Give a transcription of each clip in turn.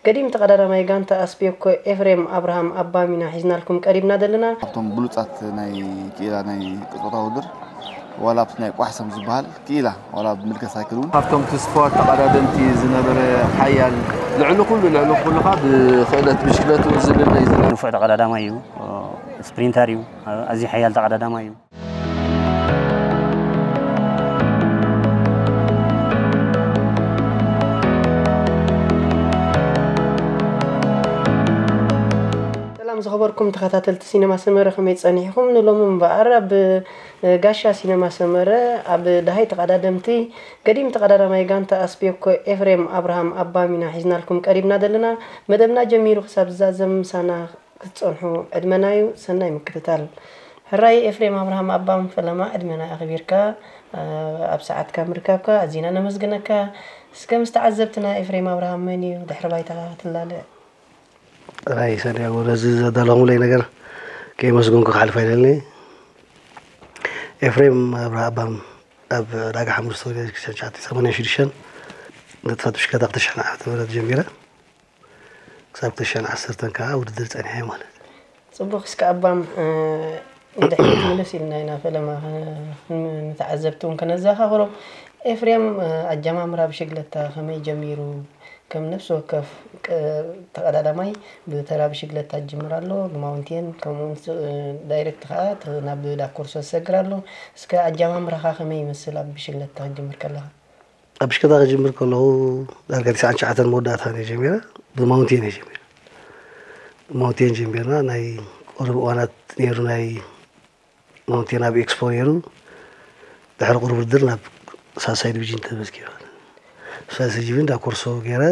ገዲም ተቐዳዳማይ ጋንታ ኣስቤኮ ኤፍሬም ኣብርሃም ኣባም ኢና ሒዝናልኩም ቀሪብና ዘለና። ካብቶም ብሉጻት ናይ ክኢላ ናይ ቅጽበታዊ ውድድር ዋላ ኣብቲ ናይ ቋሕሰም ዝበሃል ክኢላ ዋላ ብምልከት ኣይክእል እውን ካብቶም ትስፍዋት ተቐዳደምቲ ዝነበረ ሓያል ልዕሊ ኩሉ ልዕሊ ኩሉ ከዓ ብክእለት ብሽክለትኡ ዝልለ እዩ ዝነበረ። ንፉዕ ተቐዳዳማይ እዩ፣ ስፕሪንተር እዩ፣ ኣዝዩ ሓያል ተቐዳዳማይ እዩ። ሰላም ዝኸበርኩም ተኸታተልቲ ሲነማ ሰመረ ከመይ ጸኒሕኹም? ንሎሚ እምበኣር ኣብ ጋሻ ሲነማ ሰመረ ኣብ ደሃይ ተቐዳደምቲ ገዲም ተቐዳዳማይ ጋንታ ኣስቤኮ ኤፍሬም ኣብርሃም ኣባም ኢና ሒዝናልኩም ቀሪብና ዘለና። መደብና ጀሚሩ ክሳብ ዝዛዘም ምሳና ክትጸንሑ ዕድመና እዩ። ሰናይ ምክትታል። ሕራይ ኤፍሬም ኣብርሃም ኣባም ፈለማ ዕድመና ኣኽቢርካ ኣብ ሰዓትካ ምርካብካ ኣዚና ነመስግነካ። እስከ ምስ ተዓዘብትና ኤፍሬም ኣብርሃም መን እዩ? ድሕሪ ባይታኻ ክትላለ። ራይ ሰንያጎ ነዚ ዘዳለኹምለይ ነገር ከየመስገንኩ ክሓልፍ ኣይደልኒ። ኤፍሬም ኣብርሃ ኣባም ኣብ ዕዳጋ ሓሙስ ተወሊደ ክልተ ሺሕ ትሽዓተ ሰማንያን ሽዱሽተን ንጥፈት ብሽክለታ ክልተ ሺሕን ዓመተ ምህረት ጀሚረ ክሳብ ክልተ ሺሕን ዓሰርተን ከዓ ውድድር ፀኒሐ ማለት እዩ። ፅቡቅ። እስከ ኣባም ንድሕሪት ምልስ ኢልና ኢና ፈለማ ንተዓዘብቲ እውን ከነዘኻኽሮም። ኤፍሬም ኣጀማምራ ብሽግለታ ከመይ ጀሚሩ? ከም ነፍሲ ወከፍ ተቐዳዳማይ ብተራ ብሽግለታ ዝጅምር ኣሎ፣ ብማውንቴን ከምኡውን ዳይሬክት ከዓ ናብ ዳኮርሶ ዝሰግር ኣሎ። እስከ ኣጀማምራኻ ከመይ ይመስል ኣብ ብሽግለታ ክትጅምር ከለኻ? ኣብ ብሽክለታ ክጅምር ከለኹ ዳርጋ ትስዓን ትሽዓተን መወዳእታ እየ ጀሚረ። ብማውንቴን እየ ጀሚረ። ብማውንቴን ጀሚርና ናይ ቁሩብ እዋናት ነይሩ ናይ ማውንቴን ኣብ ኤክስፖ ነይሩ። ድሕሪ ቁሩብ ውድድር ናብ ሳልሳይ ዲቪዥን ተመዝጊበ። ሳልሳይ ዲቪዥን ዳኮርሶ ገይረ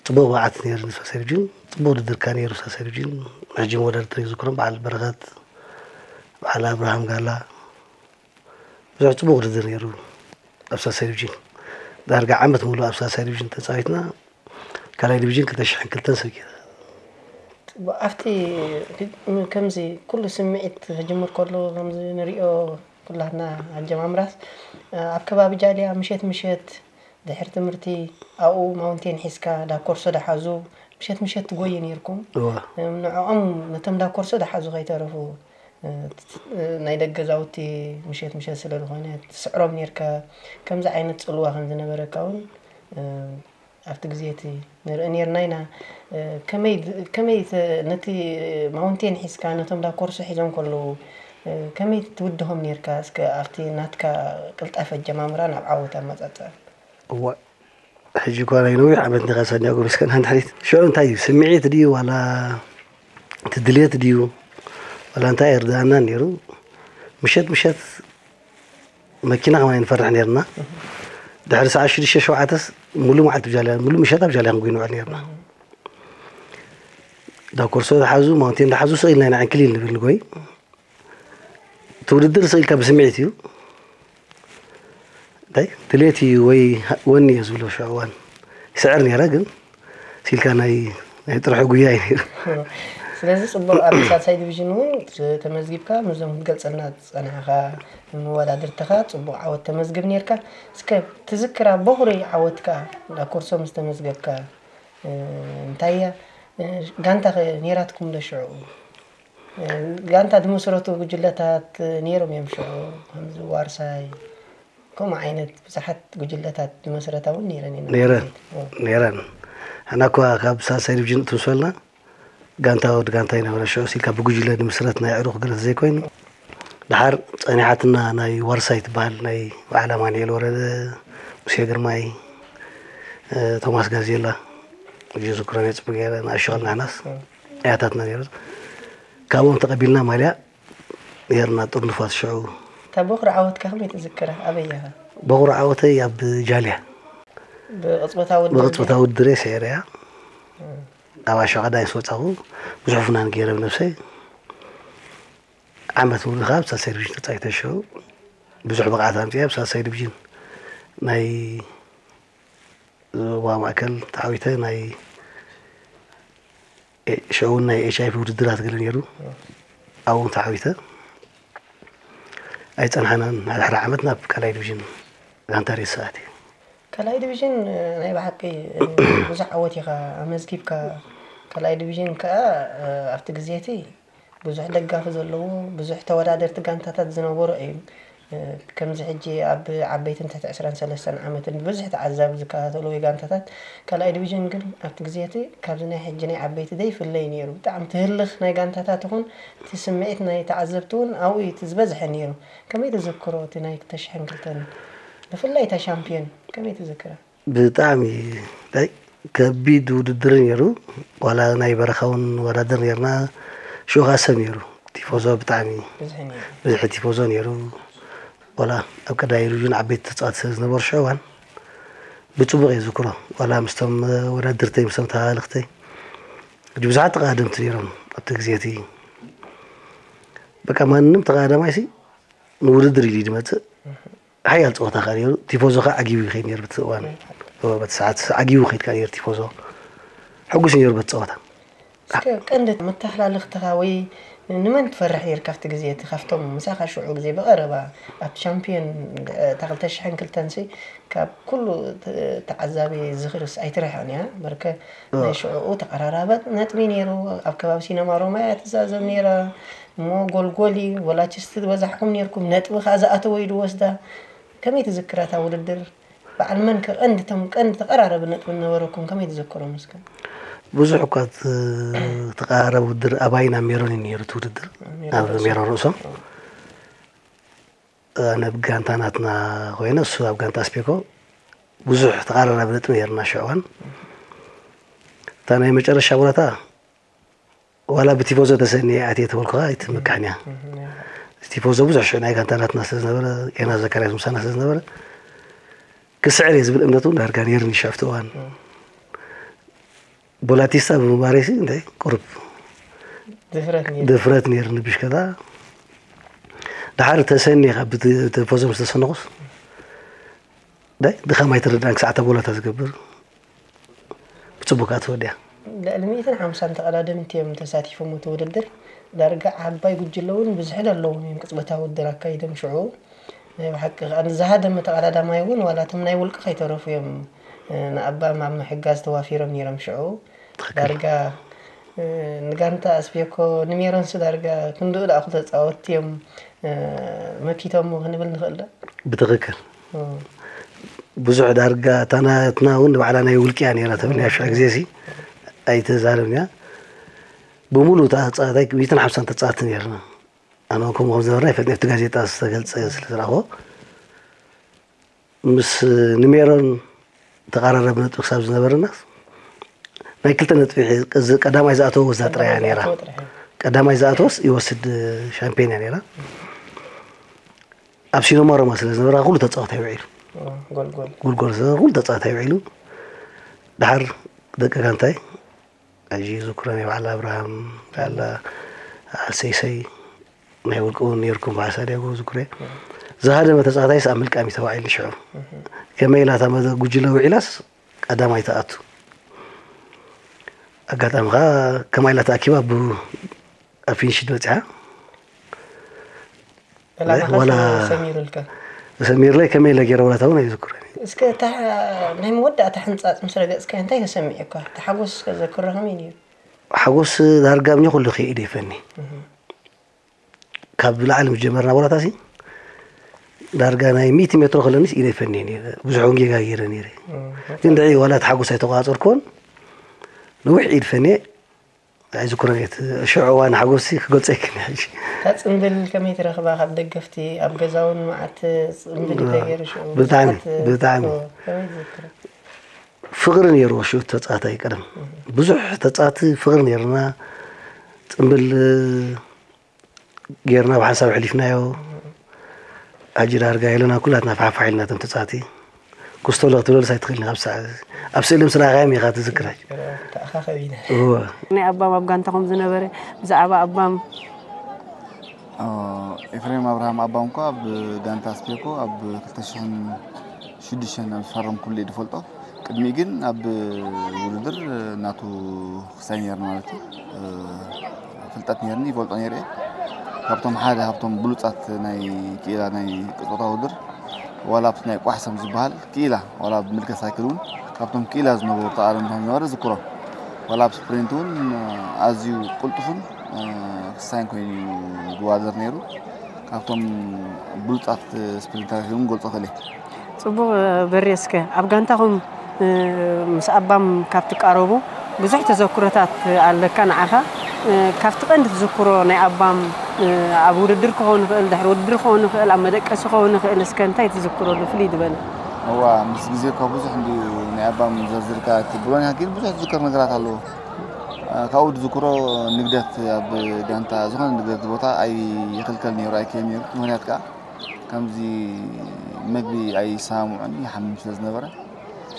ፅቡቅ ብቕዓት ነይሩ ንሳልሳይ ዲቪዥን። ፅቡቅ ውድድር ከኣ ነይሩ ሳልሳይ ዲቪዥን። ሕጂ መወዳድርቲ ዘይዝክሮም በዓል በረኸት፣ በዓል ኣብርሃም ጋላ ብዙሕ ፅቡቅ ውድድር ነይሩ ኣብ ሳልሳይ ዲቪዥን። ዳርጋ ዓመት ሙሉእ ኣብ ሳልሳይ ዲቪዥን ተፃዊትና ካልኣይ ዲቪዥን ክልተ ሽሕን ክልተን ሰጊረ። ኣብቲ ከምዚ ኩሉ ስምዒት ክጅምር ከሎ ከምዚ ንሪኦ ኩላትና ኣጀማምራስ ኣብ ከባቢ ጃልያ ምሸት ምሸት ድሕሪ ትምህርቲ ኣብኡ ማውንቴን ሒዝካ ዳኮርሶ ዳሓዙ ምሸት ምሸት ትጎዩ ነይርኩም። እዋ። ንዕኦም ነቶም ዳኮርሶ ዳሓዙ ከይተረፉ ናይ ደገ ገዛውቲ ምሸት ምሸት ስለ ዝኾነ ትስዕሮም ነይርካ። ከምዚ ዓይነት ፅልዋ ከም ዝነበረካ እውን ኣብቲ ግዜ እቲ ንርኢ ነይርና ኢና። ከመይ ከመይ ነቲ ማውንቴን ሒዝካ ነቶም ዳኮርሶ ሒዞም ከለዉ ከመይ ትውድሆም ነይርካ? እስከ ኣብቲ ናትካ ቅልጣፈ ኣጀማምራ ናብ ዓወት ኣመጻጽኣ። እዋ ሕጂ እኳ ናይ ነዊሕ ዓመት እንዲኻ ሳንዲያጎ ምስከና ንድሕሪት ሽዑ እንታይ እዩ ስምዒት ድዩ ዋላ እቲ ድልየት ድዩ ዋላ እንታይ ኣይርድኣናን ነይሩ። ምሸት ምሸት መኪና ከማን ንፈርሕ ነርና። ድሕሪ ሰዓት ሽዱሽተ ሸውዓተስ ሙሉ መዓልቲ ብጃልያ ሙሉ ምሸት ኣብ ጃልያ ክንጉይ ንውዕል ነርና። ዳኮርሶ ዝሓዙ ማውንቴን ዝሓዙ ስቕ ኢልና ኢና ዕንክሊል ንብል ንጎይ። እቲ ውድድር ስቕ ኢልካ ብስምዒት እዩ። እንታይ ድሌት እዩ ወይ ወኒ እየ ዝብሎ ሽዑ እዋን ይስዕር ነይረ ግን ሲልካ ናይ ናይ ጥርሑ ጉያ እዩ ነይሩ። ስለዚ ፅቡቅ ኣብ ሳልሳይ ዲቪዥን እውን ተመዝጊብካ ምስዞም ክትገልፀልና ዝፀናሕካ መወዳድርትኻ ፅቡቅ ዓወት ተመዝግብ ነይርካ። እስከ ትዝክራ ቦኽሪ ዓወትካ እንዳ ኮርሶ ምስ ተመዝገብካ እንታይ እያ ጋንታ ከ ነይራትኩም ዶ ሽዑ? ጋንታ ዝመስረቱ ጉጅለታት ነይሮም እዮም ሽዑ ከምዚ ዋርሳይ ከምኡ ዓይነት ብዙሓት ጉጅለታት ዝመስረታ እውን ነይረን እየን። ነይረን ነይረን ሕና እኳ ካብ ሳልሳይ ዲቪዥን እትምሰልና ጋንታ ወዲ ጋንታ ይነበረ ሽዑ ሲልካ ብጉጅለ ንምስረት ናይ ዕሩኽ ግረት ዘይኮይኑ ደሓር ጸኒሓትና ናይ ዋርሳይ ትበሃል ናይ በዓል ኣማኑኤል ወረደ፣ ሙሴ ግርማይ፣ ቶማስ ጋዜላ፣ ጅዝክሮም የጽቡ ገይረ ንኣሸቐል ናሕናስ ኣያታትና ነይሩ። ካብኦም ተቐቢልና ማልያ ነይርና ጥርንፋት ሽዑ። እታ ቦኽሪ ዓወትካ ከመይ ትዝክራ? ኣበይ ኢኻ? ቦኽሪ ዓወተይ ኣብ ጃልያ ብቕጽበታዊ ውድድር ብቕጽበታዊ ውድድር እየ ሰዒረያ። ኣብ ኣሸቐዳይ ምስ ወጻኹ ብዙሕ ፍናን ገይረ ብነብሰይ። ዓመት ሙሉእ ከዓ ብሳልሳይ ዲቪዥን ተጻዊተ ሽዑ ብዙሕ ብቕዓት ኣምጺኣ ብሳልሳይ ዲቪዥን ናይ ዞባ ማእከል ተዓዊተ ናይ ሽዑ እውን ናይ ኤች ኣይ ቪ ውድድራት ገለ ነይሩ። ኣብኡ ተዓዊተ ኣይጸንሓናን። ሓደ ሓደ ዓመት ናብ ካልኣይ ዲቪዥን ጋንታ ሬድ ሰዓት እዩ። ካልኣይ ዲቪዥን ናይ ብሓቂ ብዙሕ ዓወት ኢኻ ኣመዝጊብካ። ካልኣይ ዲቪዥን ከዓ ኣብቲ ግዜ እቲ ብዙሕ ደጋፊ ዘለዎ ብዙሕ ተወዳደርቲ ጋንታታት ዝነበሮ እዩ። ከምዚ ሕጂ ኣብ ዓበይትን ትሕቲ ዕስራን ሰለስተን ዓመትን ብዙሕ ተዓዛቢ ዝከታተልዎ ጋንታታት ካልኣይ ዲቪዥን ግን ኣብቲ ግዜ እቲ ካብዚ ናይ ሕጂ ናይ ዓበይቲ ዘይፍለይ ነይሩ። ብጣዕሚ ትህልኽ ናይ ጋንታታት ይኹን እቲ ስምዒት ናይ ተዓዘብቲ እውን ኣብኡ እዩ እቲ ዝበዝሐ ነይሩ። ከመይ ትዝክሮ እቲ ናይ ክልተ ሽሕን ክልተን ብፍላይ እታ ሻምፒዮን ከመይ ትዝክራ? ብጣዕሚ ይ ከቢድ ውድድር ነይሩ። ዋላ ናይ በረኻ እውን ወዳደር ነርና። ሽኡ ከዓ ሰብ ነይሩ። ቲፎዞ ብጣዕሚ ብዝሒ ቲፎዞ ነይሩ። ዋላ ኣብ ቀዳይ ሪጅን ዓበይቲ ተፃወቲ ስለ ዝነበሩ ሽዑ እዋን ብፅቡቕ እየ ዝክሮ። ዋላ ምስቶም ወዳድርተይ ምስቶም ተሃልኽተይ ብዙሓት ተቃደምቲ ነይሮም ኣብቲ ግዜ እቲ። በቃ ማንም ተቃዳማይ ሲ ንውድድር ኢሉ ድመፅእ ሓያል ፀወታ ከ ነሩ። ቲፎዞ ከ ዓጊቡ ይኸይድ ነሩ በቲ እዋን በቲ ሰዓት ዓጊቡ ከይድ ከ ነሩ ቲፎዞ። ሕጉስ ነሩ በቲ ፀወታ። እስከ ቀንዲ መተሓላለኽትኻ ወይ ንመን ትፈርሕ ነርካ ኣብቲ ግዜ እቲ ካብቶም ምሳኻ ሽዑ ግዜ ብቐረባ ኣብቲ ሻምፒዮን እታ ክልተ ሽሕን ክልተን ሲ ካብ ኩሉ ተዓዛቢ ዝኽርስ ኣይትርሕቕን እያ። በርከ ናይ ሽዕኡ ተቐራራበት ነጥቢ ነይሩ። ኣብ ከባቢ ሲነማ ሮማ እያ ትዛዘም ነይራ እሞ ጎልጎል እዩ። ወላችስ ትበዛሕኩም ነርኩም ነጥቢ ከዓ ዝኣተወ እዩ ዝወስዳ። ከመይ ትዝክራ እታ ውድድር? በዓል መን ከ ቀንዲ እቶም ቀንዲ ተቐራረቢ ነጥቢ ዝነበረኩም ከመይ ትዝክሮም እስከ? ብዙሕ እኳ ተቐራረቢ ውድድር ኣባይን ኣብ ሜሮን እዩ ነይሩ እቲ ውድድር ኣብ ሜሮን ርእሶም ኣነ ብጋንታ ናትና ኮይነ እሱ ኣብ ጋንታ ኣስፔኮ ብዙሕ ተቐራራቢ ነጥቢ ነርና ሽዕዋን እታ ናይ መጨረሻ ወረታ ዋላ ብቲፎዞ ተሰኒየ ኣትየ ተበልኩኻ ኣይትምካሕን እያ። ቲፎዞ ብዙሕ ሽዑ ናይ ጋንታ ናትና ስለ ዝነበረ ዮናስ ዘካርያስ ምሳና ስለ ዝነበረ ክስዕር እየ ዝብል እምነት እውን ዳርጋ ነይርኒ ሽዑ ኣብቲ እዋን። ቦላቲስታ ብምንባረይ ሲ እንታይ ቁሩብ ድፍረት ነይሩ። ድፍረት ነይርኒ ብሽከታ። ድሓር ተሰኒኻ ብቲ ቲፎዞ ምስ ተሰነኹስ ዳይ ድኻም ኣይትርዳን ክሳዕ እታ ቦላታ ዝገብር ብፅቡቅ እያ ተወዲኣ። ልዕሊ ሚእትን ሓምሳን ተቐዳደምቲ እዮም ተሳቲፎም እቲ ውድድር። ዳርጋ ዓባይ ጉጅለ እውን ብዝሒ ዘለዎም እዮም ቅጽበታዊ ውድድር ኣካይዶም ሽዑ። ናይ ብሓቂ ከኣ ዝሃደመ ተቐዳዳማይ እውን ዋላ እቶም ናይ ውልቂ ከይተረፉ እዮም ንኣባም ኣብ ምሕጋዝ ተዋፊሮም ነይሮም ሽዑ። ዳርጋ ንጋንታ ኣስቤኮ ንሜሮንስ ዳርጋ ክንድኡ ደኣ ተጻወትቲ እዮም መኪቶሞ ክንብል ንኽእል ዶ? ብትኽክል። ብዙሕ ዳርጋ እታ ናትና እውን ንባዕላ ናይ ውልቂ እያ ነይራ ተብል ናይ ሽዑ ግዜ ሲ ኣይተዛረብን እያ። ብምሉእ እታ ተጻዋታይ ሚእትን ሓምሳን ተጻወትቲ ነርና። ኣነ እውን ከምኡ ከም ዝነበርና ይፈልጥ ኣብቲ ጋዜጣ ዝተገልጸ ስለ ዝረኣኽዎ ምስ ንሜሮን ተቐራረቢ ነጥቢ ክሳብ ዝነበረና ናይ ክልተ ነጥቢ ቀዳማይ ዝኣተወ ወስዳ ጥራይ እያ ነይራ። ቀዳማይ ዝኣተወስ ይወስድ ሻምፒዮን እያ ነይራ። ኣብ ሲኖማ ሮማ ስለ ዝነበራ ኩሉ ተፃወታይ ውዒሉ ጎልጎል ስለ ኩሉ ተፃወታይ ውዒሉ ድሓር ደቂ ጋንታይ ሕጂ ዝክሮ ናይ በዓል ኣብርሃም በዓል ኣልሰይሰይ ናይ ውልቂ እውን ነርኩም በዓል ሳንዲያጎ ዝክሮ ዝሃደመ ተፃዋታይ ኣብ ምልቃም እዩ ተባዒሉ ሽዑ ከመይ ኢላ እታ ጉጅለ ውዒላስ ቀዳማይ ተኣቱ ኣጋጣሚ ከዓ ከማይ ኢላ ተኣኪባ ብ ኣብ ፊኒሽድ በፂሓ ዕላማኻ ወላ ሰሚሩልካ ሰሚርለይ ከመይ ኢለ ገይረ ወላታ እውን ኣይዝክሮን እዩ እስከ እታ ናይ መወዳእታ ሕንፃፅ ምስ ረገፅካዮ እንታይ ተሰሚዑካ እቲ ሓጎስ እስከ ዘክሮ ከመይ ነይሩ ሓጎስ ዳርጋ ኣብኒ ኩሉ ከይኢደ ይፈኒ ካብ ላዕሊ ምስ ጀመርና ወላታ ሲ ዳርጋ ናይ ሚእቲ ሜትሮ ከለኒስ ኢደ ይፈኒ ነይረ ብዙሕ እውን ጌጋ ገይረ ነይረ ግን ድዒ ዋላ እቲ ሓጎስ ኣይተቆፃፀርኩዎን ነዊሕ ኢድ ፈንየ ኣይዝክሮን እየ ሽዑ እዋን ሓጎስሲ ክገልፆ ኣይክእልን ሕጂ እታ ፅምብል ከመይ ትረኽባ ካብ ደገፍቲ ኣብ ገዛ እውን መዓት ፅምብል እዩ ተገይሩ ሽዑ ብጣዕሚ ብዙሓት ብጣዕሚ እዎ፣ ከመይ ትዝክሮ ፍቕሪ ነይርዎ ሽዑ ተፃዋታይ ቀደም ብዙሕ ተፃዋቲ ፍቕሪ ነይርና ፅምብል ጌርና ብሓንሳብ ኣሕሊፍናዮ። ሕጂ ዳርጋ የለና ኩላትና ፋሕፋሕ ኢልና እቶም ተጻወቲ። ኩስቶሎ ክትብለልስ ኣይትኽእልን ኢኻ ኣብ ሰዓት እዚ። ኣብ ስእሊ ምስ ረኣኻዮም ኢኻ ትዝክር ሕጂ። ተኣኻኸብ ኢና። እወ። ናይ ኣባም ኣብ ጋንታ ከም ዝነበረ ብዛዕባ ኣባም ኤፍሬም ኣብርሃም ኣባም እኳ ኣብ ጋንታ ኣስፔኮ ኣብ ክልተ ሽሕን ሽዱሽተን ኣብ ዝፈረምኩሉ እየ ዝፈልጦ። ቅድሚኡ ግን ኣብ ውድድር ናቱ ክሳይ ነይርኒ ማለት እዩ። ፍልጠት ነይርኒ፣ ይፈልጦ ነይረ እየ። ካብቶም ሓደ ካብቶም ብሉጻት ናይ ክኢላ ናይ ቅጾታ ውድድር ዋላ ኣብቲ ናይ ቋሕሰም ዝበሃል ክኢላ ዋላ ብምልከት ሳይክል እውን ካብቶም ክኢላ ዝነበሩ ተቓደምቲ ከም ዝነበረ ዝክሮ። ዋላ ኣብ ስፕሪንት እውን ኣዝዩ ቅልጡፍን ክሳይን ኮይኑ እዩ ዝዋደር ነይሩ። ካብቶም ብሉጻት ስፕሪንተራት እውን ገልጾ ክእል እየ። ጽቡቕ። በሬ፣ እስከ ኣብ ጋንታኹም ምስ ኣባም ካብ ትቃረቡ ብዙሕ ተዘክሮታት ኣለካ ንዓኻ። ካብቲ ቀንዲ ትዝክሮ ናይ ኣባም ኣብ ውድድር ክኸውን ይኽእል፣ ድሕሪ ውድድር ክኸውን ይኽእል፣ ኣብ መደቀሲ ክኸውን ይኽእል፣ እስከ እንታይ ትዝክረሉ ፍልይ ዝበለ? እዋ፣ ምስ ግዜ እኳ ብዙሕ እንድዩ ናይ ኣባም ዘርዚርካ ኣይትብሎን ኢኻ፣ ግን ብዙሕ ዝዝከር ነገራት ኣለዎ። ካብኡ ዝዝክሮ ንግደት ኣብ ጋንታ ዝኾነ ንግደት ቦታ ኣይኽልከል ነይሩ፣ ኣይከይድ ነይሩ። ምኽንያት ከኣ ከምዚ መግቢ ኣይሰማምዖን ይሓምም ስለ ዝነበረ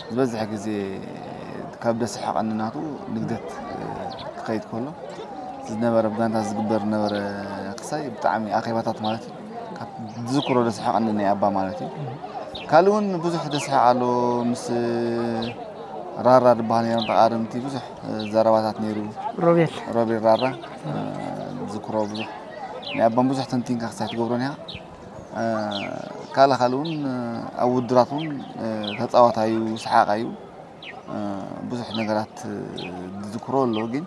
ዝበዝሕ ግዜ ካብ ደስሕቐኒ ናቱ ንግደት ክኸይድ ከሎ ዝነበረ ብጋንታ ዝግበር ዝነበረ ክሳይ ብጣዕሚ ኣኼባታት ማለት እዩ ካብ ዝዝክሮ ደስሕቐኒ ናይ ኣባ ማለት እዩ ካልእ እውን ብዙሕ ደስሕቕ ኣሎ ምስ ራራ ዝበሃል ነይሮም ተቓደምቲ ብዙሕ ዘረባታት ነይሩ ሮቤል ሮቤል ራራ ዝዝክሮ ብዙሕ ናይ ኣባን ብዙሕ ተንቲንካ ክሳይ ትገብሮን ኢኻ ካልእ ካልእ እውን ኣብ ውድድራት እውን ተፃዋታይ እዩ፣ ሰሓቕ እዩ። ብዙሕ ነገራት ዝዝክሮ ኣሎ ግን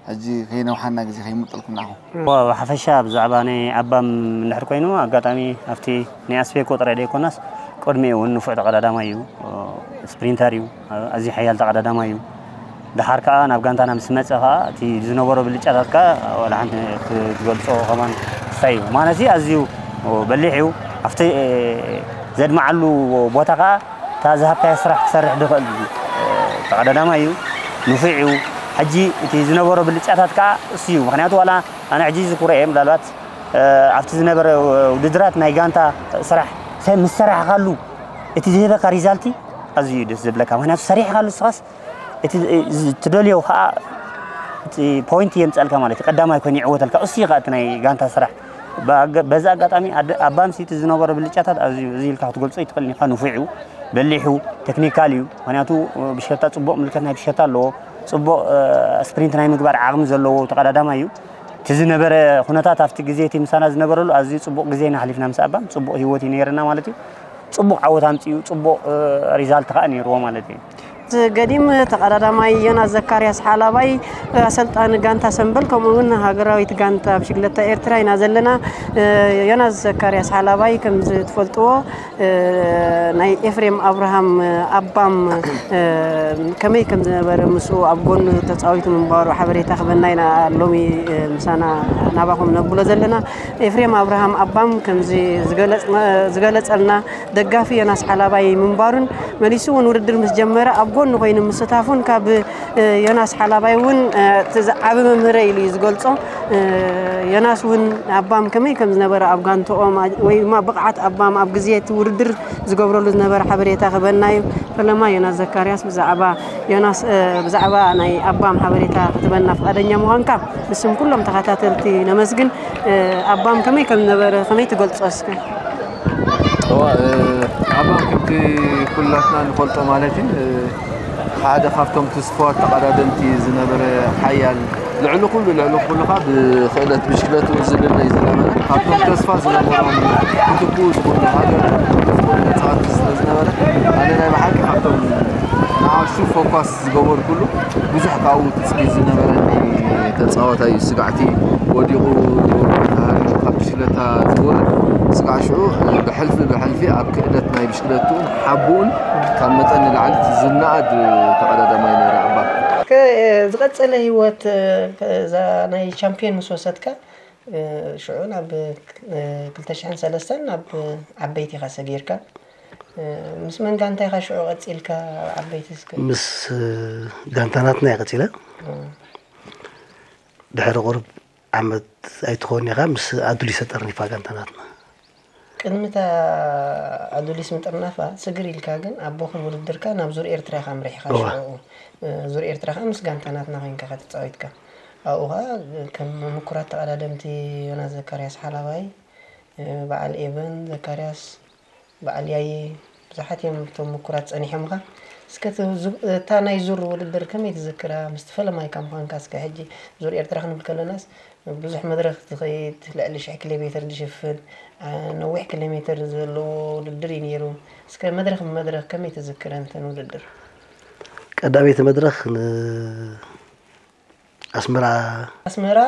ሕጂ ከይነውሓና ግዜ ከይምጠልኩም ንዓኹም። ብሓፈሻ ብዛዕባ ናይ ኣባም እንድሕር ኮይኑ ኣጋጣሚ ኣብቲ ናይ ኣስቤኮ ጥራይ ደይኮናስ ቅድሚኡ እውን ንፉዕ ተቐዳዳማይ እዩ፣ ስፕሪንተር እዩ፣ ኣዝዩ ሓያል ተቐዳዳማይ እዩ። ደሓር ከዓ ናብ ጋንታና ምስ መፀ ከዓ እቲ ዝነበሮ ብልጫታት ከዓ ዋላ ሓንቲ ክትገልፆ ከማን ክሳይ እዩ ማለት ኣዝዩ በሊሕ እዩ ኣብቲ ዘድመዓሉ ቦታ ከዓ እታ ዝሃብካዮ ስራሕ ክሰርሕ ዝኽእል ተቐዳዳማይ እዩ ንፉዕ እዩ ሕጂ እቲ ዝነበሮ ብልጫታት ከዓ እሱ እዩ ምክንያቱ ዋላ ኣነ ሕጂ ዝኩረ እየ ምናልባት ኣብቲ ዝነበረ ውድድራት ናይ ጋንታ ስራሕ ምስ ሰራሕካሉ እቲ ዝህበካ ሪዛልቲ ኣዝዩ ደስ ዝብለካ ምክንያቱ ሰሪሕካሉ ንስኻስ እቲ ትደልዮ ከዓ እቲ ፖይንት የምፀልካ ማለት እዩ ቀዳማይ ኮይኑ ይዕወተልካ እሱ እዩ ከዓ እቲ ናይ ጋንታ ስራሕ በዚ ኣጋጣሚ ኣባምሲ እቲ ዝነበሮ ብልጫታት ኣዝዩ እዚ ኢልካ ክትገልፆ ይትኽእል ኢኻ ንፉዕ እዩ በሊሑ ቴክኒካል እዩ ምክንያቱ ብሽከታ ፅቡቅ ምልከት ናይ ብሽከታ ኣለዎ ፅቡቅ ስፕሪንት ናይ ምግባር ዓቅሚ ዘለዎ ተቀዳዳማይ እዩ እቲ ዝነበረ ኩነታት ኣብቲ ግዜ እቲ ምሳና ዝነበረሉ ኣዝዩ ፅቡቅ ግዜ ኢና ሓሊፍና ምስ ኣባም ፅቡቅ ሂወት እዩ ነይርና ማለት እዩ ፅቡቕ ዓወት ኣምፂኡ ፅቡቕ ሪዛልት ከዓ ነይርዎ ማለት እዩ። ገዲም ተቐዳዳማይ ዮናስ ዘካርያስ ሓላባይ ኣሰልጣኒ ጋንታ ሰምበል ከምኡ እውን ሃገራዊት ጋንታ ብሽግለታ ኤርትራ ኢና ዘለና። ዮናስ ዘካርያስ ሓላባይ ከም ዝትፈልጥዎ ናይ ኤፍሬም ኣብርሃም ኣባም ከመይ ከም ዝነበረ ምስኡ ኣብ ጎኑ ተፃዊቱ ምንባሩ ሓበሬታ ክበና ኢና ሎሚ ምሳና ናባኹም ነብሎ ዘለና። ኤፍሬም ኣብርሃም ኣባም ከምዚ ዝገለጸልና ደጋፊ ዮናስ ሓላባይ ምንባሩን መሊሱ እውን ውድድር ምስ ጀመረ ኣብ ጎኑ ኮይኑ ምስታፉን ካብ ዮናስ ሓላባይ እውን ዓቢ መምህረ ኢሉ እዩ ዝገልጾ። ዮናስ እውን ኣባም ከመይ ከም ዝነበረ ኣብ ጋንትኦም ወይ ድማ ብቕዓት ኣባም ኣብ ግዜ እቲ ውድድር ዝገብረሉ ዝነበረ ሓበሬታ ክበና እዩ። ፈለማ ዮናስ ዘካርያስ ብዛዕባ ዮናስ ብዛዕባ ናይ ኣባም ሓበሬታ ክትበና ፍቓደኛ ምዃንካ ብስም ኩሎም ተኸታተልቲ ነመስግን። ኣባም ከመይ ከም ዝነበረ ከመይ ትገልጾ እስከ? ኣባም ከምቲ ኩላትና ንፈልጦ ማለት እዩ ሓደ ካብቶም ትስፍዋት ተቐዳደምቲ ዝነበረ ሓያል ልዕሊ ኩሉ ልዕሊ ኩሉ ከዓ ብክእለት ብሽክለትኡ ዝልለይ ዝነበረ ካብቶም ተስፋ ዝነበሮም ክትክኡ ዝኽእሉ ሃገር ዝኽእሉ ተፃወቲ ስለ ዝነበረ ኣነ ናይ ብሓቂ ካብቶም ንዓሱ ፎኳስ ዝገበርኩሉ ብዙሕ ካብኡ ትፅቢት ዝነበረኒ ተፃዋታይ እዩ። ስጋዕቲ ወዲቑ ተሃሪሙ ካብ ብሽክለታ ዝወርድ ስጋዕ ሽዑ ብሕልፊ ብሕልፊ ኣብ ክእለት ናይ ብሽክለትኡን ሓቡኡን ካብ መጠን ንላዕሊ ዝነኣድ ተቐዳዳማይ ነይረ ኣባ። ዝቐፀለ ህይወት እዛ ናይ ቻምፒዮን ምስ ወሰድካ ሽዑ ናብ ክልተ ሽሕን ሰለስተን ናብ ዓበይቲ ኢኻ ሰጊርካ። ምስ መን ጋንታ ኢኻ ሽዑ ቀጺልካ ኣብ ዓበይቲ እስከ? ምስ ጋንታ ናትና እየ ቀጺለ። ድሕሪ ቁሩብ ዓመት ኣይትኸውን ኢኻ ምስ ኣዱሊስ ተጠርኒፋ ጋንታ ናትና። ቅድሚ እታ ኣዱሊስ ምጥርናፋ ስግር ኢልካ ግን ኣቦኽን ውድድርካ ናብ ዙር ኤርትራ ኢኻ ኣምሪሕኻ ሽዑ። ዙር ኤርትራ ከኣ ምስ ጋንታ ናትና ኮይንካ ኢኻ ተጻዊትካ። ኣብኡ ከኣ ከም ምኩራት ተቐዳደምቲ ዮናስ ዘካርያስ ሓላባይ፣ በዓል ኤቨን ዘካርያስ፣ በዓል ያየ፣ ብዙሓት እዮም እቶም ምኩራት ጸኒሖምኻ። እስከ እቲ ዙ- እታ ናይ ዙር ውድድር ከመይ ትዝክራ? ምስቲ ፈለማይካ ምዃንካ እስከ ሕጂ ዙር ኤርትራ ክንብል ከለናስ ብዙሕ መድረኽ ዝኸይድ፣ ልዕሊ ሽሕ ኪሎ ሜትር ዝሽፍን፣ አ፣ ነዊሕ ኪሎ ሜትር ዘለዎ ውድድር እዩ ነይሩ። እስከ መድረኽ ብመድረኽ ከመይ ትዝክረን እተን ውድድር? ቀዳመይቲ መድረኽ ንኣስመራ ኣስመራ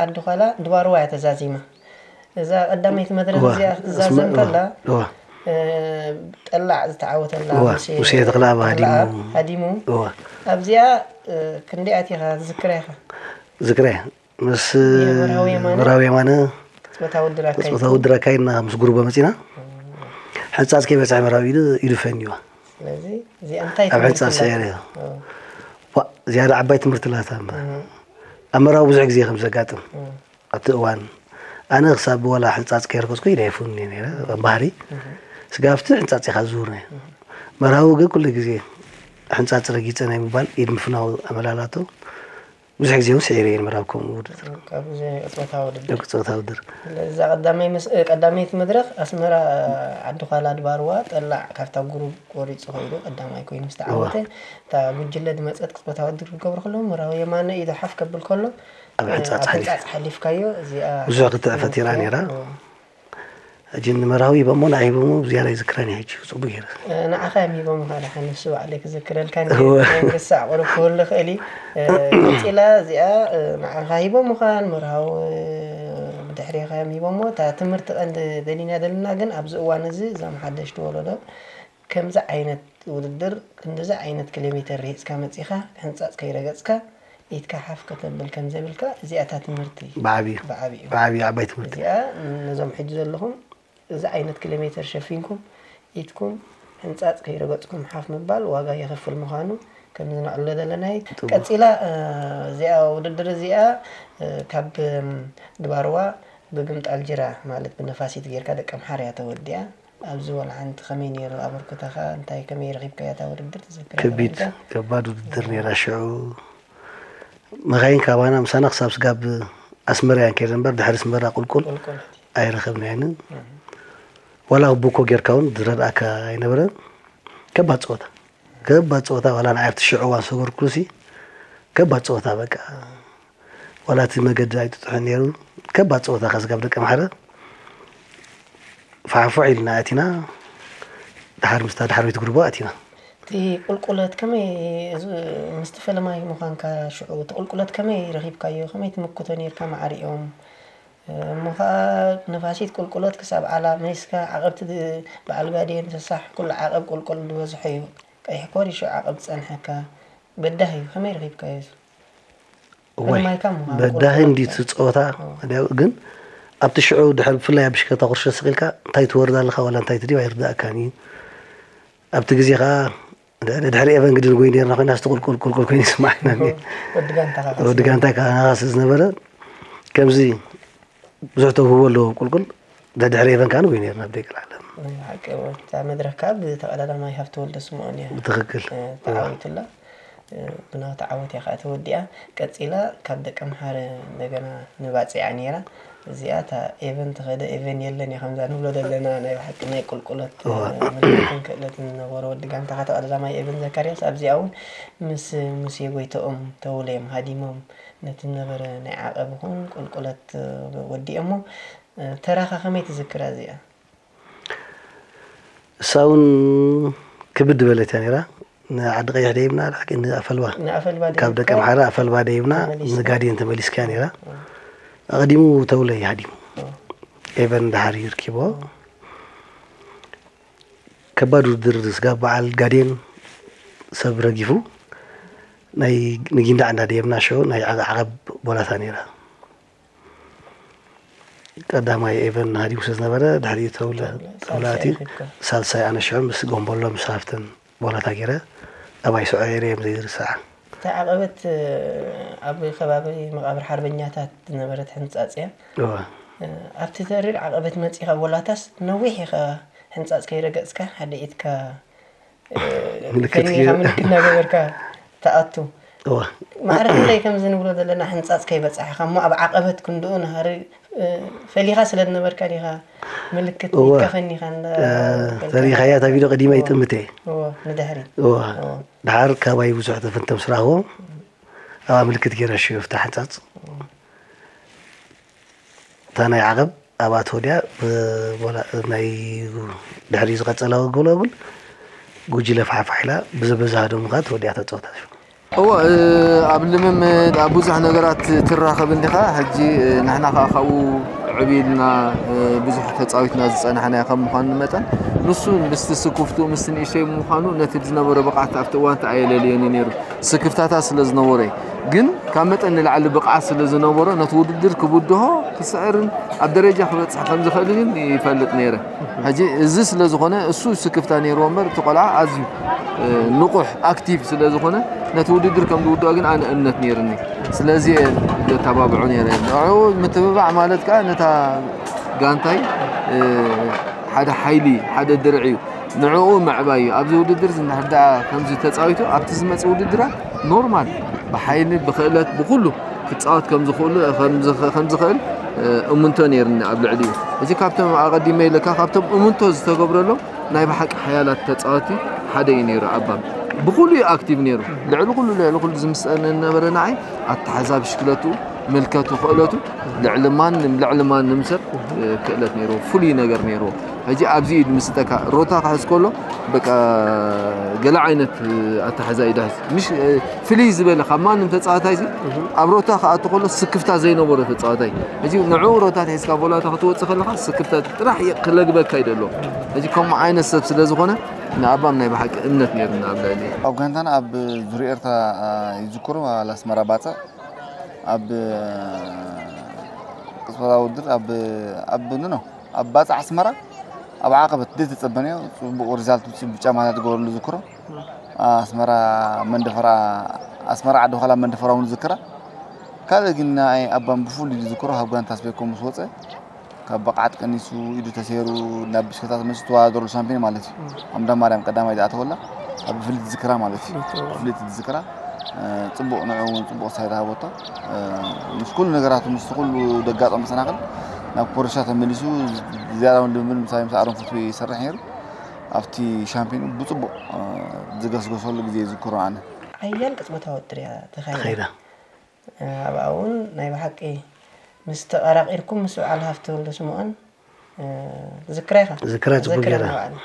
ዓዲ ዃላ ድባርዋ እያ ተዛዚማ። እዛ ቀዳመይቲ መድረኽ እዋ፣ እዚኣ ክትዛዘም ኣስመ-፣ ከላ፣ እዋ። እ፣ ጠላዕ ዝተዓወተላ እዋ፣ ሙሴ ሙሴ ተኽለኣብ ተኽለኣብ ሃዲሙ። ሃዲሙ። እዋ። ኣብዚኣ፣ እ፣ ክንደይ ኣቲኻ ትዝክራ ኢኻ? ዝክረ ምስ የመርሃዊ የማነ መርሃዊ የማነ ቅጽበታዊ ውድድር ኣካይድኩም? ቅጽበታዊ ውድድር ኣካይድና ምስ ጉሩቦ መጺና። ሕንጻጽ ከይበጽሐ መርሃዊ ኢዱ፣ ኢዱ ፈንዩዋ። ስለዚ እዚኣ እንታይ ኣብ ትምህርቲ ሕንጻጽ ኣለካ? ሰዒረ እያ። ኦ። ዋ፣ ዝያዳ ዓባይ ትምህርቲ ኣላታ እምበር። እም። ኣብ መርሃዊ ብዙሕ ግዜ ከም ዘጋጥም። እም። ኣብቲ እዋን ኣነ ክሳብ ዋላ ሕንጻጽ ከይረገጽኩ ኢደ ኣይፈንዩን እየ ነይረ፣ እም። ባህሪ። እም። ስጋብ ኣብቲ ሕንጻጽ ኢኻ ዝዝውር ነይሩ። እም። መርሃዊ ግን ኩሉ ግዜ ሕንጻጽ ረጊጸ ናይ ምባል ኢድ ምፍናው ኣመላላቶ። ብዙሕ ግዜ እውን ስዒረ እየ ንምራብ ከምኡ ውድድር። ካብ እዚ ቅጽበታዊ ውድድር። ቅጽበታዊ ውድድር። ስለዚ እዛ ቀዳማይ መስ-፣ እ፣ ቀዳመይቲ መድረኽ ኣስመራ ዓዲ ዃላ ድባርዋ ጠላዕ ካብታ ጉሩብ ቆሪጹ ኸይዱ ቀዳማይ ኮይኑ ምስ ተዓወተ፣ እዋ። እታ ጉጅለ ዝመጸት ቅጽበታዊ ውድድር ክገብሩ ከለዉ፣ ምራዊ የማነ ኢዱ ሓፍ ከብል ከሎ፣ ኣብ እ፣ ሕንጻጽ ኣብ ሓሊፍ። ሕንጻጽ ሓሊፍካዮ፣ እዚኣ ብዙሕ ክትዕፈት እያ እዋ። ነይራ። እዋ። ሕጂ ንመርሃዊ ሂቦሞ፣ ንዓይ ሂቦሞ፣ ብዝያዳ ይዝክረኒ ሕጂ፣ ጽቡቅ ገይረ። እ፣ ንዓኻ እዮም ሂቦምኻ፣ ደሓን ንሱ ባዕለይ ክዝክረልካ እወ። እንድየ፣ ናይ ምርሳዕ ቁሩብ ክህሉ ይኽእል እዩ። እ፣ ቀጺላ እዚኣ፣ እ፣ ንዓኻ ሂቦምኻ፣ ንመርሃዊ፣ እ፣ ብድሕሬኻ እዮም ሂቦሞ። እታ ትምህርቲ ቀንዲ ደሊና ዘለና ግን ኣብዚ እዋን እዚ እዞም ሓደሽቲ ወለዶ ከምዚ ዓይነት ውድድር፣ ክንድዚ ዓይነት ኪሎ ሜተር ርሂጽካ መጺኻ፣ ሕንጻጽ ከይረገጽካ፣ ኢድካ ሓፍ ከተብል ከም ዘብልካ፣ እዚኣ እታ ትምህርቲ ብዓቢኡ። ብዓቢኡ። ብዓቢኡ ዓባይ ትምህርቲ። እዚኣ ነዞም ሕጂ ዘለኹም፣ እዚ ዓይነት ኪሎ ሜተር ሸፊንኩም፣ ኢድኩም ሕንጻጽ ከይረገጽኩም ሓፍ ምባል ዋጋ የኸፍል ምዃኑ ከም ዝነዕሎ ዘለና እዩ። ጥቡቕ። ቀጺላ፣ እ፣ እዚኣ ውድድር እዚኣ፣ እ፣ ካብ፣ እም፣ ድባርዋ ብግምጣል ጅራ፣ ማለት ብነፋሲት ጌርካ ደቀምሓር እያ ተወዲኣ። ኣብዚ ወላ ሓንቲ ከመይ ነይሩ ኣበርክቶኻ? እንታይ ከመይ ረኺብካያ እታ ውድድር ትዝክራ ከቢድ፣ ኣለካ? ከባድ ውድድር ነይራ ሽዑ። መኻይን ካባና ምሳና ክሳብ ስጋብ ኣስመራ እየን ከይደን እምበር፣ ድሕሪ ኣስመራ ቁልቁል ቁልቁል። ኣይረኸብናየንን። እም። ዋላ ቡኮ ጌርካ እውን ዝረድኣካ ኣይነበረን። ከባድ ጸወታ። ከባድ ጸወታ፣ ዋላ ንዓይ ኣብቲ ሽዑ እዋን ዝሰገርኩሉሲ ከባድ ጸወታ በቃ። ዋላ እቲ መገዲ ኣይጥጥሑን ነይሩ። ከባድ ጸወታ ከ ስጋብ ደቀምሓረ ፋሕፉሕ ኢልና ኣቲና፣ ድሓር ምስታ ዳሕረወይቲ ጉርቦ ኣቲና። እቲ ቁልቁለት ከመይ፣ እዚ ምስቲ ፈለማይ ምዃንካ ሽዑ፣ እቲ ቁልቁለት ከመይ ረኺብካዮ? ከመይ ትምክቶ ነይርካ ማዕሪኦም? እሞ ኸኣ ነፋሲት ቁልቁለት ክሳብ ዓላ መሊስካ ዓቐብቲ ድ-፣ በዓል ጋዴን፣ ሰሳሕ፣ ኩሉ ዓቐብ ቁልቁል ዝበዝሖ እዩ። ቀይሕ ኮር እዩ ሽዑ ዓቐብ ዝጸንሐካ። በዳሂ እዩ። ከመይ ረኺብካዮ እዚ? እዋይ፣ ፈለማይካ ምዃኑ በዳሂ ቁልቁለት እንዲ እዩ። እቲ ጸወታ። ኦ። እንዲያው ግን ኣብቲ ሽዑ ድሕሪ ብፍላይ ኣብ ብሽክለታ ቁርሸ ስቕ ኢልካ እንታይ ትወርድ ኣለኻ ዋላ እንታይ ትድይብ ኣይርድኣካን እዩ። ኣብቲ ግዜ ኸኣ ድ-፣ ድሕሪ ኤቨን ግድን ጎይ ነርና ኮይና፣ እስቲ ቁልቁል፣ ቁልቁል ኮይኑ ይስማዓና እኒአ። ወዲ ጋንታኻ ወዲ ጋንታይ ከኣ ናኻ ስለ ዝነበረ፣ ከምዚ ብዙሕ ተውህቦ ኣለዎ ቁልቁል፣ ደድሕሪ ኤቨን ከኣ ንጎይ ነርና ኣብ ደቂ ዓለም። ናይ ሓቂ እወ። እታ መድረኽ ከኣ ብተቐዳዳማይ ሃብተወልደ ስምኦን እያ፣ ብትኽክል። እ፣ ተዓዊቱላ። እ፣ ብናቱ ዓወት እያ ከኣ ተወዲኣ። ቀጺላ ካብ ደቀምሓረ እንደገና ንባጽዕ እያ ነይራ። እዚኣ እታ ኤቨን ተኸደ ኤቨን የለን እያ ከምዛ ንብሎ ዘለና፣ ናይ ብሓቂ ናይ ቁልቁለት፣ እወ። ምልክትን ክእለትን ዝነበሮ ወዲ ጋንታ፣ እታ ቀዳማይ ኤቨን ዘካርያስ። ኣብዚኣ እውን ምስ ሙሴ ጎይትኦም ተውለ እዮም ሃዲሞም፣ ነቲ ዝነበረ ናይ ዓቐብ ይኹን ቁልቁለት ወዲኦሞ። ተራኻ ከመይ ትዝክራ እዚኣ? እሳ እውን ክብድ ዝበለት እያ ነይራ። ንዓዲ ቀይሕ ደይብና፣ ንዓዲ ንኣፈልባ። ንኣፈልባ ካብ ደይብካ? ደቀምሓረ ኣፈልባ ደይብና፣ ተመሊስካ? ንጋዴን ተመሊስካ ነይራ። እ። ኣቐዲሙ ተውለ እዩ ሃዲሙ። እ። ኤቨን ደሓር እዩ ርኪቦ። እ። ከባድ ውድድር ስጋብ በዓል ጋዴን ሰብ ረጊፉ፣ ናይ ንጊንዳዕ እንዳደየብና ሽዑ ናይ ዓቐ-፣ ዓቐብ ቦላታ ነይራ። ቀዳማይ ኤቨን ሃዲሙ ስለ ዝነበረ፣ ድሕሪኡ ተውለ፣ ተውለ፣ ተውለ ሳልሳይ ኣትዩ፣ ረኺብካ። ሳልሳይ ኣነ ሽዑ ምስ ጎምቦሎ፣ ምስ ሃፍተን ቦላታ ገይረ፣ ኣባይ ስዖ ኤርየ እዮም ዘይርሳዕ። እታ ዓቐበት፣ ኣብ ከባቢ መቓብር ሓርበኛታት ዝነበረት ሕንጻጽ እያ። እወ። ኣብቲ ተሪር ዓቐበት መጺኻ ቦላታስ ነዊሕ ኢኻ ሕንጻጽ ከይረገጽካ ሓደ ኢድካ ምልክት ፈኒኻ ገይረ። ምልክት እናገበርካ ትኣቱ። እወ። ማዕረ ክንደይ ከምዚ ንብሎ ዘለና ሕንጻጽ ከይበጻሕኻ እሞ ኣብ ዓቐበት ክንድኡ ናሃሪ፣ እ፣ ፈሊኻ ስለ ዝነበርካ ዲኻ ምልክት እወ። ኢድካ ፈኒኻ እንዳ እ፣ በልካ ፈሪኻያ እታ ቪድዮ ቀዲማ እወ። ይጥምት እየ። እወ፣ ንድሕሪት። እወ። እወ። ድሓር ካባይ ብዙሕ ተፈንቶም ስራኽዎ ኣብኣ ምልክት ገይረ ሽዮ ፍታ ሕንጻጽ። እወ። እታ ናይ ዓቐብ ኣብኣ ተወዲኣ፣ ብ-፣ ወላ-፣ ናይ ድሕሪ ዝቐጸላ ጎላጉል ጉጅለ ፋሕፋሕ ኢላ ብዝበዝሃ ደሙ ከኣ ተወዲኣ ተጻወታ። እወ፣ እ፣ ኣብ ልምምድ፣ ኣብ ብዙሕ ነገራት ትራኸብ እንዲኻ። ሕጂ፣ እ፣ ንሕና ከኣ ካብኡ ዕብ ኢልና፣ እ፣ ብዙሕ ተጻዊትና ዝጸናሕናዮ ከም ምዃኑ መጠን፣ ንሱ ምስቲ ስኩፍቱ፣ ምስቲ ንእሽተይ ምዃኑ፣ ነቲ ዝነበሮ ብቕዓት ኣብቲ እዋን እቲ ኣየለልዮን እዩ ነይሩ። ስክፍታታት ስለ ዝነበሮ እዩ። ግን ካብ መጠን ንላዕሊ ብቕዓት ስለ ዝነበሮ፣ ነቲ ውድድር ክብድሆ፣ ክስዕርን ኣብ ደረጃ ክበጽሕ ከም ዝኽእልን ይፈልጥ ነይረ። ሕጂ እዚ ስለ ዝኾነ፣ እሱ ስክፍታ ነይርዎ እምበር፣ እቲ ቆልዓ ኣዝዩ፣ እ፣ ንቑሕ፣ ኣክቲቭ ስለ ዝኾነ፣ ነቲ ውድድር ከም ዝውድኦ ግን ኣነ እምነት ነይርኒ። ስለዚ እየ ዘተባብዖ ነይረ። ንዕኡ ምትብባዕ ማለት ከኣ ነታ ጋንታይ፣ እ፣ ሓደ ሓይሊ፣ ሓደ ድርዒ እዩ። ንዕኡ ምዕባይ እዩ። ኣብዚ ውድድር እዚ እንድሕር ደኣ ከምዚ ተጻዊቱ፣ ኣብቲ ዝመጽእ ውድድራት ኖርማል ብሓይሊ፣ ብክእለት፣ ብኹሉ ክጻወት ከም ዝኽእሉ፣ ከም ዝኽ-፣ ከም ዝኽእል፣ እ፣ እምንቶ ነይርኒ ኣብ ልዕሊኡ። እዚ ካብቶም ኣቐዲመ ኢለካ፣ ካብቶም እምንቶ ዝተገብረሎም ናይ ብሓቂ ሓያላት ተጻወቲ ሓደ እዩ ነይሩ ኣባም። ብኹሉ እዩ ኣክቲቭ ነይሩ። ልዕሊ ኩሉ፣ ልዕሊ ኩሉ ዝምስጠኒ ዝነበረ ንዓይ ኣተሓዛ ብሽክለቱ፣ ምልከቱ፣ ክእለቱ ልዕሊ ማንም፣ ልዕሊ ማንም ሰብ፣ እ፣ ክእለት ነይርዎ። ፍሉይ ነገር ነይርዎ። ሕጂ ኣብዚ ኢድ ምስ እተካ ሮታ ክሕዝ ከሎ በቃ ገለ ዓይነት ኣተሓዛ እዩ ድሕዝ። ምሽ፣ እ፣ ፍልይ ዝበለ ካብ ማንም ተጻዋታይ ሲ ኣብ ሮታ ክኣቱ ከሎ ስክፍታ ዘይነበሮ ተጻዋታይ። ሕጂ ንዕኡ ሮታ ትሒዝካ ቦላታ ክትወጽእ ከለኻ ስክፍታ ጥራሕ የ-፣ ክለግበካ እዩ ደሎ። ሕጂ ከምኡ ዓይነት ሰብ ስለ ዝኾነ ንኣባም ናይ ብሓቂ እምነት ነይሩና ኣብ ልዕሊ ኣብ ጋንታና ኣብ ዙርያ ኤርትራ፣ አ፣ ይዝክሩ፣ ኣብ ኣስመራ ባጽዕ ኣብ ቅጽበታዊ ውድድር ኣብ፣ ኣብ ኖ፣ ኖ፣ ኣብ ባጽዕ ኣስመራ ኣብ ዓቐበት ዘይተጸበናዮ ጽቡቕ ሪዛልት ውጽእ ብጫ ማልያ ዝገበረሉ ዝክሮ። ኣስመራ መንደፈራ፣ ኣስመራ ዓዲ ዃላ መንደፈራ እውን ዝክራ። ካልእ ግን ንኣይ ኣባም ብፍሉይ ዝክሮ ካብ ጋንታ ስፔኮ ምስ ወጸ ካብ ብቕዓት ቀኒሱ ኢዱ ተሰይሩ ናብ ብሽክለታ ተመሊሱ ተወዳደረሉ ሻምፒዮን ማለት እዩ። ኣምዳ ማርያም ቀዳማይ ዝኣተወላ ኣብ ፍልጥ ዝክራ ማለት እዩ። ፍልጥ ዝክራ። እ፣ ጽቡቕ፣ ንዕኡ እውን ጽቡቕ ሳይድ ሃበቶ። እ፣ ምስ ኩሉ ነገራቱ፣ ምስ ኩሉ ደጋጦም መሰናኽል ናብ ኮረሻ ተመሊሱ ዝያዳ እውን ልምምድ ምሳይ ምስ ኣሮን ፍትዊ ይሰርሕ ነይሩ። ኣብቲ ሻምፒዮን ብጽቡቕ፣ እ፣ ዝገስገሰሉ ግዜ ይዝክሮ ኣነ። ሓያል ቅጽበታዊ ውድድር እያ ተኻይዳ። ተኻይዳ። እ፣ ኣብኣ እውን ናይ ብሓቂ ምስ ተቐራቒርኩም ምስ በዓል ሃፍቲ ወልደስምኦን፣ እ፣ ትዝክራ ኢኻ? ዝክራ ጽቡቅ ትዝክራ ጌራ። ንባዕላ።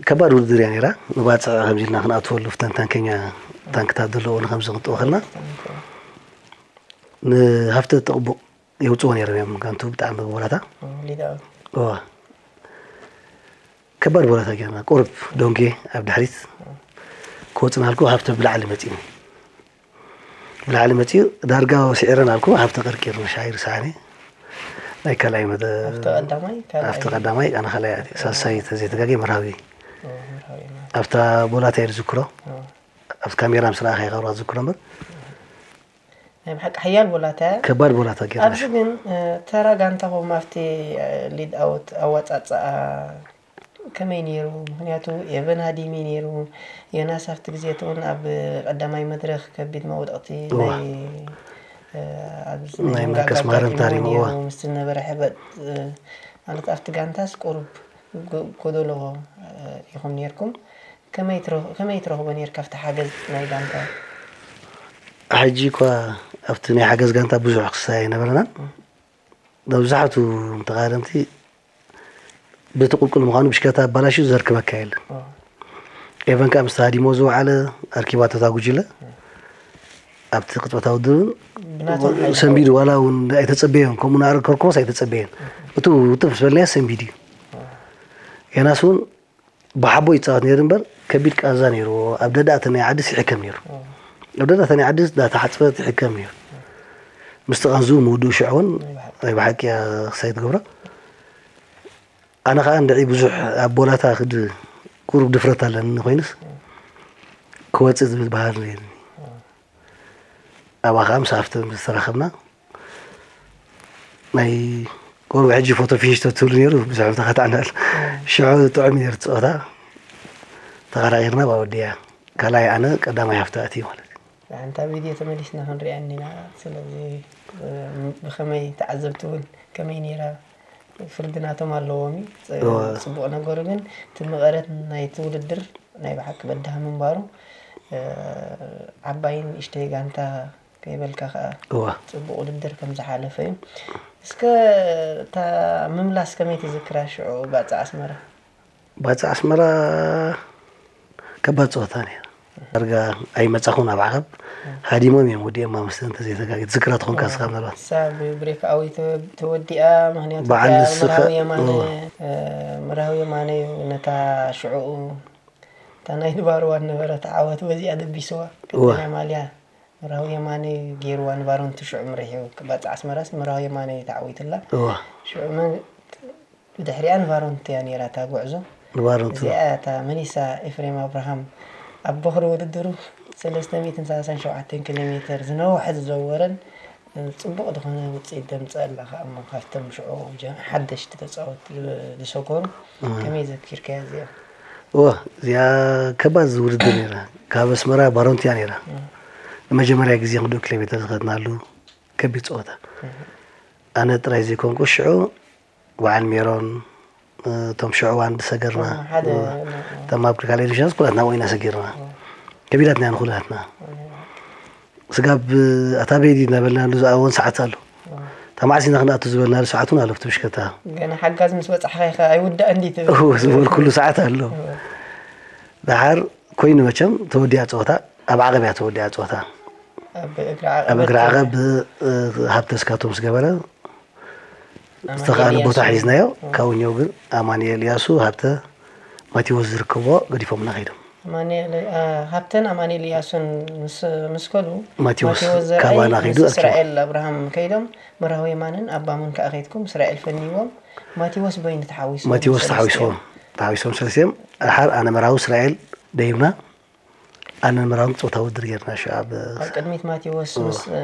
ከባድ ውድድር እያ ነይራ። ንባጽዕ ከምዚ ኢልና ክንኣትወሉ፣ ፍተን ታንከኛ፣ ታንክታት ዘለዎ ንከምዚ ክንጥወ ከልና፣ ንሃፍቲ ተቕቡቕ የውጽዎ ነይሮም እዮም። ጋንቱ ብጣዕሚ ብቦላታ። እ፣ ሊዳዊ። እዋ። ከባድ ቦላታ ጌርና። ቁሩብ ዶንጌ ኣብ ድሕሪት ክወጽእ እናልኩ ሃፍቲ ብላዕሊ መጺኡ። ብላዕሊ መጺኡ ዳርጋ ስዒረ እናልኩ ሃፍቲ ቀርቂሩ ሻሂ ርሳዕኒ። ናይ ካልኣይ መደ-፣ ሃፍቲ ቀዳማይ፣ ካልኣይ። ሃፍቲ ቀዳማይ፣ ኣነ ካልኣይ ኣትየ። ሳልሳይ ተዘይተጋግየ መርሃዊ። ኦ፣ መርሃዊ፣ መርሃዊ። ኣብታ ቦላታ እየ ዝዝክሮ። ኦ። ኣብቲ ካሜራ ምስ ረኣኻ ኢኻ ዝዝክሮ እምበር። ናይ ብሓቂ ሓያል ቦላታ እያ። ከባድ ቦላታ ጌርና። ኣብዚ ግን፣ እ፣ ተራ ጋንታኹም ኣብቲ፣ እ፣ ሊድ ኣውት ኣወጻጽኣ ከመይ ነይሩ? ምኽንያቱ ኤቨን ሃዲሚ ነይሩ። ዮናስ ኣብቲ ግዜ እቲ እውን ኣብ ቀዳማይ መድረኽ ከቢድ መውደቕቲ እዋ። ናይ፣ እ፣ ኣብ ናይ ናይ መንቀስ ማረም ኣጋጣሚ ታሪሙ፣ እውን እዋ። ነይሩ። ምስ ዝነበረ ሕበጥ፣ እ፣ ማለት ኣብቲ ጋንታስ ቁሩብ ጎ-፣ ጎደሎ፣ እ፣ ኢኹም ነይርኩም። ከመይ ትረ-፣ ከመይ ትረኽቦ ነይርካ ኣብቲ ሓገዝ ናይ ጋንታ? ሕጂ እኳ ኣብቲ ናይ ሓገዝ ጋንታ ብዙሕ ክሳይ ኣይነበረናን። እ። መብዛሕቱ ተቓደምቲ በቲ ቁልቁል ምዃኑ ብሽክለታ ኣባላሽዩ ዘርክበካ የለን። ኦ። ኤቨን ከኣ ምስ ሃዲሞ ዝወዓለ ኣርኪባቶ እታ ጉጅለ ኣብቲ ቅጽበታዊ ውድድር ብናቶም ሓይሊ። ሰንቢዱ፣ ዋላ እውን ኣይተጸበዮን፣ ከምኡ ንኣረከርኮስ ኣይተጸበየን። እቱ ውትፍ ዝበልናዮ ሰንቢዱ እዩ። ኦ። ዮናስ እውን ብሓቦ ይጻወት ነይሩ እምበር፣ ከቢድ ቃንዛ ነይርዎ። ኣብ ደዳእተ ናይ ዓድስ ይሕከም ነይሩ። ኦ። ኣብ ደዳእተ ናይ ዓድስ እንዳተሓጽበት ይሕከም ነይሩ። ምስቲ ቃንዝኡ ምውድኡ ሽዑ እውን ናይ ብሓቂ። ናይ ብሓቂ እያ ክሳይ ትገብሮ። ኣነ ኸኣ እንድዒ ብዙሕ ኣብ ቦላታ ክድ-፣ ቁሩብ ድፍረት ኣለኒ ኮይኑስ፣ ኦ። ክወጽእ ዝብል ባህሪ ነይሩኒ። ኦ። ኣብኣ ኸኣ ምስ ሃፍቲ ምስ ተራኸብና፣ ናይ ቁሩብ ሕጂ ፎቶ ፊኒሽ ተትብሉ ነይሩ፣ ብዙሕ ተኻታዕናል። ሽዑ ጥዑም እዩ ነይሩ እቲ ጸወታ። ተቐራቒርና ብኣወዲያ። ካልኣይ ኣነ፣ ቀዳማይ ሃፍቲ ኣትዩ ማለት እዩ። ንሓንታ ቪድዮ ተመሊስና ክንሪኣ እኒና። ስለዚ፣ እ፣ ብኸመይ ተዓዘብቲ እውን ከመይ ነይራ? ፍርዲ ናቶም ኣለዎም እዩ። ጽ-፣ እወ። ጽቡቕ ነገሩ ግን እቲ መቐረት ናይቲ ውድድር ናይ ብሓቂ በዳሂ ምንባሩ፣ እ፣ ዓባይን ንእሽተይ ጋንታ ይበልካ ከኣ እዋ ጽቡቕ ውድድር ከም ዝሓለፈ እዩ። እስከ እታ ምምላስ ከመይ ትዝክራ ሽዑ ባጽዕ ኣስመራ? ባጽዕ ኣስመራ ከባድ ጸወታ ነይሩ። ዳርጋ ኣይመጻኹን ኣብ ዓቐብ ሃዲሞም እዮም ወዲኦም ኣምስተ እንተዘይተጋጊ ትዝክራ ትኾንካ እስኻ ምናልባት እሳ ብብሬክ ኣዊ ተወ- ተወዲኣ። ምክንያቱ በዓል እቲኣ ንስኻ- መርሃዊ የማነ እወ። እ፣ መርሃዊ የማነ እዩ ነታ ሽዕኡ እታ ናይ ድባርዋ ነበረት ዓወት በዚኣ ደቢስዋ። እወ። ቀጠልያ ማልያ መርሃዊ የማነ ገይርዋ ንባሮንቱ ሽዑ ምሪሑ። ባጽዕ ኣስመራስ መርሃዊ የማነ እዩ ተዓዊትላ። እወ ሽዑ መን ብድሕሪኣ ንባሮንቱ እያ ነይራ እታ ጉዕዞ። ንባሮንቱ እዚኣ እታ መኒሳ ኤፍሬም ኣብርሃም ኣብ ቦኽሪ ውድድሩ ሰለስተ ሚእትን ሰላሳን ሸውዓተን ኪሎ ሜተር ዝነውሐ ዝዘወረን ጽቡቕ ዝኾነ ውፅኢት ደምፀ ኣላ። ከኣ እሞ ካብቶም ሽዑ ጀ- ሓደሽቲ ተፃወት ዝሰኮሩ ከመይ ዘኪርካያ እዚኣ? እወ እዚኣ ከባድ ውድድር ነይራ። ካብ ኣስመራ ባሮንቱ እያ ነይራ። ንመጀመርያ ግዜ ክንደኡ ኪሎ ሜተር ዝኸድናሉ ከቢድ ፀወታ። ኣነ ጥራይ ዘይኮንኩ ሽዑ በዓል ሜሮን እቶም ሽዑ ዋን ዝሰገርና ሓደ እቶም ኣብ ካልኣይ ዲቪዥን ኩላትና ወይና ሰጊርና ከቢዳትና ንኩላትና ስጋብ ኣታ ቤዲ እናበልናሉ ዝኣወን ሰዓት ኣሎ። እታ መዓስ ኢና ክንኣቱ ዝበልናሉ ሰዓት እውን ኣሎ ኣብቲ ብሽከታ ገና ሓጋዝ ምስ በፃሕኻ ኢኻ ኣይውዳእ እንዲ ትብል እሁ ዝበልኩሉ ሰዓት ኣሎ። ደሓር ኮይኑ መቸም ተወዲኣ ፀወታ ኣብ ዓቐብ እያ ተወዲኣ ፀወታ። ኣብ እግሪ ዓቐብ ኣብ እግሪ ዓቐብ ሃብተ ስካቶ ምስ ገበረ ዝተኻእለ ቦታ ሒዝናዮ። ካብኛው ግን ኣማኑኤል እያሱ ሃብተ ማቴዎስ ዝርከብዎ ገዲፎምና ከይዶም። ኣማኑኤል አ፣ ሃብተን ኣማኑኤል እያሱን ምስ ምስ ከዱ ማቴዎስ ማቴዎስ ዘርኣይ ካባና ምስ ከይዱ ኣትዮም። እስራኤል ኣብርሃም ከይዶም። መርሃዊ የማነን ኣባ ሙን ከኣ ከይድኩም እስራኤል ፈንይዎም። ማቴዎስ በይኑ ተሓዊሱ ማቴዎስ ሰለስቲኦም። ተሓዊስዎም ተሓዊሶም ሰለስቲኦም። ደሓር ኣነ መራዊ እስራኤል ደይብና ኣነ መራዊ ፆታ ውድድር ጌርና ሽዑ ኣብ ኣብ ቅድሚት ማቴዎስ ምስ እ፣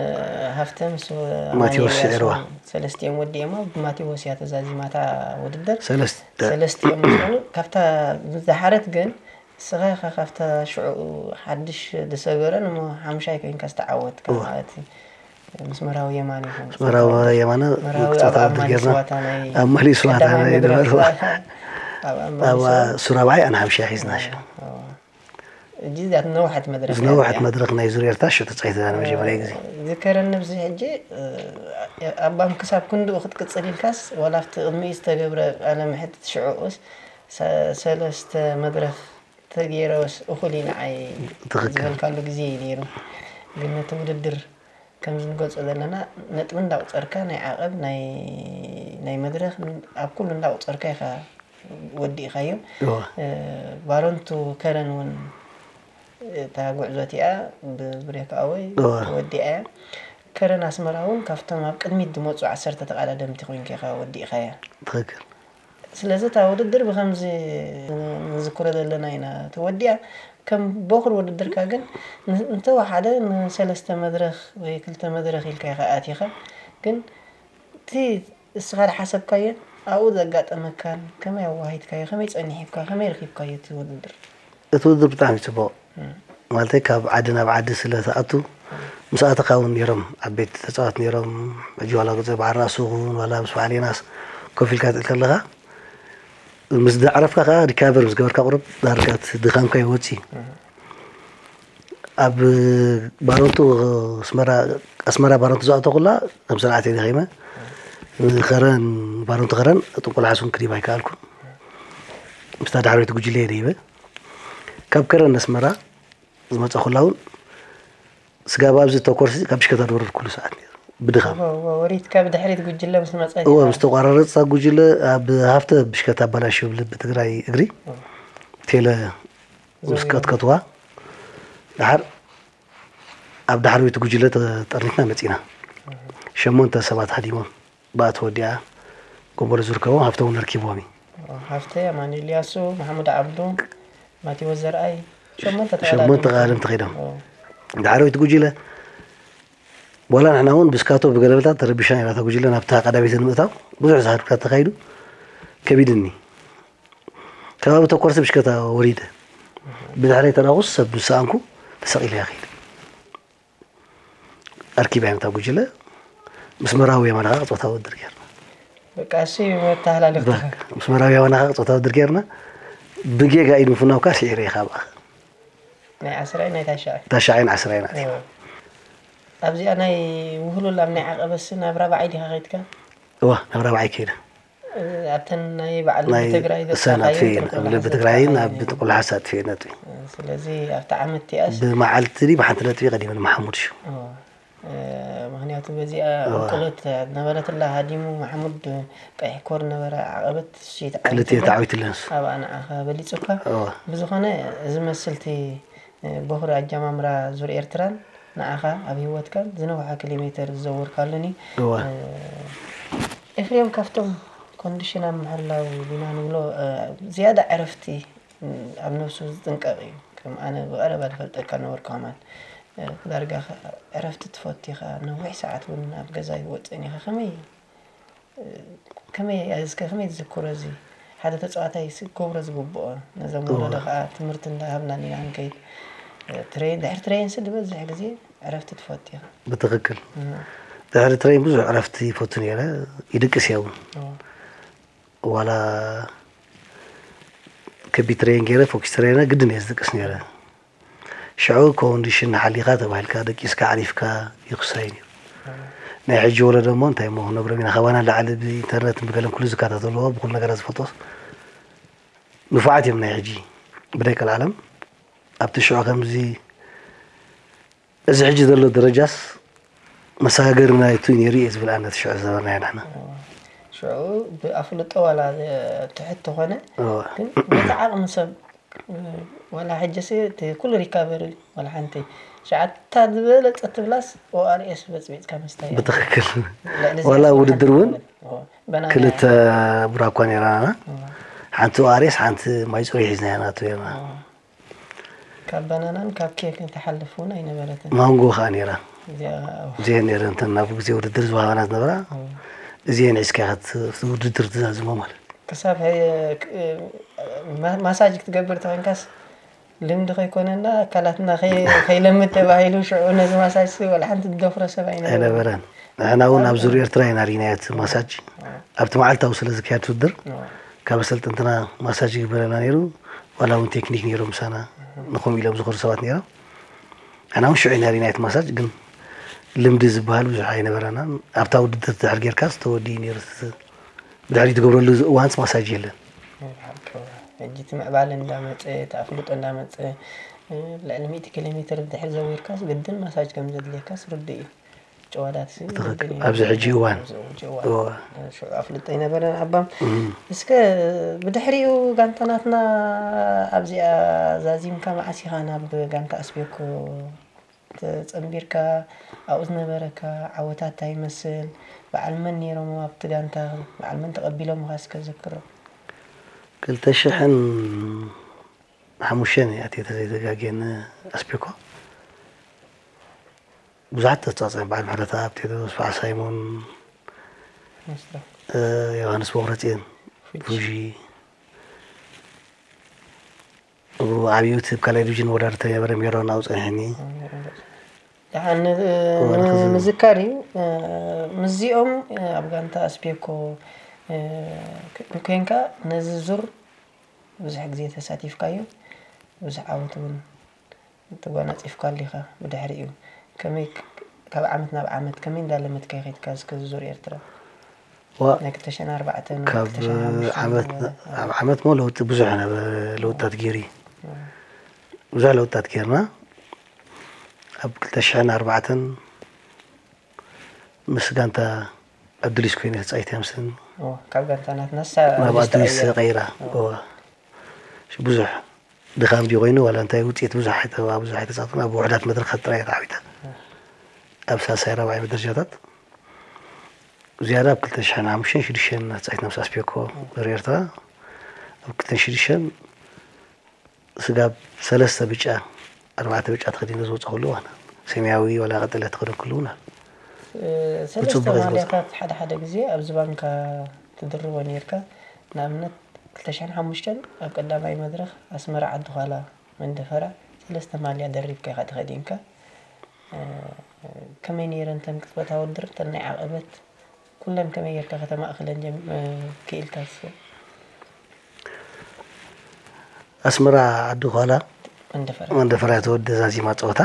ሃብተ ምስ እ፣ ማቴዎስ ኣማኑኤል ስዒርዋ። እያሱ ሰለስቲኦም ወዲኦማ። ብማቴዎስ እያ ተዛዚማታ ውድድር። ሰለስተ ሰለስቲኦም ምስ ኮኑ ካብታ ዝደሓረት ግን ንስኻ ኢኻ ካብታ ሽዑ ሓድሽ ዝሰገረን እሞ ሓምሻይ ኮይንካ ዝተዓወትካ እወ። ማለት እዩ። ምስ መርሃዊ የማነ ኢኹም መራዊ የማነ መርሃዊ ፆታ ኣብ ውድድር ኣማኒ ጌርና ስዋታ ናይ ኣብ ማሊ ስዋታ ቀዳማይ ናይ መድረኽ ነበሩ ስዋታ ኣብ ኣማኒ ኣብ ስዋታ ሱራባይ ኣነ ሓምሻ ሒዝና ሽዑ እጂ እዚኣ ነውሐት መድረኽ እያ ዝነውሐት እዚኣ። መድረኽ ናይ ዙርያ ኤርትራ ሽዑ ተፃይተና ንመጀመርያ ግዜ። ዝከረኒ ኣብዚ ሕጂ እ፣ ኣባም ክሳብ ክንድኡ ክትቅፅል ኢልካስ ዋላ ኣብቲ ቅድሚኡ ዝተገብረ ቃለ ምሕትት ሽዑኡስ ሰ- ሰለስተ መድረኽ ተገይረስ እኹል እዩ ንዓይ ትኽክል። ዝበልካሉ ግዜ እዩ ነይሩ። ግን ነቲ ውድድር ከምዚ ንገልፆ ዘለና ነጥቢ እንዳቁፀርካ ናይ ዓቐብ ናይ ናይ መድረኽ ኣብ ኩሉ እንዳቁፀርካ ኢኻ ወዲእኻዮ። እወ። እ፣ ባረንቱ ከረን እውን እታ ጉዕዞ እቲኣ ብብሬክ ኣወይ እወ። ተወዲኣ እያ። ከረን ኣስመራ እውን ካብቶም ኣብ ቅድሚት ዝመፁ ዓሰርተ ተቐዳደምቲ ኮይንካ ኢኻ ወዲእኻያ። ትኽክል። ስለዚ እታ ውድድር ብኸምዚ ንዝክሮ ዘለና ኢና ተወዲኣ። ከም ቦኽሪ ውድድርካ ግን ን- እንተወሓደ ንሰለስተ መድረኽ ወይ ክልተ መድረኽ ኢልካ ኢኻ ኣቲኻ። ግን እቲ እስኻ ዝሓሰብካዮን ኣብኡ ዘጋጠመካን ከመይ ኣዋሂድካዮ? ከመይ ጸኒሒካ? ከመይ ረኺብካዮ እቲ ውድድር? እቲ ውድድር ብጣዕሚ ጽቡቕ ማለተይ ካብ ዓዲ ናብ ዓዲ ስለ ትኣቱ ምስ ኣተኻ እውን ነይሮም ዓበይቲ ተጻወት ነይሮም። ሕጂ ዋላ ገጸ በዓል ራእሲ ይኹን ዋላ ምስ በዓል ዮናስ ኮፍ ኢልካ ትእል ከለኻ ምስ ኣዕረፍካ ከዓ ሪካቨር ምስ ገበርካ ቁሩብ ዳርጋ እቲ ድኻምካ ይወጽእ እዩ። ኣብ ባረንቱ ኣስመራ ኣስመራ ባረንቱ ዝኣተኹላ ከም ሰንዓተይ ደኺመ ንኸረን ባረንቱ ኸረን ጥንቁልዓስ እውን ክዲብ ኣይከኣልኩን። ምስታ ዳሕረይቲ ጉጅለ እየ ደይበ ካብ ከረን ኣስመራ ዝመፀኹላ እውን ስጋብ ኣብዚ ተኮርሲ ካብ ብሽከታ ዝወረድኩሉ ሰዓት ነይሩ ብድኻም። ወሪትካ ብድሕሪት ጉጅለ ምስ መፀ እወ ምስ ተቋራረፅታ ጉጅለ ኣብ ሃፍተ ብሽከታ ኣባላሽዮ ልቢ ትግራይ እግሪ ቴለ ምስ ቀጥቀጥዋ ደሓር ኣብ ዳሕረዊት ጉጅለ ተጠርኒፍና መፂና። ሸሞንተ ሰባት ሃዲሞም ብኣ ተወዲኣ ጎንበሎ ዝርከቦም ሃፍተ እውን ኣርኪብዎም እዩ። ሃፍተ ኣማኑኤል ያሱ፣ ማሕሙድ ዓብዱ፣ ማቴዎስ ዘርኣይ ሸሞንተ ሸሞንተ ተቐዳደምቲ። ቀዳደምቲ ከይዶም ዳሕረዊት ጉጅለ ዋላ ንሕና እውን ብስካቶ ብገለበታት ተረቢሽና ኢና እታ ጉጅለ ናብታ ቀዳመይቲ ንምእታው ብዙሕ ዝሃድካ ተኻይዱ ከቢድኒ ከባቢ ተኮርሲ ብሽከታ ወሪደ ብድሕረይ ተራኹስ ሰብ ምስ ሰኣንኩ ተሰቒለ እያ ከይደ ኣርኪባ እያ እታ ጉጅለ ምስ መራዊ የማነ ከዓ ፆታ ውድድር ጌርና በቃ እሱ እዩ መተሃላለፍታ። ምስ መራዊ የማነ ከዓ ፆታ ውድድር ጌርና ብጌጋ ኢድ ምፍናው ከዓ ስዒረ እየ ካብኣ ናይ ዓስራይ ናይ ታሽዓይ ታሽዓይን ዓስራይን ኣትየ ኣብዚኣ ናይ ውህሉል ኣብ ናይ ዓቐበሲ ናብ ራብዓይ ዲኻ ከይድካ? እዋ ናብ ራብዓይ ከይደ። ኣብተን ናይ በዓል ናይ ትግራይ እሰን ኣጥፊ እየ። ኣብ ልቢ ትግራይ ናብ ጥቁልሓስ ኣጥፊ እየ ነጥቢ። ስለዚ ኣብቲ ዓመት እቲኣስ ብመዓልቲ ድዩ ብሓንቲ ነጥቢ ቀዲመ ንመሓሙድ ሽው። ምክንያቱ በዚኣ እንቅሎት ነበረትላ ሃዲሙ ማሕሙድ ቀይሕ ኮር ነበረ ዓቐበት ሽት ክልቲኤን ተዓዊትለንስ። ኣብኣ ንዓኻ በሊፁካ። እዋ ብዝኾነ እዚ መስልቲ በኹሪ ኣጀማምራ ዙር ኤርትራን ንዓኻ ኣብ ህይወትካን ዝነውሓ ኪሎ ሜተር ዝዘወርካሉኒ እዋ ኤፍሬም ካብቶም ኮንዲሽን ኣብ ምሕላው ዲና ንብሎ ዝያዳ ዕረፍቲ ኣብ ነብሱ ዝጥንቀቕ እዩ። ከም ኣነ ብቐረባ ዝፈልጠካ ነበርኩ ከማን ዳርጋ ዕረፍቲ ትፈቱ ኢኻ። ነዊሕ ሰዓት እውን ኣብ ገዛ ይወፅእን ኢኻ። ከመይ ከመይ እስከ ከመይ ትዝክሮ እዚ ሓደ ተፃዋታይ ክገብሮ ዝግብኦ ነዞም ወለዶ ከዓ ትምህርቲ እንዳሃብና ኢና ክንከይድ ትሬን ድሕሪ ትሬን ስ ዝበዝሕ ግዜ ዕረፍቲ ትፈቱ ኢኻ። ብትኽክል ድሕሪ ትሬን ብዙሕ ዕረፍቲ ይፈቱ ነይረ። ይድቅስ እየ እውን ዋላ ከቢድ ትሬን ገይረ ፎኪስ ትሬን ግድን እየ ዝድቅስ ነይረ። ሽዑ ኮንዲሽን ሓሊኻ ተባሂልካ ደቂስካ ዓሪፍካ ይኽሳይ ነይሩ። ናይ ሕጂ ወለዶ እሞ እንታይ እሞ ክነግሮም ኢና ካባና ላዕሊ ብኢንተርነትን ብገለን ኩሉ ዝከታተልዎ ብኩሉ ነገራት ዝፈልጦስ ንፉዓት እዮም ናይ ሕጂ ብደቂ ዓለም ኣብቲ ሽዑ ከምዚ እዚ ሕጂ ዘሎ ደረጃስ መሰጋገሪ ናይቱ ነይሩ እየ ዝብል ኣነ እቲ ሽዑ ዝነበርናዮ ንሕና። ሽዑ ብኣፍልጦ ዋላ ትሕት ተኾነ ግን በቲ ዓቕሚ ሰብ ዋላ ሕጂ ሲ እቲ ኩሉ ሪካቨሪ ዋላ ሓንቲ ሸዓታ ዝበለጸ ትብላስ ኦኣርኤስ በጽቢጽካ ምስታይ እያ። ብትኽክል ልዕሊ ዋላ ዝያዳ ውድድር እውን ሓንቲ በናና ክልተ እያ። ቡራኳ ነይራና ሓንቲ ኦኣርኤስ ሓንቲ ማይ ፅሩይ ሒዝና ኢና ናቱ ነይርና ካብ በናናን ካብ ኬክን ትሓልፍ እውን ኣይነበረትን። ማንጎ ከዓ ነይራ እዚኣ እዚአን ነይረን እተን ናብ ግዜ ውድድር ዝወሃባና ዝነበራ እዚአን ሒዝካ ኢኻ እቲ ውድድር ትዛዝሞ ማለት ክሳብ ሀ- ክ- ማ- ማሳጅ ክትገብር ተኮይንካስ ልምዲ ከይኮነና ኣካላትና ከይ- ከይለምድ ተባሂሉ ሽዑ ነዚ ማሳጅ ሲ ወላ ሓንቲ ዝደፍሮ ሰብ ኣይነበረን። ኣይነበረን። ንሕና እውን ኣብ ዙር ኤርትራ ኢና ርኢናዮ እቲ ማሳጅ ኣብቲ መዓልታዊ ስለ ዝካየድ ውድድር ካብ ኣሰልጠንትና ማሳጅ ይግበረና ነይሩ። ዋላ እውን ቴክኒክ ነይሮም ምሳና ንኸምኡ ኢሎም ዝኾሩ ሰባት ነይሮም። ንሕና እውን ሽዑ ኢና ርኢናዮ እቲ ማሳጅ ግን ልምዲ ዝበሃል ብዙሕ ኣይነበረናን። ኣብታ ውድድር ድሕር ጌርካስ ተወዲኡ ነይሩ። ብድሕሪኡ ትገብረሉ እዋንስ ማሳጅ የለን። ሕጂ እቲ ምዕባለ እንዳመፀ እቲ ኣፍልጦ እንዳመፀ ልዕሊ ሚእቲ ኪሎ ሜትር ብድሕሪ ዘዊርካስ ግድን ማሳጅ ከም ዘድልየካስ ርዱእ እዩ። ጭዋዳት ሲ ግድን እዩ። ኣብዚ ሕጂ እዋን ኣብዚ ሕጂ እዋን እዋ። ሽዑ ኣፍልጦ ኣይነበረን ኣባም። እስከ ብድሕሪኡ ጋንታ ናትና ኣብዚኣ ዛዚምካ መዓስ ኢኻ ናብ ጋንታ ኣስቤኮ ተጸንቢርካ ኣብኡ ዝነበረካ ዓወታት እንታይ ይመስል? በዓል መን ነይሮም ኣብቲ ጋንታ? በዓል መን ተቐቢሎምኻ እስከ ዘክሮ? ክልተ ሽሕን ሓሙሽተን እየ ኣትየ ተዘይተጋግየ ንኣስፔኮ ብዙሓት ተጻጸም በዓል ምሕረተኣብ ቴድሮስ በዓል ሳይሞን መስሎ ዮሃንስ ቦኽረጽዮን ፉጂ ኣብዮት ኣብ ካልኣይ ዲቪዥን ወዳድር ተገበረ ሜሮን ኣብኡ ጸኒሕኒ። ደሓን ምዝካር እዩ። ምስዚኦም ኣብ ጋንታ ኣስፔኮ ኮይንካ ነዚ ዙር ብዙሕ ግዜ ተሳቲፍካዮ፣ ብዙሕ ዓወት እውን ተጓናጺፍካሉ ኢኻ። ብድሕሪኡ ከመይ ካብ ዓመት ናብ ዓመት ከመይ እንዳለመድካዮ ከይድካ እስከ ዙር ኤርትራ? ዋ ናይ ክልተ ሽሕን ኣርባዕተን ካብ ክልተ ሽሕን ሓሙሽተን ዓመት ዝነበረ? ኣብ ዓመት ሞ ለውጢ ብዙሕ ነበረ ለውጥታት ገይሩ እዩ። ብዙሕ ለውጥታት ገይርና ኣብ ክልተ ሽሕን ኣርባዕተን ምስ ጋንታ ኣዱሊስ ኮይነ ተፃይተ ምስን ኦ፣ ካብ ጋንታ ናትና ሳ ናብ ኣዱሊስ ተቐይራ። ኦ፣ ብዙሕ ድኻም ድዩ ኮይኑ ዋላ እንታይ ውፅኢት ብዙሕ ኣይተ- ብዙሕ ኣይተፃወትን ኣብ ውሕዳት መድረኻት ጥራይ ተዓዊታ ኣብ ሳልሳይ ራብዓይ መደረጃታት ዝያዳ ኣብ ክልተ ሽሕን ሓሙሽተን ሽዱሽተን ናፃይት ነብሲ ኣስፔኮ ገር ኤርትራ ኣብ ክልተን ሽዱሽተን ስጋብ ሰለስተ ብጫ ኣርባዕተ ብጫ ተኸዲነ ዝወፀ ኩሉ ዋና ሰማያዊ ዋላ ቀጠልያ ተኸደ ኩሉ ውና ሰለስተ ማልያታት ሓደ ሓደ ግዜ ኣብ ዝባንካ ትድርቦ ነርካ። ንኣብነት ክልተ ሽሕን ሓሙሽተን ኣብ ቀዳማይ መድረኽ ኣስመራ ዓዲ ዃላ መንደፈራ ሰለስተ ማልያ ደሪብካ ኢኻ ተኸዲንካ። ከመይ ነይረን እተን ቅጽበታዊ ድርተን ናይ ዓቐበት? ኩለን ከመይ ጌርካ ከተማእክለን ክኢልካ? ኣስመራ ዓዲ ዃላ መንደፈራ ተወደ ዛዚማ ፀወታ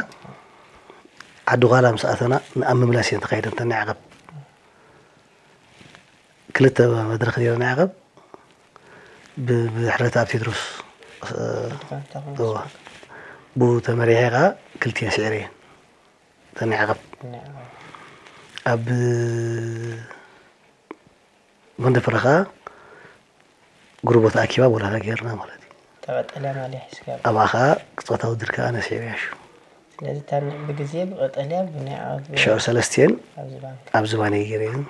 ዓዲ ጓላ ምስ ኣተና ንኣብ ምምላስ እየን ተኻይደን እተን ናይ ዓቐብ። ክልተ መድረኽ ነይረን ናይ ዓቐብ። ብ-፣ ብድሕረት ኣብ ቴድሮስ፣ እ፣ እዋ። ብኡ ተመሪሐ ኸዓ ክልቲኤን ስዒረ እየን። እተን ናይ ዓቐብ። ናይ ዓቐብ። ኣብ መንደፈራ ኸዓ ጉርቦት ኣኪባ ቦላታ ገይርና ማለት እዩ። እታ ቀጠልያ ማልያ ሒዝካ። ኣብኣ ኸዓ ቅጽበታዊ ድርካ ኣነ ስዒረ እያ ሽዑ። ስለዚ እታ ን-፣ ብግዜ ብቀጠልያ ብናይ ዓቐብ ሽዑ ሰለስቲኤን ኣብዚ ባንክ። ኣብ ዝባነይ ገይረ እየን።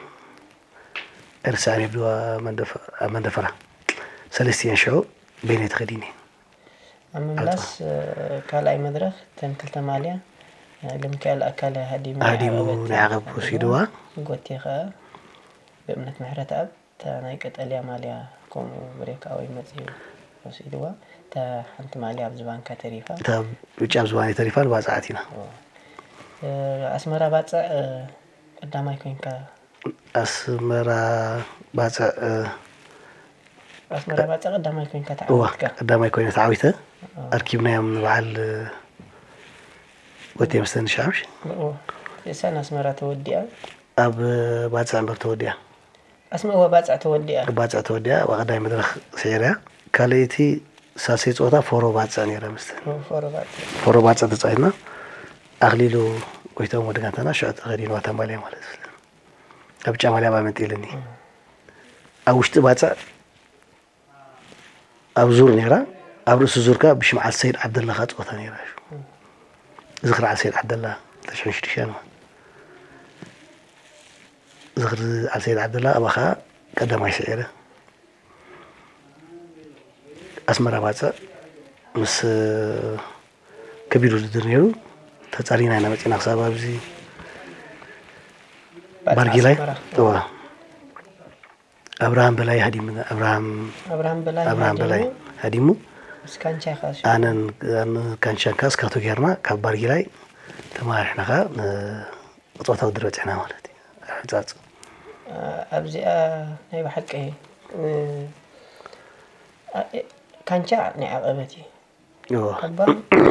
እርሳን የብልዋ መንደፈ-፣ ኣብ መንደፈራ። ሰለስቲኤን ሽዑ በይነይ ተኸዲነ። ኣብ ምምላስ፣ እ፣ ካልኣይ መድረኽ እተን ክልተ ማልያ፣ እ፣ ገብረሚካኤል ኣካለ ሃዲሙ ናይ ሃዲሙ ዓቐበት ናይ ዓቐብ ተረኺቡ። ወሲድዋ። ጎቴ ኸኣ ብእምነት ምሕረተኣብ እታ ናይ ቀጠልያ ማልያ ከምኡ ብሬክ ኣወይ መጺኡ ወሲድዋ። እታ ሓንቲ ማልያ ኣብዚ ባንካ ተሪፋ። እታ ብጫ ኣብዚ ባንካ ተሪፋ ንባጽዕ ኣቲና። እዎ። እ፣ ኣስመራ ባጽዕ፣ እ፣ ቀዳማይ ኮንካ። ኣስመራ ባጽዕ፣ እ፣ ኣስመራ ባጽዕ ቀዳማይ ኮንካ እዋ፣ ተዓዊትካ። ቀዳማይ ኮይነ ተዓዊተ። እዎ። ኣርኪብናዮም ንበዓል፣ እ፣ ወዲ መስተን ሻምሽ። እዎ። ርእሰን ኣስመራ ተወዲኣ። ኣብ ባጽዕ እምበር ተወዲኣ። ኣስመ-፣ እዎ፣ ባጽዕ ተወዲኣ። ባጽዕ ተወዲኣ፣ ኣብ ቀዳማይ መድረኽ ስዒራ። ካልኣይቲ ሳልሰይቲ ጸወታ ፎሮ ባጽዕ ነይራ መስተ። እዎ፣ ፎሮ ባጽዕ። ፎሮ ባጽዕ ተጻዊትና። ኣኽሊሉ ጎይትኦም ወዲ ጋንታና ሽዑ ተኸዲንዋ እታ ማልያ ማለት እዩ። ኣብ ብጫ ማልያ ብኣ መንጢልኒ። እም። ኣብ ውሽጢ ባጽዕ ኣብ ዙር ነይራ፣ ኣብ ርእሲ ዙር ከኣ ብሽም ዓል ሰይድ ዓብደላ ከኣ ጸወታ ነይራ። እም። ዝኽሪ ዓል ሰይድ ዓብደላ፣ ክልተ ሽሕን ሽዱሽተን ማለት። ዝኽሪ ዓል ሰይድ ዓብደላ፣ ኣብኣ ከኣ ቀዳማይ ስዒረ። ኣስመራ ባጽዕ ምስ ከቢድ ውድድር ነይሩ። ተጻሪና ኢና መጺና ክሳብ ኣብዚ ባርጊላይ። ኣስመራ። እዋ። ኣብርሃም በላይ ሃዲሙ፣ ኣብርሃም፣ ኣብርሃም በላይ ኣብርሃም ሃዲሙ። በላይ ሃዲሙ። ምስ ካንቻ ኢኻ ሲ- ኣነን፣ ኣነ ካንቻን ከኣ ስካቶ ጌርና ካብ ባርጊላይ ተመራሪሕና ከኣ ን-፣ ጾታዊ ውድድር በጺሕና ማለት እዩ። ሕጻጽ። ኣብዚኣ ናይ ብሓቂ፣ እ፣ ኣ-፣ እ፣ ካንቻ ናይ ዓቐበት እዩ። እዎ። እባ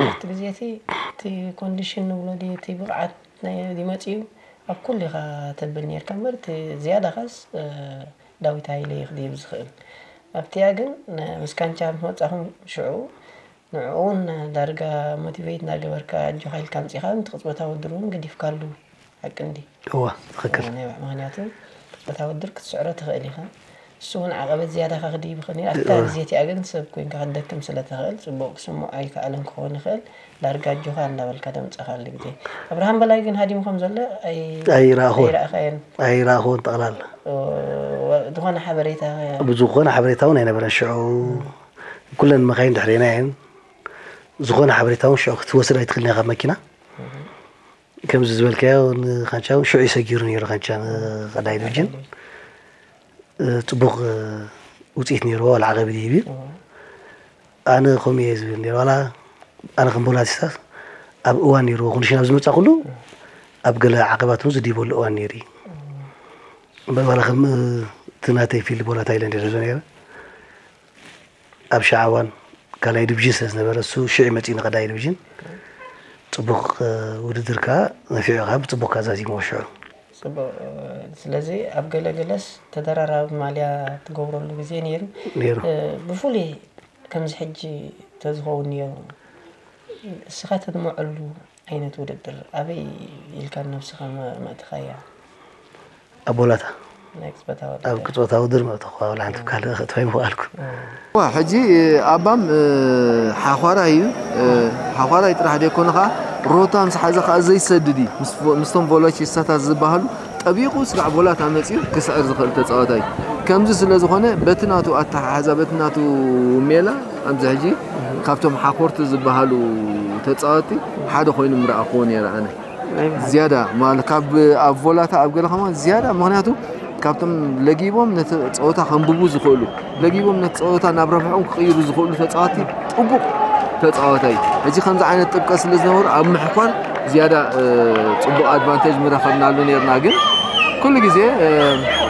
ኣብቲ ግዜ እቲ፣ እቲ ኮንዲሽን ንብሎ ድዩ፣ እቲ ብቕዓት ናይ፣ ድዩ መጺኡ፣ ኣብ ኩሉ ኢኻ ተብል ኔርካ እምበር፣ እቲ ዝያዳ ኸስ፣ እ፣ ዳዊት ሃይለ እዩ ክድይብ ዝኽእል። ኣብቲኣ ግን፣ ነ-፣ ምስ ካንቻ ምስ መጻኹም ሽዑ፣ ንዕኡ እውን ዳርጋ ሞቲቬት እንዳገበርካ፣ ኣጆኻ ኢልካ ኣምጺኻ፣ እቲ ቅጽበታዊ ውድድር እውን ገዲፍካሉ። ሓቂ እንዲ። እወ፣ ትኽክል። ናይ ባዕ-፣ ምኽንያቱ፣ ቅጽበታዊ ውድድር ክትስዕሮ ትኽእል ኢኻ። እሱ እውን ዓቐበት ዝያዳ ከኽድይብ ይኽእል ነይሩ። ኣብታ እወ። ግዜ እቲኣ ግን ሰብ ኮይንካ ክትደክም ስለ ትኽእል፣ ጽቡቕ ክስምዖ ኣይከኣለን ክኸውን ይኽእል። ዳርጋ ኣጆኻ እንዳበልካ ደምጸኻሉ ግዜ። ኣብርሃም በላይ ግን ሃዲሙ ከም ዘሎ ኣይ-፣ ኣይረኣኹን። ኣይረኣኻዮን። ኣይረኣኹን ጠቕላላ። ኦ፣ ወ-፣ ዝኾነ ሓበሬታ ብዝኾነ ሓበሬታ እውን ኣይነበረን ሽዑ። እም። ኩለን መኻይን ድሕሬና እየን። ዝኾነ ሓበሬታ እውን ሽዑ ክትወስድ ኣይትኽእልን ኢኻ ካብ መኪና። እም። ከምዚ ዝበልካዮ ንካንቻ እውን ሽዑ እዩ ሰጊሩ ነይሩ፣ ካንቻ ንቐዳይ ዲቪዥን። እ፣ ጽቡቕ፣ እ፣ ውጽኢት ነይርዎ፣ ዋላ ዓቐብ ይህብ እዩ። እዎ። ኣነ ከምኡ እየ ዝብል ነይሩ። ዋላ ኣነ ከም ቦላቲስታስ ኣብ እዋን ነይርዎ፣ ኮንዲሽን ኣብ ዝመጻ ኩሉ ኣብ ገለ ዓቐባት እውን ዝድይበሉ እዋን ነይሩ እዩ። እዎ። እምበር ዋላ ከም፣ እ፣ እቲ ናተይ ፊልድ ቦላታ ኢለ ነይረ ነይረ። ኣብ ሸዓ እዋን ካልኣይ ዲቪዥን ስለ ዝነበረ፣ እሱ ሽዑ መጺኡ ንቐዳይ ዲቪዥን። ጽቡቕ፣ እ፣ ውድድር ከኣ ነፊዑ ከኣ ብጽቡቕ ከኣ ዛዚምዎ ሽዑ። ጽቡቕ፣ እ፣ ስለዚ ኣብ ገለ ገለስ ተደራራቢ ማልያ ትገብረሉ ግዜ ነይሩ። ነይሩ። እ፣ ብፍሉይ ከምዚ ሕጂ ተዝኸውን ነይሩ፣ እስኻ ተድምዐሉ ዓይነት ውድድር ኣበይ ኢልካ ንነብስኻ መ-፣ መእትኻያ? ኣብ ቦላታ። ናይ ቅጽበታዊ ኣብ ውድድር። ቅጽበታዊ ውድድር መእተኹ፣ ኣብ ላዕሊ ካልእ ክትፈይም ወኣልኩ። ዋ፣ ሕጂ ኣባም፣ እ፣ ሓዃራይ እዩ። እ፣ ሓዃራይ ጥራሕ ደይኮነ ኸዓ ሮታ ምስ ሓዘ ኸዓ ዘይሰድድ እዩ። ምስ ቮ-፣ ምስቶም ቮሎቺስታታት ዝበሃሉ ጠቢቑ ስጋዕ ቦላታ መጺኡ ክስዕር ዝኽእል ተጻዋታይ። ከምዚ ስለ ዝኾነ በቲ ናቱ ኣተሓሕዛ፣ በቲ ናቱ ሜላ ኣብዚ ሕጂ ካብቶም ሓኾርቲ ዝበሃሉ ተጻወትቲ ሓደ ኮይኑ ምረኣኽዎ ነይረ ኣነ። ናይ ብሓቂ። ዝያዳ ማለት ካብ ኣብ ቮላታ ኣብ ገለ ከማን ዝያዳ፣ ምኽንያቱ ካብቶም ለጊቦም ነቲ ጸወታ ከንብቡ ዝኽእሉ፣ ለጊቦም ነቲ ጸወታ ናብ ረብሕኦም ክቕይሩ ዝኽእሉ ተጻወትቲ ጥቡቕ ተጻዋታይ። ሕጂ ከምዚ ዓይነት ጥብቀት ስለ ዝነበሩ ኣብ ምሕኳር ዝያዳ፣ እ፣ ጽቡቕ ኣድቫንቴጅ ምረኸብናሉ ነይርና። ግን ኩሉ ግዜ፣ እ፣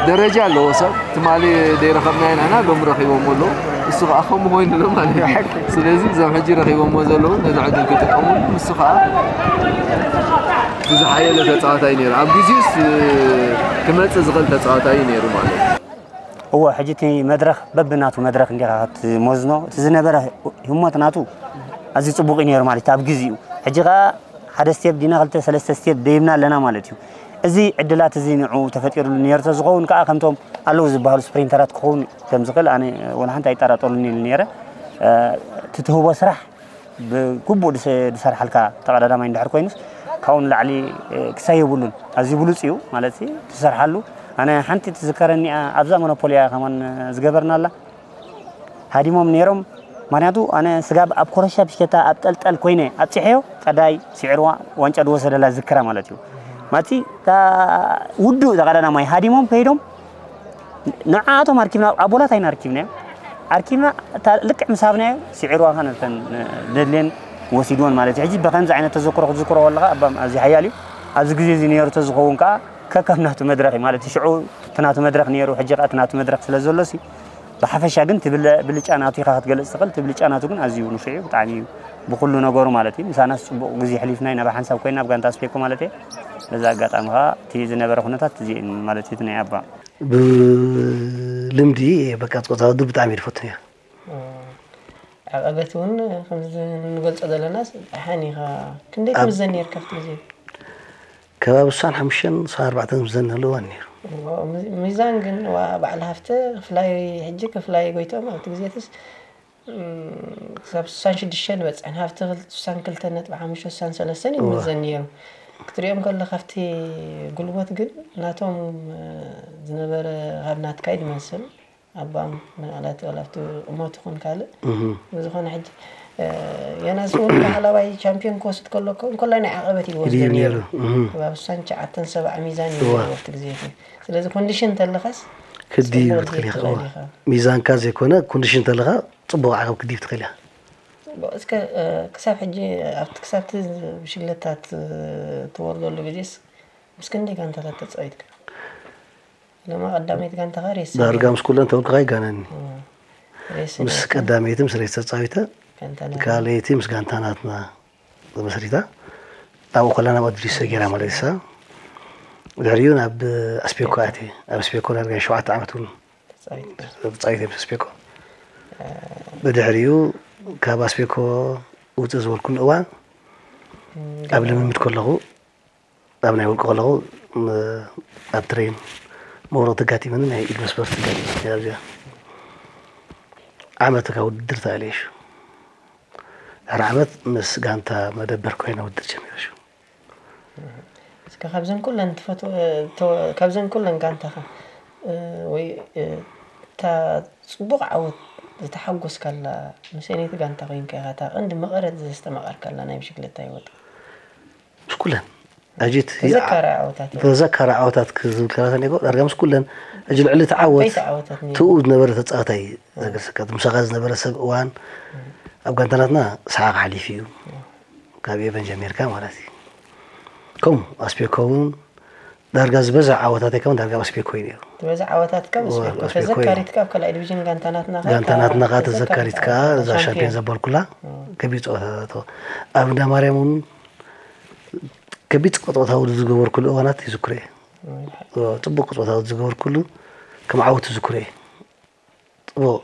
ደረጃ ኣለዎ ሰብ። ትማሊ ዘይረኸብናዮ ንሕና ሎሚ ረኺቦሞ ኣለዉ። እሱ ኸዓ ከምኡ ኮይኑ ኣሎ ማለት እዩ። ብሓቂ። ስለዚ እዞም ሕጂ ረኺቦሞ ዘለዉ ነዚ ዕድል ክጥቀሙሉ፣ ንሱ ኸዓ ዝሓየለ ተጻዋታይ ነይሩ። ኣብ ግዜኡስ ክመጽእ ዝኽእል ተጻዋታይ እዩ ነይሩ ማለት እዩ። እዎ፣ ሕጂ እቲ መድረኽ በብናቱ መድረኽ እንዲኻ ክትመዝኖ፣ እቲ ዝነበረ ህሞት ናቱ ኣዝዩ ጽቡቕ እዩ ነይሩ ማለት እዩ ኣብ ግዜኡ። ሕጂ ኸኣ ሓደ ስቴፕ ዲና ክልተ ሰለስተ ስቴፕ ደይብና ኣለና ማለት እዩ። እዚ ዕድላት እዚ ንዑ ተፈጢሩሉ ነይሩ ተዝኸውን ከኣ ከምቶም ኣለዉ ዝበሃሉ ስፕሪንተራት ክኸውን ከም ዝኽእል ኣነ ወላ ሓንቲ ኣይጠራጠሩን ኢሉ ነይረ። እቲ ትህቦ ስራሕ ብግቡእ ዝሰርሓልካ ተቐዳዳማይ እንድሕር ኮይኑስ ካብኡ ንላዕሊ ክሳይ የብሉን። ኣዝዩ ብሉፅ እዩ ማለት ትሰርሓሉ። ኣነ ሓንቲ ትዝከረኒ ኣብዛ ሞኖፖልያ ከማን ዝገበርናላ ሃዲሞም ነይሮም። ምክንያቱ ኣነ ስጋብ ኣብ ኮረሻ ብሽከታ ኣብ ጠልጠል ኮይነ ኣብፂሐዮ ቀዳይ ስዕርዋ ዋንጫ ዝወሰደላ ዝክራ ማለት እዩ። ማቲ ውዱእ ተቐዳዳማይ ሃዲሞም ከይዶም ንዓኣቶም ኣርኪብና ኣቦላት ኣይና ኣርኪብናዮ ኣርኪብና ልክዕ ምስ ሃብናዮ ስዒርዋ ከ ነተን ደድልየን ወሲድወን ማለት እዩ። ሕጂ ብከምዚ ዓይነት ተዘክሮ ክትዝክሮ ከለካ ኣባም ኣዝዩ ሓያል እዩ። ኣብዚ ግዜ እዚ ነይሩ ተዝኸውን ከዓ ከከም ናቱ መድረኽ እዩ ማለት እዩ። ሽዑ እቲ ናቱ መድረኽ ነይሩ፣ ሕጂ ከዓ እቲ ናቱ መድረኽ ስለ ዘሎ ሲ ብሓፈሻ ግን ብልጫ ናቱ ኢኻ ክትገልፅ ትኽእል። እቲ ብልጫ ናቱ ግን ኣዝዩ ንፉዕ እዩ፣ ብጣዕሚ እዩ ብኩሉ ነገሩ ማለት እዩ። ምሳናስ ፅቡቕ ግዜ ሕሊፍና ኢና ብሓንሳብ ኮይና ኣብ ጋንታ ስፔኮ ማለት እየ። በዚ ኣጋጣሚ ከዓ እቲ ዝነበረ ኩነታት እዚ ማለት እዩ እቲ ናይ ኣባ ብልምዲ በቃ ፆታ ውድብ ብጣዕሚ እየ ዝፈቱ ነይረ። ዓቐበት እውን ከምዚ ንገልፆ ዘለናስ ሓኒኻ ክንደይ ትምዘን ነይርካ ኣብቲ ግዜ? ከባቢ ስሳን ሓሙሽተን ስሳን ኣርባዕተን ዝምዘን ዝህልዎ እዋን ነይሩ። ሚዛን ግን ዋ በዓል ሃፍተ ክፍላይ ሕጂ ክፍላይ ጎይቶም ኣብቲ ግዜትስ ክሳብ ስሳን ሽዱሽተን በፅሐን ሃፍቲ ስሳን ክልተ ነጥቢ ሓሙሽተ ስሳን ሰለስተን ይምዘን ነይሩ። ክትሪኦም ከሎ ካብቲ ጉልበት ግን ናቶም ዝነበረ ካብ ናትካ እዩ ዝመስል። ኣባም ምናልባት ዋላ ኣብቲ ቁመቱ ይኹን ካልእ ብዝኾነ ሕጂ የናስ እውን ሓላባይ ቻምፒዮን ክወስድ ከሎ እንኮላይ ናይ ዓቐበት እዩ ዝወስዶ ነይሩ። ኣብ ሳን ትሽዓተን ሰብዓ ሚዛን እዩ ነይሩ ኣብቲ ግዜ እቲ። ስለዚ ኮንዲሽን እንተለኻስ ክድይብ ትኽእል ኢኻ። ሚዛንካ ዘይኮነ ኮንዲሽን እንተለኻ ፅቡቕ ዓቐብ ክድይብ ትኽእል ኢኻ። እስከ ክሳብ ሕጂ ኣብቲ ክሳብቲ ብሽግለታት ትወርደሉ ግዜስ ምስ ክንደይ ጋንታታት ተፃዊትካ? ሎማ ቀዳመይቲ ጋንታኻ ሬስ ዳርጋ ምስ ኩለን ተወልኩኻ ይጋነኒ። ሬስ ምስ ቀዳመይቲ ምስ ሬስ ተፃዊተ ካልኣይቲ ምስ ጋንታ ናትና ተመስሪታ ኣብኡ ከላ ናብ ኣድሪስ ሰጊራ ማለት እሳ ድሕሪኡ ናብ ኣስፔኮ ኣትየ ኣብ ኣስፔኮ ዳርጋ ሸውዓተ ዓመት እውን ተፃዊተ ምስ ኣስፔኮ ብድሕሪኡ ካብ ኣስፔኮ ውፅእ ዝበልኩሉ እዋን ኣብ ልምምድ ከለኹ ኣብ ናይ ውልቂ ከለኹ ኣብ ትሬን መውረቕቲ ኣጋጢመኒ ናይ ኢድ መስበርቲ ኣጋጢመኒ ኣብዚኣ ዓመት ካብ ውድድር ተኣልየ ሹ ድሕሪ ዓመት ምስ ጋንታ መደበር ኮይነ ውድድር ጀሚረ ሹ እስከ ካብዘን ኩለን ትፈትወ ካብዘን ኩለን ጋንታኻ ወይ እታ ፅቡቕ ዓወት ዝተሓጎስካላ መሰነይቲ ጋንታ ኮይንካ ኢኻ እታ ቀንዲ መቐረት ዘስተማቐርካላ ናይ ብሽክለታ ህይወት ምስ ኩለን ኣጂት ተዘካሪ ዓወታት ተዘካሪ ዓወታት ክዝብል ከላተ ኔጎ ዳርጋ ምስ ኩለን ሕጂ ልዕሊ እቲ ዓወት ትኡ ዝነበረ ተፃዋታይ ዘገርሰካ ምሳኻ ዝነበረ ሰብ እዋን ኣብ ጋንታናትና ሰሓቕ ሓሊፉ እዩ ካብ ኤቨን ጀሚርካ ማለት እዩ ከምኡ ኣስፔኮ እውን ዳርጋ ዝበዝሕ ዓወታተይ ከም ዳርጋ ኣብ ኣስፔኮ እዩ ነይሩ ዝበዝሕ ዓወታትካ ምስ ኣስፔኮ ተዘካሪትካ ኣብ ካልኣይ ዲቪዥን ጋንታናትና ጋንታናትና ከዓ ተዘካሪትካ እዛ ሻምፒዮን ዘበልኩላ ከቢድ ፀወታታት ኣብ እንዳ ማርያም እውን ከቢድ ፀወታታት ዝገበርኩሉ እዋናት ይዝክሮ እየ ፅቡቅ ፀወታታት ዝገበርኩሉ ከም ዓወት ዝዝክሮ እየ ፅቡቕ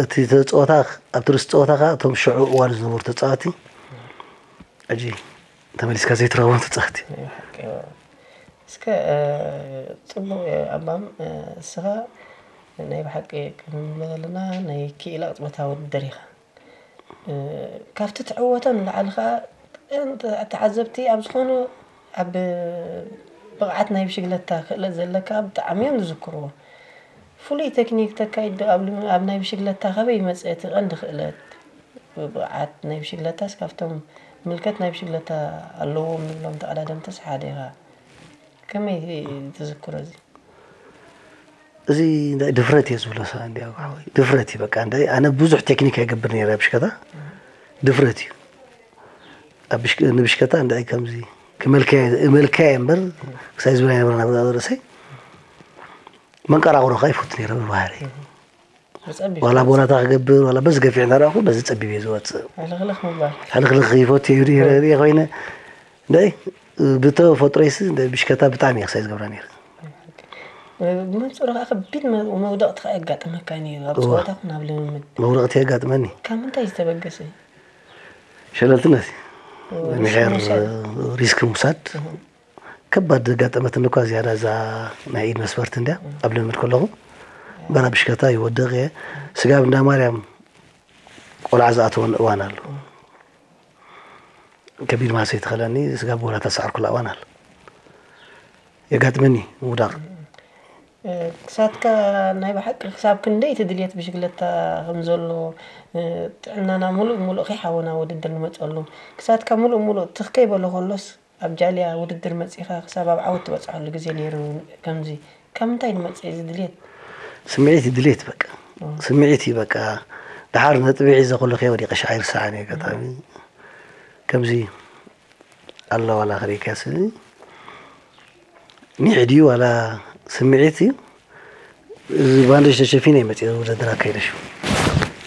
እቲ ተፃወታ ኣብቲ ርእሲ ፀወታ ከዓ እቶም ሽዑ እዋን ዝነበሩ ተፃወቲ ሕጂ ተመሊስካ ዘይትረኽቦም ተፃወቲ እስከ ፅቡቕ ኣባም እስኻ ናይ ብሓቂ ክንብሎ ዘለና ናይ ክኢላ ቅፅበታዊ ውድድር ኢኻ ካብቲ ትዕወቶ ንላዕሊ ከዓ ተዓዘብቲ ኣብ ዝኾኑ ኣብ ብቕዓት ናይ ብሽግለታ ክእለት ዘለካ ብጣዕሚ እዮም ዝዝክርዎ ፍሉይ ቴክኒክ ተካይድ ዶ ኣብ ናይ ብሽግለታ ካበይ ይመፀ እቲ ቀንዲ ክእለት ብቕዓት ናይ ብሽግለታስ ካብቶም ምልከት ናይ ብሽግለታ ኣለዎም ንብሎም ተቐዳደምትስ ሓደ ኢኻ ከመይ ትዝክሮ እዚ እዚ ድፍረት እየ ዝብሎ ሰ ድፍረት እዩ በቃ ኣነ ብዙሕ ቴክኒክ ኣይገብር ነረ ብሽከታ ድፍረት እዩ ንብሽከታ እንዳ ከምዚ ክመልከያ እመልከያ እምበር ክሳይ ዝብል ኣይነበረ ናብ ርእሰይ መንቀራቕሮ ከዓ ይፈቱ ነረ ብባህሪ ዋላ ቦላታ ክገብር ዋላ በዚ ገፊሕ እንዳረኣኹ በዚ ፀቢብ እየ ዝወፅእ ሕልኽልኽ ይፈቱ እየ ኮይነ ንይ ብተፈጥሮይስ ብሽከታ ብጣዕሚ እየ ክሳይ ዝገብራ ነይረ። ብመንፅሩ ከዓ ከቢድ መውደቕቲ ከዓ የጋጥመካ ነይሩ ኣብ ፀወታ ኩን ኣብ ልምምድ። መውደቕቲ የጋጥመኒ። ካብ ምንታይ ዝተበገሰ? ሸለልትነት እዩ። ምሕር ሪስክ ምውሳድ ከባድ ዘጋጠመትኒ እኳ ዝያዳ እዛ ናይ ኢድ መስበርቲ እንድያ። ኣብ ልምምድ ከለኹ በራ ብሽከታ ይወድቕ እየ። ስጋብ እንዳ ማርያም ቆልዓ ዝኣተወን እዋን ኣሎ። ከቢድ ማሰ ይትኸለኒ ስጋብ ጎላታ ዝሰዓርኩላ እዋን ኣሎ። የጋጥመኒ ምውዳቕ። ክሳትካ ናይ ብሓቂ ክሳብ ክንደይ እቲ ድልየት ብሽግለታ ከም ዘሎ ጥዕናና ሙሉእ ሙሉእ ከይሓወና ውድድር ንመፀሉ ክሳትካ ሙሉእ ሙሉእ ትኽ ከይበሎ ከሎስ ኣብ ጃልያ ውድድር መፂኻ ክሳብ ኣብ ዓወት ትበፅሐሉ ግዜ ነይሩ። ከምዚ ካብ ምንታይ ንመፅእ እዚ ድልየት? ስምዒት እዩ ድልየት በቃ ስምዒት እዩ በቃ። ድሓር ነጥቢ ሒዘ ከለኹ ወዲቀ ሻዕ ይርሳዓኒ ኣጋጣሚ ከምዚ ኣሎ ዋላ ክርእካ ስኒ ኒሕ ድዩ ዋላ ስምዒት እዩ። እዚ ባንዴጅ ተሸፊነ እዩ መፅእ ውድድር ኣካይደ ሽው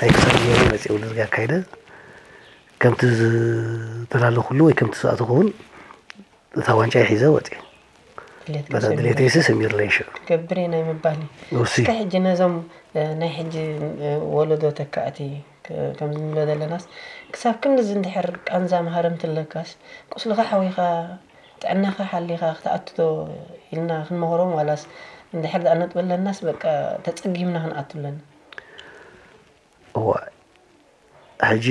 ናይ ክሳብ ገይረ መፅእ ውድድር ኣካይደ ከምቲ ዝተላለኹሉ ወይ ከምቲ ዝኣተኹ እውን እታ ዋንጫ ሒዘ ወፅእ። በታ ድሌተይሲ ሰሚርለይ ሽዑ ክገብር እየ ናይ ምባል እዩ። እስከ ሕጂ ነዞም ናይ ሕጂ ወለዶ ተካእቲ ከምዚ ንብሎ ዘለናስ ክሳብ ክንድዚ እንድሕር ቃንዛ መሃረምቲ ኣለካስ ቁስልኻ ሓዊኻ ጥዕናኻ ሓሊኻ ክትኣቱ ዶ ኢልና ክንመኽሮም ዋላስ እንድሕር ደኣ ነጥቢ ኣለናስ በቃ ተፀጊምና ክንኣቱ ኣለና? እዋ ሕጂ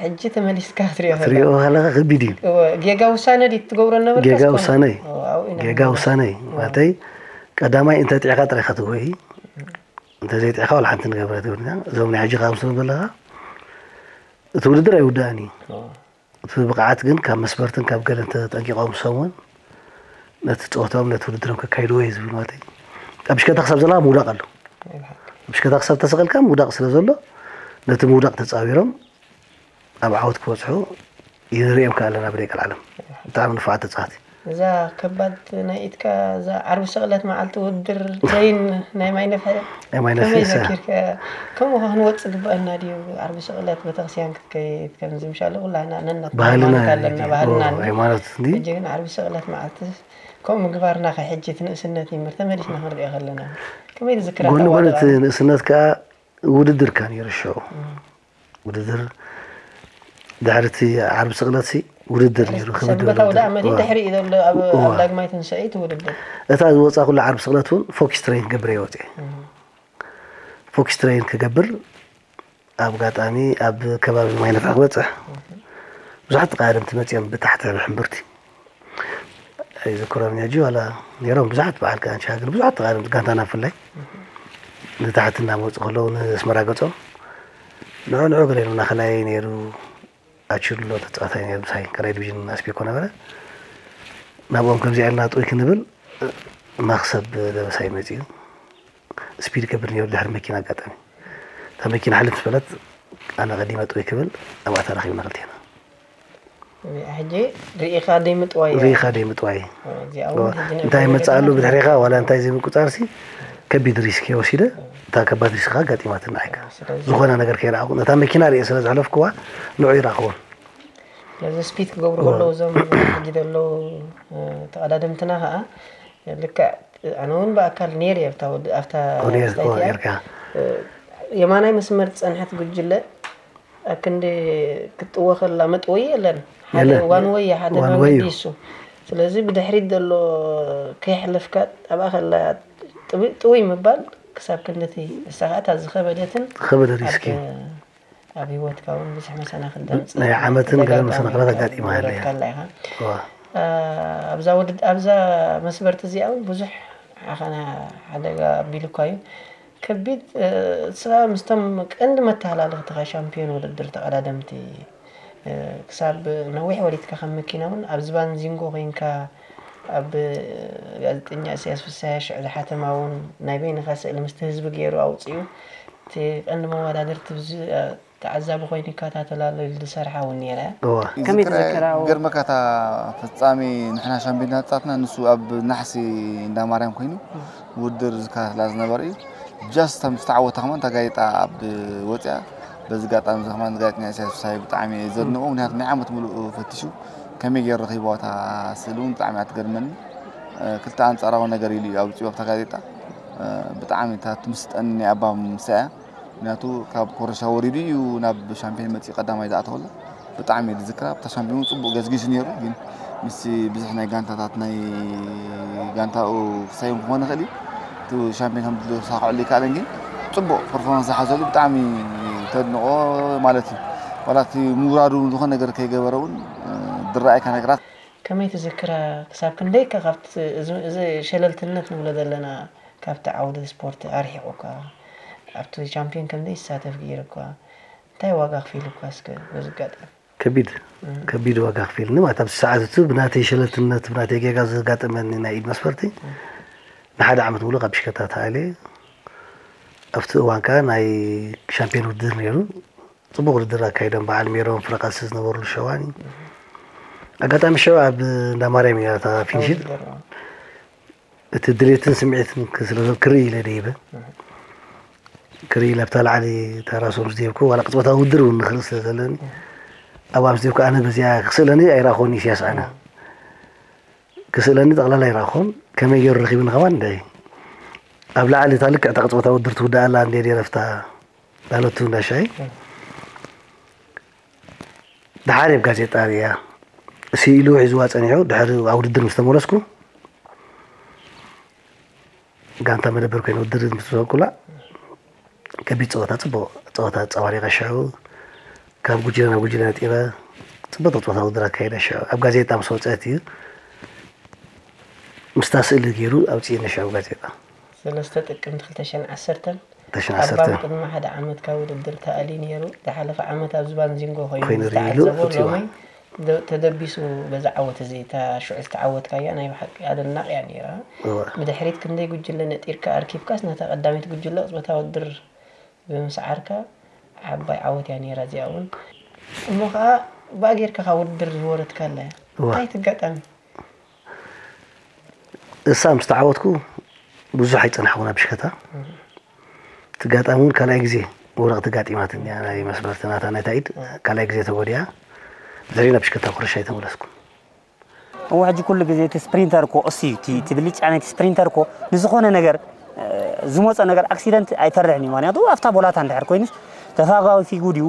ሕጂ ተመሊስካ ትሪኦ ትሪኦ ከለካ ከቢድ እዩ። እወ፣ ጌጋ ውሳነ ድዩ ትገብሮ ነበርካ? ጌጋ እስኮነ? ውሳነ እዩ። እወ፣ ኣብኡ ኢና ጌጋ ንብሎ። ውሳነ እዩ። ማለተይ ቀዳማይ እንተ ጥዕኻ ጥራይ ኢኻ ትጎይ፣ እንተ ዘይጥዕኻ ዋላ ሓንቲ ንገብረ ትብልና። እዞም ናይ ሕጂ ካብ ምስሎም ዘለኻ እቲ ውድድር ኣይውዳእን እዩ። እወ። እቲ ብቕዓት ግን ካብ መስበርትን ካብ ገለን ተጠንቂቖም ሰሙን ነቲ ፀወታኦም ነቲ ውድድሮም ከካይድዎ እዩ ዝብል ማለት እዩ። ኣብ ብሽከታ ክሳብ ዘለካ ምውዳቕ ኣሎ። ኣብ ብሽከታ ክሳብ ተሰቐልካ ምውዳቕ ስለ ዘሎ ነቲ ምውዳቕ ተፃዊሮም ኣብ ዓወት ክበፅሑ ይንሪኦም ከ ኣለና ብደቂ ዓለም። ብጣዕሚ ንፉዓት ተፃወቲ። እዛ ከባድ ናይ ኢድካ እዛ ዓርቢ ስቕለት መዓልቲ ውድድር ትሬን ናይ ማይ ነፍሐ ናይ ማይ ነፍሐ ከመይ እሳ። ዘኪርከ? ከምኡ ከ ክንወፅእ ግባአና ድዩ? ዓርቢ ስቕለት ቤተክርስትያን ክትከይድ ከምዚ ምሻሉ ኩላህና ነናት ባህልና ሃይማኖት ኣለና እዩ። ባህልና ኦ፣ ኣሎ። ሃይማኖት እንዲ? ሕጂ ግን ዓርቢ ስቕለት መዓልቲ ከምኡ ምግባርና ከ ሕጂ እቲ ንእስነት ይምር ተመሊስና ክንሪኦ ከለና ከመይ ትዝክራ? ጎኒ ጎኒ እቲ ንእስነት ከዓ ውድድር ከ ነይሩ ሽዑ። ውድድር ድሕሪ እቲ ዓርቢ ስቕለት ሲ ውድድር ነይሩ ክብድል ሰንበት ኣውደ ዓመት እዩ። ድሕሪ እዩ ዘሎ ኣብ ኣብ ዳግማይ ትንሳኤ እቲ ውድድር። እታ ዝወፃ ኩሉ ዓርቢ ስቕለት እውን ፎኪስ ትሬን ክገብር እየ ወፅአ። ፎኪስ ትሬን ክገብር ኣብ ኣጋጣሚ ኣብ ከባቢ ማይ ነፍሒ ክበፅሕ ብዙሓት ተቃደምቲ መፅኦም ብታሕቲ ብሕምብርቲ ኣይዝክሮም ሕጂ ዋላ ነይሮም ብዙሓት በዓል ከኣንሻ ግን ብዙሓት ተቃደምቲ ጋንታና ብፍላይ ንታሕቲ እናመፁ ከለዉ ንስመራ ገፆም ንዑ ንዑ ገለ ኢሉና ከላይ ነይሩ ኣችሎ ተፃዋታይ ነይሩ ምሳይ ካልኣይ ዲቪዥን ኣስፔኮ ነበረ ናብኦም ከምዚኣ ኢልና ጥውይ ክንብል መክሰብ ደበሳይ መፂኡ ስፒድ ይገብር ነይሩ ድሕሪ መኪና ኣጋጣሚ እታ መኪና ሕልፍ ዝበለት ኣነ ቀዲመ ጥውይ ክብል ኣብኣ ተራኺብና ክልቴና ሕጂ ርኢኻ ደይ ምጥዋይ ርኢኻ ደይ ምጥዋይ እንታይ መፅኣሉ ብድሕሪኻ ዋላ እንታይ ዘይምቁፃር ሲ ከቢድ ሪስክ እየ ወሲደ እታ ከባድ ሪስክ ከዓ ኣጋጢማትና ኣይካ ዝኾነ ነገር ከይረኣኹ ነታ መኪና ርየ ስለ ዘሕለፍክዋ ንዑ ይረኣኽዎም ስለዚ ስፒድ ክገብሩ ከለዉ እዞም ሕጂ ዘለዉ ተቐዳደምትና ከዓ ልክዕ ኣነ እውን ብኣካል ነይር እየ ኣብታ ውድ- ኣብታ ኦኔር- ስታይት እያ። ኦኔርካ የማናይ መስመር ዝፀንሐት ጉጅለ ኣብ ክንዲ ክትጥወ ከላ መጥወይ የለን ሓደ የለን። ዋን ወይ እያ፣ ሓደ ዋን ወይ መንገዲ እዩ። እሱ ስለዚ ብድሕሪት ዘሎ ከይሕለፍካ ኣብኣ ከላ ጥዊ- ጥውይ ምባል ክሳብ ክንድቲ እሳ ከዓ እታ ዝኸበደትን ዝኸበደ ሪስክ እዩ። ኣብ ኣብ ህይወትካ እውን ብዙሕ መሰናክል ተምፅእ ናይ ዓመትን ገለ ተደጋጋሚ መሰናክላት ኣጋጢማ ሃለ እያ። ንብረትካ ኣላ ኢኻ። እዋ። ኣብዛ ውድድ ኣብዛ መስበርቲ እዚኣ እውን ብዙሕ ዓኸና ሓደጋ ኣቢሉካ እዩ። ከቢድ ንስኻ ምስቶም ቀንዲ መተሃላልኽትኻ ሻምፒዮን ውድድር ተቐዳደምቲ ክሳብ ነዊሕ ወሪድካ ከም መኪና እውን ኣብ ዝባን ዚንጎ ኮይንካ ኣብ ጋዜጠኛ እሰያስ ፍስሃየ ሽዑ ዝሓተማ እውን ናይ በይንኻ ስእሊ ምስቲ ህዝቢ ገይሩ ኣውፅኡ እቲ ቀንዲ መወዳደርቲ ተዓዛቢ ኮይኑ ይከታተል ኣሎ ኢሉ ዝሰርሓ እውን ነይረ። እዋ። ከመይ ይዝክረ- ትዝክራ? ገርመካ እታ ፈጻሚ ንሕና ሻምፒዮን ዳጻትና ንሱ ኣብ ናሕሲ እንዳ ማርያም ኮይኑ ውድድር ዝከታተላ ዝነበረ እዩ። ጃስት ከም ዝተዓወታ ከማን እታ ጋዜጣ ኣብ ወፅያ በዚ ጋጣሚ እዚ ከማን ጋዜጠኛ ኢሳያስ ፍስሃየ ብጣዕሚ እየ ዘድንቆ ምክንያቱ ናይ ዓመት ሙሉእ ፈቲሹ ከመይ ገይሩ ረኺብዋ እታ ስእሊ እውን ብጣዕሚ እያ ትገርመኒ። ክልተ ኣንጻራዊ ነገር ኢሉ እዩ ኣውጺኡ ኣብታ ጋዜጣ። ብጣዕሚ እታ ትምስጠኒ ናይ ኣባ ምሳያ። ምክንያቱ ካብ ኮረሻ ወሪዱ እዩ ናብ ሻምፒዮን መጺኡ ቀዳማይ ዝኣተወላ። ብጣዕሚ እየ ዝዝክራ። ኣብታ ሻምፒዮን ጽቡቕ ገዝጊሱ ነይሩ፣ ግን ምስቲ ብዙሕ ናይ ጋንታታት ናይ ጋንታኡ ክሳይም ክኾን ይኽእል እዩ። እቲ ሻምፒዮን ከም ዝሳኽዐሉ ይከኣለን፣ ግን ጽቡቕ ፐርፎርማንስ ዝሓዘሉ ብጣዕሚ ተድንቖ ማለት እዩ። ዋላ እቲ ምውራዱ ዝኾነ ነገር ከይገበረ እውን ዝረኣየካ ነገራት ከመይ ትዝክራ? ክሳብ ክንደይከ ካብቲ እዚ ሸለልትነት ንብሎ ዘለና ካብቲ ዓውዲ ስፖርት ኣርሒቑካ ኣብቲ ቻምፒዮን ከም ዘይሳተፍ ገይሩካ እንታይ ዋጋ ኣኽፊሉካ እስከ በዚ ኣጋጣሚ? ከቢድ ከቢድ ዋጋ ኣኽፊሉኒ ማለት ኣብዚ ሰዓት እቲ ብናተይ ሸለልትነት ብናተይ ጌጋ ዘጋጠመኒ ናይ ኢድ መስፈርቲ ንሓደ ዓመት ሙሉእ ካብ ብሽከታ ተኣልየ ኣብቲ እዋን ከኣ ናይ ሻምፒዮን ውድድር ነይሩ። ጽቡቕ ውድድር ኣካይዶም በዓል ሜሮን ፍረ ቃልሲ ዝነበርሉ ሸዋን እዩ። ኣጋጣሚ ሸዋ ኣብ እንዳ ማርያም እያ እታ ፊኒሽን። እቲ ድሌትን ስምዒትን ክርኢ ኢለ ደይበ ክርኢ ኢለ ኣብታ ላዕሊ ተራሶም ዝደብኩ ዋላ ቅጽበታዊ ውድድር እውን ንኽርኢ ስለ ዘለኒ ኣብኣ ምስ ደብኩ ኣነ በዚኣ ክስእለኒ ኣይረኣኹን ኢሳያስ ኣነ ክስእለኒ ጠቕላላ ኣይረኣኹን ከመይ ገይሩ ረኺብኒ ከማን እንደ ኣብ ላዕሊ እታ ልክዕ እታ ቅጽበታዊ ውድድር ትውዳእ ኣላ እንደ ደረፍታ ዳለቱ እንዳሻይ ደሓር ኣብ ጋዜጣ ሪኣ ስኢሉ ሒዝዋ ጸኒሑ ድሕሪ ኣብ ውድድር ምስ ተመለስኩ ጋንታ መደበር ኮይነ ውድድር ምስ ተሰብኩላ ከቢድ ጸወታ ጽቡቕ ጸወታ ጸዋሪቐ ሽዑ ካብ ጉጅለ ናብ ጉጅለ ነጢረ ጽቡቕ ጸወታ ውድድር ኣካይደ ሽዑ ኣብ ጋዜጣ ምስ ወጸት እዩ ምስታ ስእሊ ገይሩ ኣውፅእኒ ሽዑ ጋዜጣ ሰለስተ ጥቅምቲ ክልተ ሽሕን ዓሰርተን ኣባ ቅድሚ ሓደ ዓመት ካብ ውድድር ተኣልዩ ነይሩ። ዝሓለፈ ዓመት ኣብ ዝባን ዚንጎ ኮይኑ ዝተዓዘቦ ሎሚ ተደቢሱ በዛ ዓወት እዚ እታ ሽዑ ዝተዓወትካያ ናይ ብሓቂ ኣደናቕ እያ ነይራ። ብድሕሪት ክንደይ ጉጅለ ነጢርካ ኣርኪብካስ ነታ ቀዳመይቲ ጉጅለ ቅጽበታዊ ውድድር ብምስዓርካ ዓባይ ዓወት እያ ነይራ እዚኣ እውን። እሞ ከዓ ብኣ ጌርካ ካብ ውድድር ዝወረድካላ እያ። እንታይ ትጋጣሚ? እሳ ምስ ተዓወትኩ ብዙሕ ኣይጸናሕኩን ኣብ ብሽከታ። እቲ ኣጋጣሚ እውን ካልኣይ ግዜ መውደቕቲ ኣጋጢማትኒ እያ። ናይ መስበርቲ ናታ ናይታ ኢድ ካልኣይ ግዜ ተጎዲኣ። ድሕሪኡ ናብ ብሽከታ ኩርሻ ኣይተመለስኩን። እሞ ሕጂ ኩሉ ግዜ እቲ ስፕሪንተር እኮ እሱ እዩ እቲ ብልጫ ናይቲ ስፕሪንተር እኮ ንዝኾነ ነገር ዝመፆ ነገር ኣክሲደንት ኣይፈርሕን እዩ። ምክንያቱ ኣብታ ቦላታ እንድሕር ኮይኑስ ተፋጋዊፊጉ ድዩ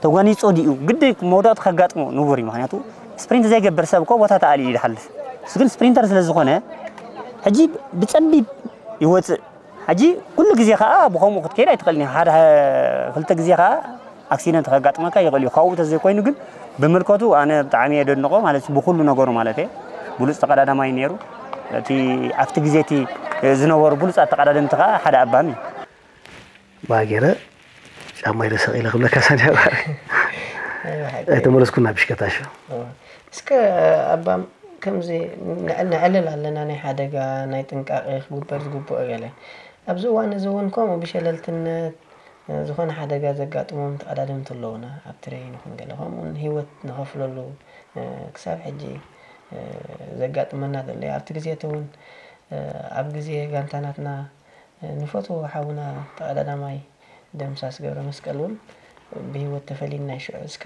ተጓኒፁ ድዩ ግዲ መውደቕቲ ከጋጥሞ ንቡር እዩ። ምክንያቱ ስፕሪንት ዘይገብር ሰብ እኮ ቦታ ተኣልዩ እዩ ዝሓልፍ። እሱ ግን ስፕሪንተር ስለ ዝኾነ ሕጂ ብፀቢብ ይወፅእ። ሕጂ ኩሉ ግዜ ከዓ ብከምኡ ክትከይድ ኣይትኽእልን ኢኻ። ሓደ ክልተ ግዜ ከዓ ኣክሲደንት ከጋጥመካ ይኽእል እዩ። ካብኡ ተዘይኮይኑ ግን ብምልከቱ ኣነ ብጣዕሚ እየ ደድንቆ ማለት ብኩሉ ነገሩ ማለት እየ። ብሉፅ ተቀዳዳማይ ነይሩ። እቲ ኣብቲ ግዜ እቲ ዝነበሩ ብሉፃት ተቀዳደምቲ ከዓ ሓደ ኣባሚ እዩ። ባጌረ ጫማ ኢለ ሰቕ ኢለ ክብለካ ሳኒ ኣይተመለስኩን ናብ ብሽከታ ሸ እስከ ኣባም ከምዚ ነዕልል ኣለና ናይ ሓደጋ ናይ ጥንቃቄ ክግበር ዝግብኦ ገለ ኣብዚ እዋን እዚ እውን ከምኡ ብሸለልትነት ዝኾነ ሓደጋ ዘጋጥሞም ተቐዳደምቲ ኣለዉና ኣብ ትሬን ይኹን ገለ ከምኡ እውን ህይወት ንኸፍለሉ ክሳብ ሕጂ ዘጋጥመና ዘሎ ኣብቲ ግዜ እቲ እውን ኣብ ግዜ ጋንታ ናትና ንፈትዎ ሓውና ተቐዳዳማይ ደምሳስ ገብረመስቀል እውን ብህይወት ተፈሊና እዩ ሽዑ እስከ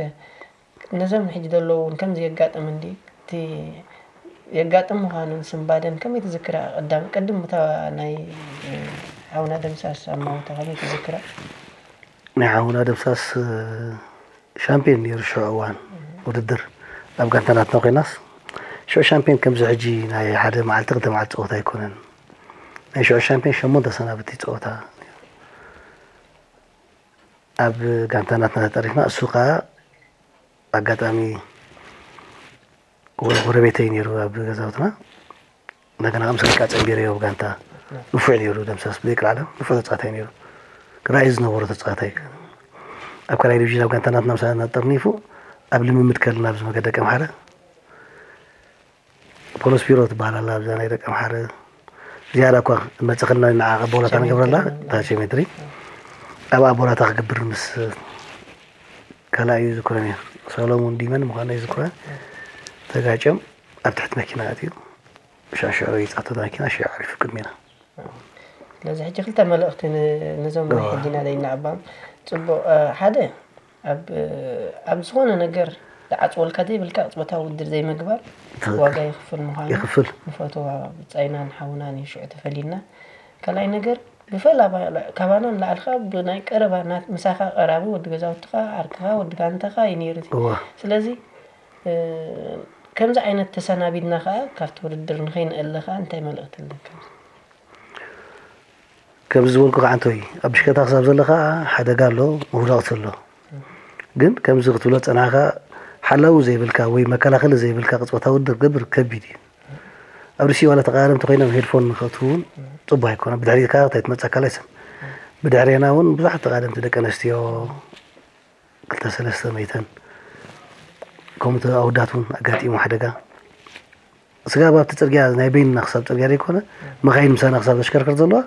ነዞም ሕጂ ዘለዉ እውን ከምዚ የጋጥም እንዲ እቲ የጋጥም ምዃኑን ስንባደን ከመይ ትዝክራ ቀዳም ቅድም እታ ናይ ሓውና ደምሳስ ኣማውታ ከመይ ትዝክራ ናይ ሓውና ደምሳስ ሻምፒዮን ነይሩ ሽዑ እዋን ውድድር ኣብ ጋንታ ናትና ኮይናስ ሽዑ ሻምፒዮን ከምዚ ሕጂ ናይ ሓደ መዓልቲ ክልተ መዓልቲ ፀወታ ኣይኮነን ናይ ሽዑ ሻምፒዮን ሸሞንተ ሰናብቲ ፀወታ ኣብ ጋንታ ናትና ተጠሪፍና እሱ ከዓ ኣጋጣሚ ጎረቤተይ ነይሩ ኣብ ገዛውትና እንደገና ከም ሰሪቃ ጸንቢረዮ ብጋንታ ንፉዕ ነይሩ ደምሳስ ብዘይቅልዓለም ንፉዕ ተጻዋታይ ነይሩ ክራይ ዝነበሮ ተጻዋታይ ኣብ ካልኣይ ዲቪዥን ኣብ ጋንታ ናትና ምሳና ጠርኒፉ ኣብ ልምምድ ከልና ኣብዚ መገደ ቀምሓረ ፖሎስ ቢሮ ትበሃል ኣላ ኣብዛ ናይ ደቂ ኣምሓረ ዝያዳ እኳ መፅእ ከለና ንዓ ቀቦላታ ንገብረላ ታቸ ሜትሪ ኣብኣ ቦላታ ክገብር ምስ ካልኣዩ ዝኩረን እዩ ሰሎሙን ዲመን ምዃኑ ይዝኩረ ተጋጭም ኣብ ትሕቲ መኪና ኣትዩ ሻሽዑ ይፃቶ መኪና ሽዑ ዓሪፉ ቅድሜና ስለዚ ሕጂ ክልተ መልእኽቲ ነዞም ናይ ሕጂና ደይና ኣባም ፅቡቕ ሓደ ኣብ ዝኾነ ነገር ዝዓፅወልካ ዘይብልካ ቅፅበታዊ ውድድር ዘይምግባር ዋጋ የኽፍል ምዃኑ ይኽፍል። ንፈትዋ ብጻይናን ሓውናን እዩ ሽዑ ተፈሊና። ካልኣይ ነገር ብፈላ ካባና ንላዕሊ ከዓ ብናይ ቀረባ ምሳኻ ቀራቢ ወዲ ገዛውትኻ ዓርክኻ ወዲ ጋንታኻ እዩ ነይሩ እቲ። ስለዚ ከምዚ ዓይነት ተሰናቢድና ከዓ ካብቲ ውድድር ንኸይንእለ ከዓ እንታይ መልእኽቲ ኣለካ? ከምዚ ዝበልኩ ከዓ እንተይ ኣብ ብሽከታ ክሳብ ዘለካ ሓደጋ ኣሎ፣ መውዳቕቲ ኣሎ። ግን ከምዚ ክትብሎ ዝፀናሕካ ሓላዊ ዘይብልካ ወይ መከላኸሊ ዘይብልካ ቅፅበታዊ ውድድር ክገብር ከቢድ እዩ። ኣብ ርእሲ ዋላ ተቃዳደምቲ ኮይኖም ሄድፎን ንከእትዉ እውን ፅቡቅ ኣይኮነ። ብድሕሪትካ እንታይ ትመፀካ ኣይሰም። ብድሕሬና እውን ብዙሓት ተቃደምቲ ደቂ ኣንስትዮ ክልተ ሰለስተ መይተን ከምኡ ኣወዳት እውን ኣጋጢሙ ሓደጋ። ስጋብ ኣብቲ ፅርግያ ናይ በይንና ክሳብ ፅርግያ ዘይኮነ መኻይን ምሳና ክሳብ ዘሽከርክር ዘለዋ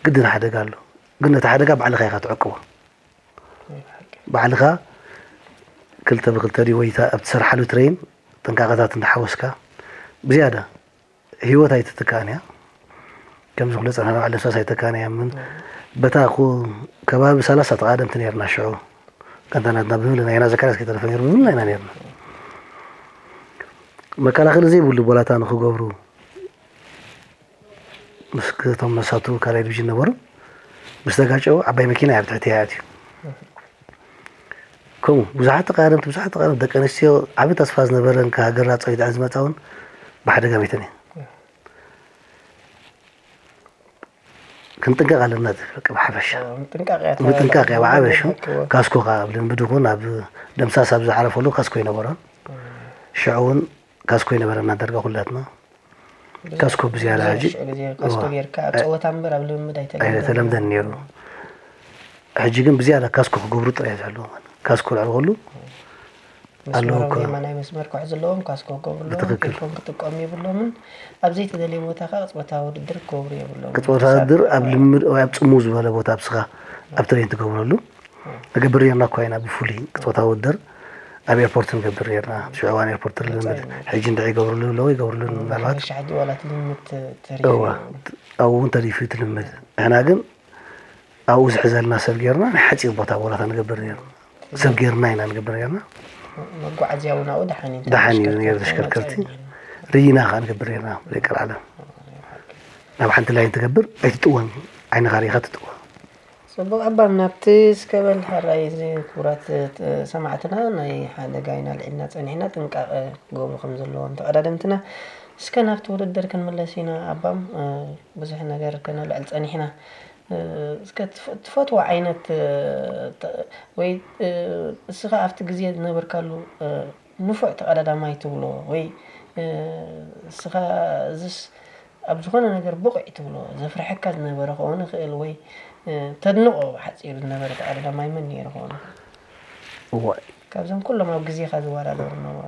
ግድን ሓደጋ ኣሎ። ግን ነቲ ሓደጋ ባዕልኻ ኢኻ ትዕቅቦ። ባዕልኻ ክልተ ብክልተ ድዩ ወይ እታ ኣብ ትሰርሓሉ ትሬን ጥንቃቐታት እንዳሓወስካ ብዝያዳ ህይወት ኣይትትካእን እያ። ከምዚ ኩለ ፀናና ባዕለ ምሳስ ኣይተካእን እያ ምን በታ ከባቢ ሰላሳ ተቓደምቲ ነርና ሽዑ። ጋንታ ናትና ብብልና ኢና ዘካርያስ ከይተረፈ ነይሩ ብብልና ኢና ነርና። መከላኸሊ ዘይብሉ ቦላታ ንክገብሩ ምስ ክቶም መሳቱ ካልኣይ ዲቪዥን ነበሩ ምስ ተጋጨው ዓባይ መኪና እያ ብትሕቲ እያ ኣትዩ። ከምኡ ብዙሓት ተቃደምቲ ብዙሓት ተቃደምቲ ደቂ ኣንስትዮ ዓቢ ተስፋ ዝነበረን ከሃገርና ፀዊተን ዝመፃ እውን ብሓደጋ ሚተን እየ። ክንጥንቀቕ ኣለና ዝብል በቃ ብሓፈሻ ምጥንቃቕ እያ ምጥንቃቕ እያ ብዓበሹ። ካስኮ ከዓ ኣብ ልምድ ይኹን ኣብ ደምሳስ ኣብ ዝዓረፈሉ ካስኮ ይነበሮን ሽዑ እውን ካስኮ ይነበረና ደርጋ ኩላትና። ካስኮ ብዝያዳ ሕጂ ሽዑ ግዜ ካስኮ ጌርካ ኣብ ጸወታ እምበር ኣብ ልምምድ ኣይተለምደን። ኣይተለምደን ነይሩ። ሕጂ ግን ብዝያዳ ካስኮ ክገብሩ ጥራይ ዘለዎም ካስኮ ልዕሊ ኩሉ ኣለዎ መስመሮም እኮ። የማናይ መስመር ክሕዙ ኣለዎም፣ ካስኮ ክገብሩ ኣለዎም፣ ብትኽክል። ቴሌፎን ክጥቀሙ የብሎምን። ኣብ ዘይተደልየ ቦታ ከዓ ቅጽበታዊ ውድድር ክገብሩ የብሎምን። ቅጽበታዊ ውድድር ኣብ ልምድ ወይ ኣብ ጽምው ዝበለ ቦታ ኣብስኻ ኣብ ትሬን ትገብረሉ። ንገብር ነርና እኳ ኢና ብፍሉይ ቅጽበታዊ ውድድር ኣብ ኤርፖርት ንገብር ነርና። ሽዑ እዋን ኤርፖርት ልምድ ሕጂ እንድዒ ይገብርሉ ኣለዉ ይገብርሉ ምናልባት። ሓፈሻ ሕጂ ዋላ እቲ ልምድ ተሪፉ እዋ፣ እዩ። ኣብኡ እውን ተሪፉ እዩ እቲ ልምድ። ንሕና ግን ኣብኡ ዝሕዘልና ሰብ ጌርና ናይ ሓፂር ቦታ ቦላታ ንገብር ነርና። ሰብ ጌርና ኢና ንገብር ነርና። መጓዓዝያ እውን ኣብኡ ደሓን እዩ። ደሓን እዩ ነይሩ ተሽከርከርቲ። ርኢና ከዓ ንገብር ነርና ዘይቀልዓለም። ናብ ሓንቲ ላይን ትገብር ኣይትጥወን። ዓይንኻ ርኢኻ ትጥወ። ጽቡቕ ኣባም ናብቲ እስከ በል ሕራይ እዚ ክቡራት ሰማዕትና ናይ ሓደጋ ኢና ልዒልና ጸኒሕና ጥንቃቐ ክገብሩ ከም ዘለዎም ተቐዳደምትና እስከ ናብቲ ውድድር ክንምለስ ኢና ኣባም ብዙሕ ነገር ከነልዕል ጸኒሕና እስከ ትፈትዎ ዓይነት ወይ እስኻ ኣብቲ ግዜ ዝነበርካሉ ንፉዕ ተቐዳዳማይ ትብሎ ወይ እስኻ እዝስ ኣብ ዝኾነ ነገር ብቑዕ ትብሎ ዘፍርሐካ ዝነበረ ክኸውን ይኽእል ወይ ተድንቖ ብሓፂሩ ዝነበረ ተቐዳዳማይ መን ነይሩ ክኸውን ይኽእል? እዋይ ካብዞም ኩሎም ኣብ ግዜኻ ዝወዳደሩ ነበሩ?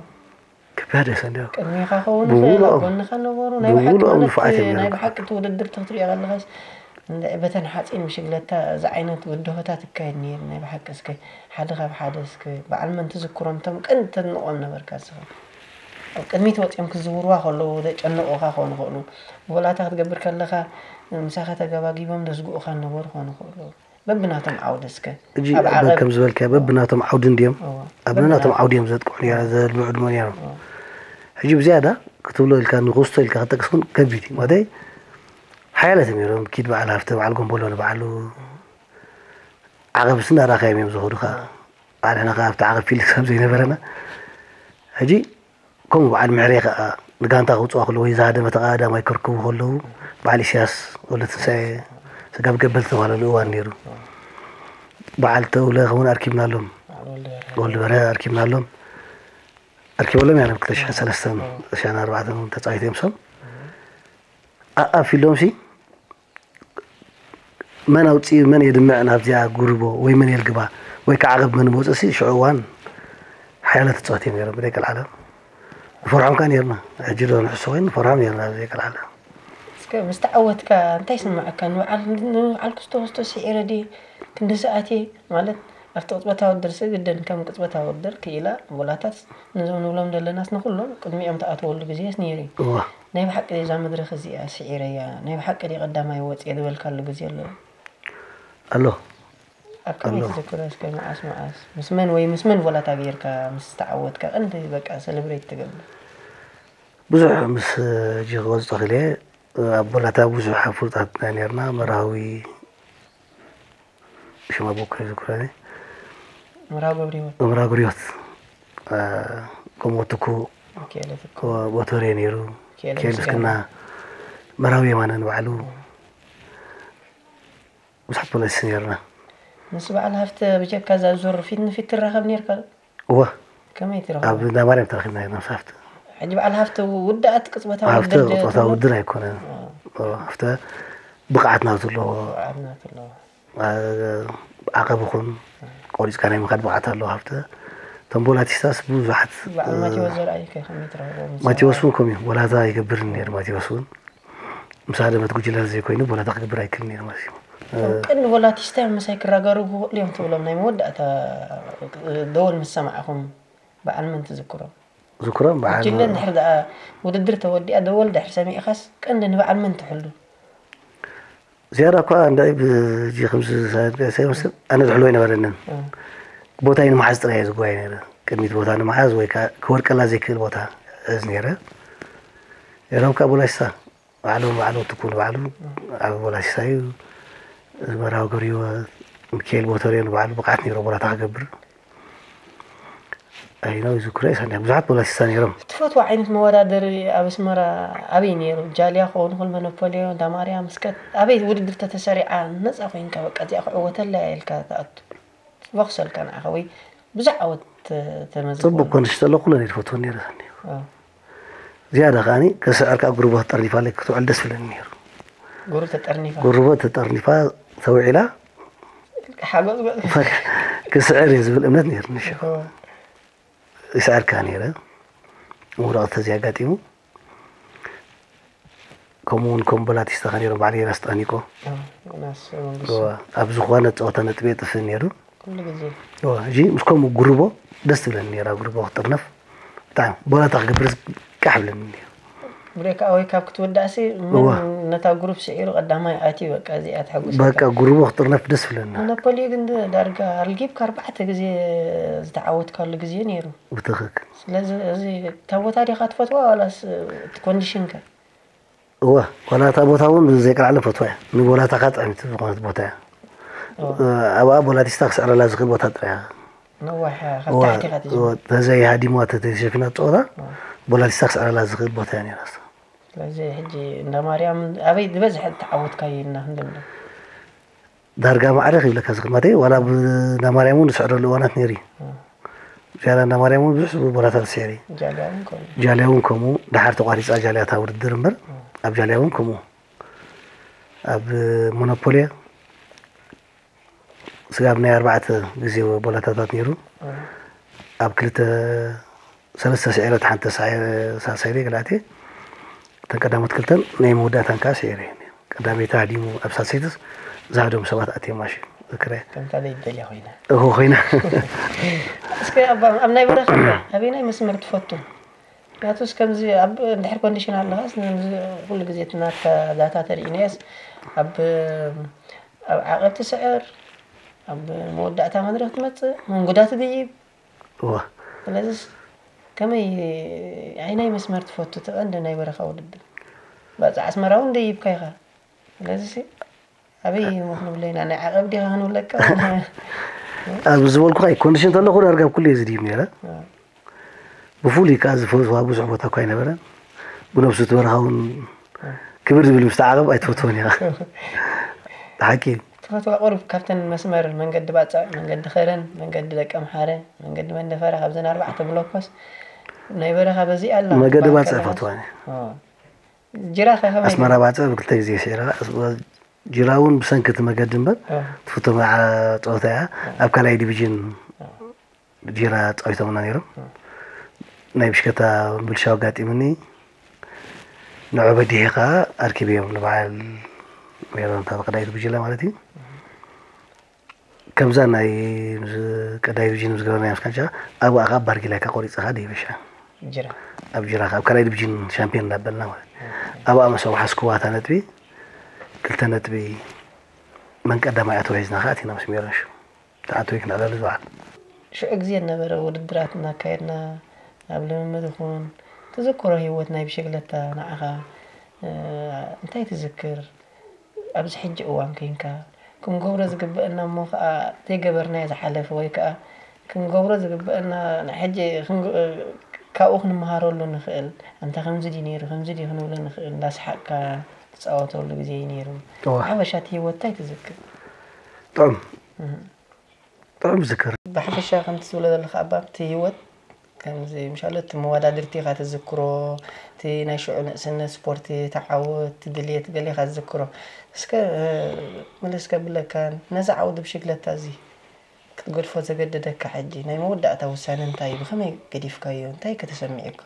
ክበደሰ እንዲያው ቅድሜኻ ክኸውን ይኽእል፣ ኣብ ጎንኻ ነበሩ። ናይ ብሓቂ ብሙሉኦም ማለት ንፉዓት እዮም ናይ ነይሮም። ብሓቂ እቲ ውድድር ተክትሪኦ ከለኻስ እንድዒ በተን ሓፂን ብሽግለታ እዚ ዓይነት ብድሆታት ይካየድ ነይሩ። ናይ ብሓቂ እስከ ሓደ ካብ ሓደ እስከ በዓል መን ትዝክሮም እቶም ቀንዲ ተድንቖም ነበርካ እስኻ? ኣብ ቅድሚት ወፂኦም ክዝውርዋ ከለዉ ዘጨንቑኻ ክኾኑ ይኽእሉ። ጎላታ ክትገብር ከለኻ ምሳኻ ተገባጊቦም ዘስግኡኻ ነበሩ ክኾኑ ይኽእሉ። በብናቶም ዓውዲ እስከ ሕጂ ኣብ ዓቐብ ከም ዝበልካዮ በብናቶም ዓውዲ እንድዮም እዎ፣ ኣብ ነናቶም ዓውዲ እዮም ዘጥቅዑ ነይሮም ዘልምዑ ድማ ነይሮም። ሕጂ ብዝያዳ ክትብሎ ኢልካ ንክስቶ ኢልካ ክጠቅስ እውን ከቢድ እዩ ማለት ሓያለት እዮም ነይሮም ኪድ በዓል ሃፍተ በዓል ጎንቦሎ ንበዓሉ ዓቐብ ስናራኻዮም እዮም ዝኸዱ ከዓ በዓል ሕና ከዓ ኣብቲ ዓቐብ ፊልድ ክሳብ ዘይነበረና ሕጂ ከምኡ በዓል ምሕሬ ከዓ ንጋንታ ክውፅዋ ከለዉ ወይ ዝሃደመ ተቐዳዳማይ ከርክቡ ከለዉ በዓል ኢሳያስ ወልደትንሳኤ ስጋብ ገበል ዝተባህለሉ እዋን ነይሩ። በዓል ተውለ እውን ኣርኪብናሎም፣ ወልዲ በርሀ ኣርኪብናሎም፣ ኣርኪበሎም ኢና ክልተ ሽሕን ሰለስተን ክልተ ሽሕን ኣርባዕተን እውን ተፃዊቶም እዮም። ኣኣፊሎም ሲ መን ኣውፅኡ መን የድምዕ ናብዚኣ ጉርቦ ወይ መን የልግባ ወይ ከዓ ዓቐብ መን መውፅእ ሲ ሽዑ እዋን ሓያለ ተፃወት እዮም ነይሮም ብደቂ ዓለም ንፈርሖም ከዓ ነይርና ሕጂ ዶ ንሕሶ ኮይኑ ንፈርሖም ነይርና ብደቂ ዓለም እስከ ምስ ተዓወትካ እንታይ ይስምዐካ ንበዓል ንበዓል ክስቶ ክስቶ ስዒረ ድየ ክንዲ ሰኣት እየ ማለት ኣብቲ ቅፅበታዊ ውድድር ሲ ግድን ከም ቅፅበታዊ ውድድር ክኢላ ቦላታት ነዞም ንብሎም ዘለናስ ንኩሎም ቅድሚኦም ተኣትወሉ ግዜስ ነይሩ እዩ እዋ ናይ ብሓቂ እዛ መድረኽ እዚኣ ስዒረያ ናይ ብሓቂ ድየ ቀዳማይ ወፅየ ዝበልካሉ ግዜ ኣሎ ኣሎ ኣብ ከመይ ኣሎ። ትዝክሮ እስከ? መዓስ መዓስ ምስ መን ወይ ምስ መን ቮላታ ጌርካ ምስ ተዓወትካ ቀንዲ በቃ ሰለብሬት ትገብር? ብዙሕ ምስ ጂ ክወፅእ ክእል እየ። ኣብ ቮላታ ብዙሕ ፍሉጣት ኢና ነርና። መርሃዊ ሽማ ቦኮ ይዝክረኒ። ምራዊ ገብረ ህይወት እምራ ጉርዮት ከምኡ ትኩ ኬለ ትኩ ቦቶሬ ነይሩ። ኬለ ኬል ምስጋና። ምስክና መራዊ የማነ ንባዕሉ ብዙሓት ፖለቲስ ነርና። ምስ በዓል ሃፍተ ብጀካ እዛ ዙር ፊት ንፊት ትራኸብ ነርካ? እወ ከመይ ኣብ ትረኸብ? እንዳ ማርያም ተረኺብና ኢና ምስ ሃፍተ። ሕጂ በዓል ሃፍተ ውዳእ እቲ ቅጽበታዊ ሃፍተ ውድድር ጾታ ትብሎ? ውድድር ኣይኮነን። እወ፣ ሃፍተ ብቕዓት ናቱ ኣለዎ። ብዓድና ትሎ ዓቐብ ኹን ቆሪፅካ ናይ ምኻድ ብቕዓት ኣለዎ። ሃፍተ ተምቦላቲስታስ ብዙሓት በዓል ማቴዎስ ዘርኣይ ከ ከመይ ትረኽቦ? ምስ ማቴዎስ እውን ከምኡ እዩ። ወላታ ይገብርን ነይሩ። ማቴዎስ እውን ምስ ሃደመት ጉጅለ ዘይኮይኑ ወላታ ክገብር ኣይክልን ነይሩ ማለት እዩ። እቶም ቀንዲ ቮላቲስታ ምሳይ ክራጋሩ ክኽእሉ እዮም ትብሎም ናይ መወዳእታ ደወል ምስ ሰማዕኹም በዓል መን ትዝክሮም? ዝክሮም በዓል ጉጅለ እንድሕር ደኣ ውድድር ተወዲኣ ደወል ድሕር ሰሚዕኻስ ቀንዲ ንበዓል መን ትሕሉ? ዝያዳ እኳ እንዳ ብጂ ከምዚ ሳይመስል ኣነ ዝሕሎ ኣይነበረንን። ቦታይ ንምሓዝ ጥራይ እየ ዝጓየ ነይረ። ቅድሚት ቦታ ንምሓዝ ወይ ከዓ ክወድቀላ ዘይክእል ቦታ እዝ ነይረ። ኤሮም ከዓ ቦላሽሳ ባዕሎም ባዕሎም ትኩ ንባዕሉ ኣብ ቦላሽሳ እዩ። ዝመራዊ ገብረ ህይወት ሚካኤል ቦተርዮ ንባዕሉ ብቕዓት ነይሮ ቦላታ ክገብር ኣይነው ይዝክሮ እየ። ሳንዲያ ብዙሓት ቦላሽሳ ነይሮም። ትፈትዎ ዓይነት መወዳደሪ ኣብ ኣስመራ ኣበይ ነይሩ? ጃልያ ክኸውን ይኽእል፣ መኖፖልዮ፣ እንዳ ማርያም፣ እስከ ኣበይ ውድድር ተተሰሪዓ ነፃ ኮይንካ በቃ እዚኣ ክዕወተላ እየ ኢልካ ትኣቱ? ፎክስ ኣልካ ንዓኻ ወይ ብዙሕ ዓወት ተ- ተመዝግቦ ፅቡቅ ኮንሽ ዘሎ ኩለን ይፈትወን ነይረ። ሳንዲያ እ፣ ዝያዳ ከዓኒ ከስዕር ከዓ ጉርቦ ተጠርኒፋለይ ክትውዕል ደስ ይብለኒ ነይሩ። ጉሩ ተጠርኒፋ ጉርቦ ተጠርኒፋ ተውዒላ ሓጎስ ጎ- ክስዕር እየ ዝብል እምነት ነይሩ። ንሽ እ፣ ይስዕር ከዓ ነይረ። ውድቐት ተዘይ ኣጋጢሙ ከምኡ እውን ከም ቦላቲስታ ከ ነይሮም ባዕል የናስ ጠኒቆ እ፣ ዮናስ መንግስቱ እወ፣ ኣብ ዝኾነ ፀወታ ነጥቢ የጥፍእ ነይሩ። ኩሉ ግዜ እወ፣ እዚ ምስ ከምኡ ጉርቦ ደስ ትብለኒ ነይራ። ጉርቦ ክጥርነፍ ብጣዕሚ ቦላታ ክገብር ቃሕ ብለኒ ነይሩ። ብሬክ ኣወይ ካብ ክትወዳእሲ እወ። መን ነታ ግሩፕ ስዒሩ ቀዳማይ ኣትዩ በቃ እዚኣ ተሐጉስ በቃ ጉርቦ ክጥርነፍ ደስ ብለኒ። ሞኖፖሊ ግን ዳርጋ ኣርጊብካ ኣርባዕተ ግዜ ዝተዓወትካሉ ግዜ ነይሩ። ብትኽክል ስለዚ እዚ እታ ቦታ ዲኻ ትፈትዋ ዋላስ እቲ ኮንዲሽንከ? እወ፣ ዋላ እታ ቦታ እውን ዘይቀላዕለ ፈትዋ እያ። ንቦላታ ከዓ ጥዕምቲ ዝኾነት ቦታ እያ። ኣብኣ ቦላቲስታ ክስዕረላ ዝኽእል ቦታ ጥራይ እያ። ነዋሕ ካብ እወ፣ ታሕቲ ኢኻ ትጅምር። እወ፣ ተዘይ ሃዲምዋ ተተሸፊና ፀወታ ቦላቲስታ ክስዕረላ ዝኽእል ቦታ እያ ነይራ። ስለዚ ሕጂ እንዳ ማርያም ኣበይ ዝበዝሐ ተዓወትካዮ ኢልና ክንደምዶ? ዳርጋ ማዕረ ክብለካ ዝኽእል ማለት እዩ። ዋላ ብእንዳ ማርያም እውን ዝስዕረሉ እዋናት ነይሩ እዩ። ዝያዳ እንዳ ማርያም እውን ብዙሕ ቦላታት ስዒረ እየ። ጃልያ እውን ከምኡ። ጃልያ እውን ከምኡ። ደሓር ተቋሪፃ ጃልያ እታ ውድድር እምበር ኣብ ጃልያ እውን ከምኡ። ኣብ ሞኖፖልያ ስጋብ ናይ ኣርባዕተ ግዜ ቦላታታት ነይሩ። ኣብ ክልተ ሰለስተ ስዒረ፣ ሓንቲ ሳሳይደ ገላቴ እተን ቀዳሞት ክልተን ናይ መወዳእታን ከዓ ስዒረ እየ። ቀዳመይቲ ሃዲሙ ኣብ ሳልሰይትስ ዝሃደሙ ሰባት ኣትዮም ማሽን ዝክረ ከምታ ዘይደልያ ኮይና እኮ ኮይና እስከ ኣብ ኣብ ናይ በረኻ ኣበይናይ መስመር ትፈቱ? ናቱስ ከምዚ ኣብ እንድሕር ኮንዲሽን ኣለኻስ ነዚ ኩሉ ግዜ እቲ ናትካ ዳታ ተሪኢናዮስ ኣብ ኣብ ዓቐብ ትስዕር ኣብ መወዳእታ መድረኽ ትመፅእ መንጉዳ ትድይብ እዋ ስለዚስ ከመይ ዓይናይ መስመር ትፈቱ እቲ ቀንዲ ናይ በረኻ ውድድር ባፅዕ ኣስመራ እውን ደይብካ ኢኻ ስለዚሲ ኣበይ እሞ ክንብሎ ኢና ናይ ዓቐብ ዲኻ ክንብለካ ኣብ ዝበልኩኻ ኮንዲሽን ተለኹ ዳርጋ ኣብ ኩሉ እየ ዝድይብ ነይረ ብፍሉይ ከዓ ዝፈትዋ ብዙሕ ቦታ እኳ ኣይነበረን ብነብሱ እቲ በረኻ እውን ክብር ዝብል ምስ ተዓቐብ ኣይትፈትወን ኢኻ ሓቂ እዩ ትፈትዋ ቁሩብ ካብተን መስመር መንገዲ ባፅዕ መንገዲ ከረን መንገዲ ደቂ ኣምሓረ መንገዲ መንደፈራ ካብዘን ኣርባዕተ ብሎኮስ ናይ በረኻ በዚኣ ኣላ መገዲ ባፅዕ ባከላ- እፈትዋ ኦ። ጅራ ከ ከመይ ኣስመራ ባፅዕ ብክልተ ግዜ ስዒራ ጅራ እውን ብሰንኪ እቲ መገዲ እምበር ትፍቶ መርዓ ፀወታ እያ ኣብ ካልኣይ ዲቪዥን ጅራ ፀዊቶምና ነይሮም ናይ ብሽከታ ብልሻው ኣጋጢምኒ ንዑ በዲሐ ከዓ ኣርኪበዮም ንበዓል ሜሮን እታ ቀዳይት ጉጅለ ማለት እዩ ከምዛ ናይ ምስ ቀዳይ ዲቪዥን ምስ ገበርና ምስ ካንቻ ኣብኣ ከዓ ባርጊላካ ቆሪፀካ ደይበሻ ጅራ ኣብ ጅራ ኣብ ካልኣይ ዲቪዥን ሻምፒዮን እናበልና ማለት ኣብኣ ምስ ኣውሓስኩዋ እታ ነጥቢ ክልተ ነጥቢ መን ቀዳማይ ኣተዋሒዝና ከዓ ኣቲና ምስ ሜሮን ሽው ተዓንተ ወይ ክንዕለሉ ዝበሃል። ሽዑ ግዜ ነበረ ውድድራት እናካየድና ኣብ ልምምድ ይኹን ትዝክሮ ህይወት ናይ ብሽግለታ ንዓኻ እንታይ ትዝክር? ኣብዚ ሕጂ እዋን ኮንካ ክንገብሮ ዝግበአና እሞ ከዓ ዘይገበርናዮ ዝሓለፈ ወይ ከዓ ክንገብሮ ዝግበአና ሕጂ ካብኡ ክንመሃረሉ ንኽእል ኣንታ ከምዚ ድዩ ነይሩ ከምዚ ድዩ ክንብሎ ንኽእል እንዳስሓቅካ ትፃወተሉ ግዜ እዩ ነይሩ። ሓበሻ እቲ ህይወት እንታይ ትዝክር? ጥዑም ጥዑም ዝክር። ብሓፈሻ ከምቲ ትብሎ ዘለካ ኣባ እቲ ህይወት ከምዚ ምሻሎ እቲ መወዳድርቲ ኢኻ ትዝክሮ፣ እቲ ናይ ሽዑ ንእስነት ስፖርቲ፣ እቲ ዓወት፣ እቲ ድልየት ገለ ኢኻ ትዝክሮ። እስከ መለስ ከብለካ ነዚ ዓውዲ ብሽግለታ እዚ ክትገድፎ ዘገደደካ ሕጂ ናይ መወዳእታ ውሳነ እንታይ እዩ? ብኸመይ ገዲፍካዮ? እንታይ ከተሰሚዑካ?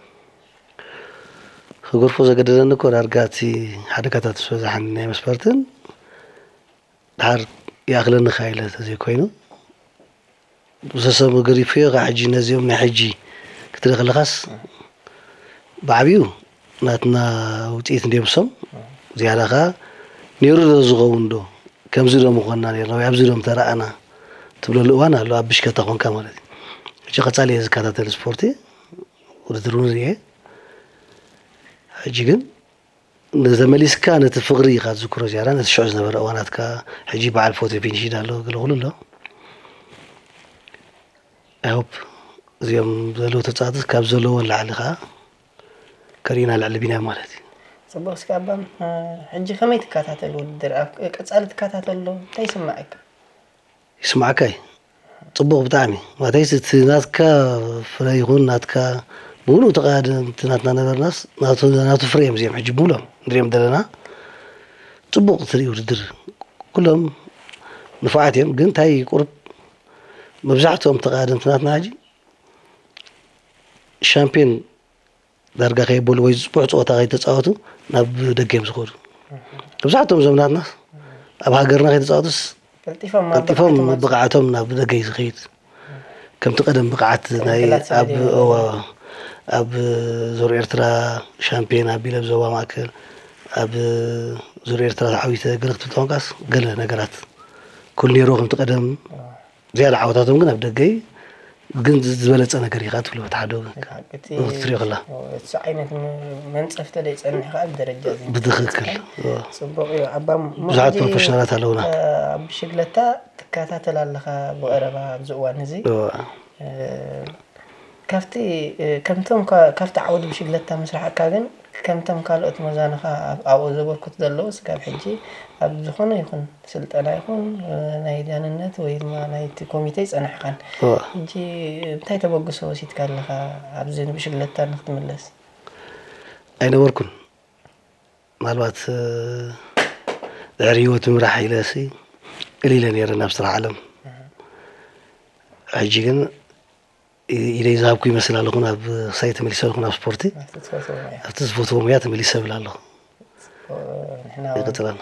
ክገድፎ ዘገደደኒ እኮ ዳርጋ እቲ ሓደጋታት ዝበዝሓኒ ናይ መስፈርትን ድሓር ይኣኽለኒ ኢለ ተዘይኮይኑ ብሰሰሙ ገዲፈዮ ከዓ ሕጂ ነዚኦም ናይ ሕጂ ክትርኢ ከለኻስ ብዓብዩ ናትና ውፅኢት እንዲዮም እሶም ዝያዳ ከዓ ነይሩ ዶ ዝኸውን ዶ ከምዚ ዶ ምኾንና ነርና ወይ ኣብዚ ዶ ምተረኣና ትብለሉ እዋን ኣሎ ኣብ ብሽከታ ኮንካ ማለት እዩ። ሕጂ ቀፃሊ እየ ዝከታተል ስፖርቲ ውድድር እውን ርኤ ሕጂ ግን ንተመሊስካ ነቲ ፍቕሪ ኢኻ ትዝክሮ ዝያዳ ነቲ ሽዑ ዝነበረ እዋናትካ ሕጂ በዓል ፎቶ ፊኒሽድ ኣሎ ገለ ኩሉ ኣሎ ኣይሆፕ እዚኦም ዘለዉ ተፃወትስ ካብ ዘለዎ ንላዕሊ ከዓ ከርእዩና ልዕሊ ቢንያም ማለት እዩ። ፅቡቅ እስኪ ኣባም ሕጂ ከመይ ትከታተል ውድድር ኣብ ቀፃሊ ትከታተል ዶ እንታይ ይስማዓካ? ይስማዓካ እዩ ፅቡቕ ብጣዕሚ ማለተይስ እቲ ናትካ ፍረ ይኹን ናትካ ብሙሉእ ተቐዳደምቲ ናትና ነበርናስ ናቱ ፍረ እዮም እዚኦም ሕጂ ብሙሎም ንሪኦም ዘለና ፅቡቕ ትርኢ ውድድር ኩሎም ንፉዓት እዮም ግን እንታይ ቁርብ መብዛሕትኦም ተቐዳደምቲ ናትና ሕጂ ሻምፒዮን ዳርጋ ከየበሉ ወይ ዝፅቡሕ ፀወታ ከይተፃወቱ ናብ ደገ እዮም ዝኸዱ መብዛሕትኦም እዞም ናትና ኣብ ሃገርና ከይተፃወቱስ ቀልጢፎም ብቕዓቶም ናብ ደገ እዩ ዝኸይድ ከምቲ ቀደም ብቕዓት ናይ ኣብ ኣብ ዞር ኤርትራ ሻምፒዮን ኣቢለ ኣብ ዞባ ማእከል ኣብ ዞር ኤርትራ ዓብይተ ገለ ክትብል ተኾንካስ ገለ ነገራት ኩል ነይሮ ከምቲ ቀደም ዝያዳ ዓወታቶም ግን ኣብ ደገ እዩ ግን ዝበለፀ ነገር እዩ ከዓ ትብሎ በቲ ሓደ ወገን ክትሪኦ ከላ እቲ ዓይነት መንፀፍተ ደይ ፀንሕ ከዓ ብደረጃ እዚ ብትክክል ፅቡቅ እዩ ኣባ ብዙሓት ፕሮፌሽናላት ኣለውና ኣብ ሽግለታ ትከታተል ኣለካ ብቀረባ ኣብዚ እዋን እዚ ካብቲ ከምቶም ካብቲ ዓውዲ ብሽግለታ ምስራሕካ ግን ከምቶም ካልኦት መዛንኻ ኣብኡ ዘበርክቱ ዘለዉ ስጋብ ሕጂ ኣብ ዝኾነ ይኹን ስልጠና ይኹን ናይ ዳንነት ወይ ድማ ናይቲ ኮሚቴ ይጸናሕካን ሕጂ እንታይ ተበግሶ ወሲድካ ኣለኻ ኣብዚ ንብሽግለታ ንክትምለስ? ኣይነበርኩን ምናልባት ድሕሪ ህይወት ምራሕ ኢለ ሲ እሊለ ነይረ ናብ ስራሕ ዓለም ሕጂ ግን ኢደይ ዝሃብኩ ይመስል ኣለኹ ናብ ክሳይ ተመሊሰ ኣለኹ ናብ ስፖርቲ ኣብቲ ዝፈትዎ ሙያ ተመሊሰ ብል ኣለኹ ይቅፅለና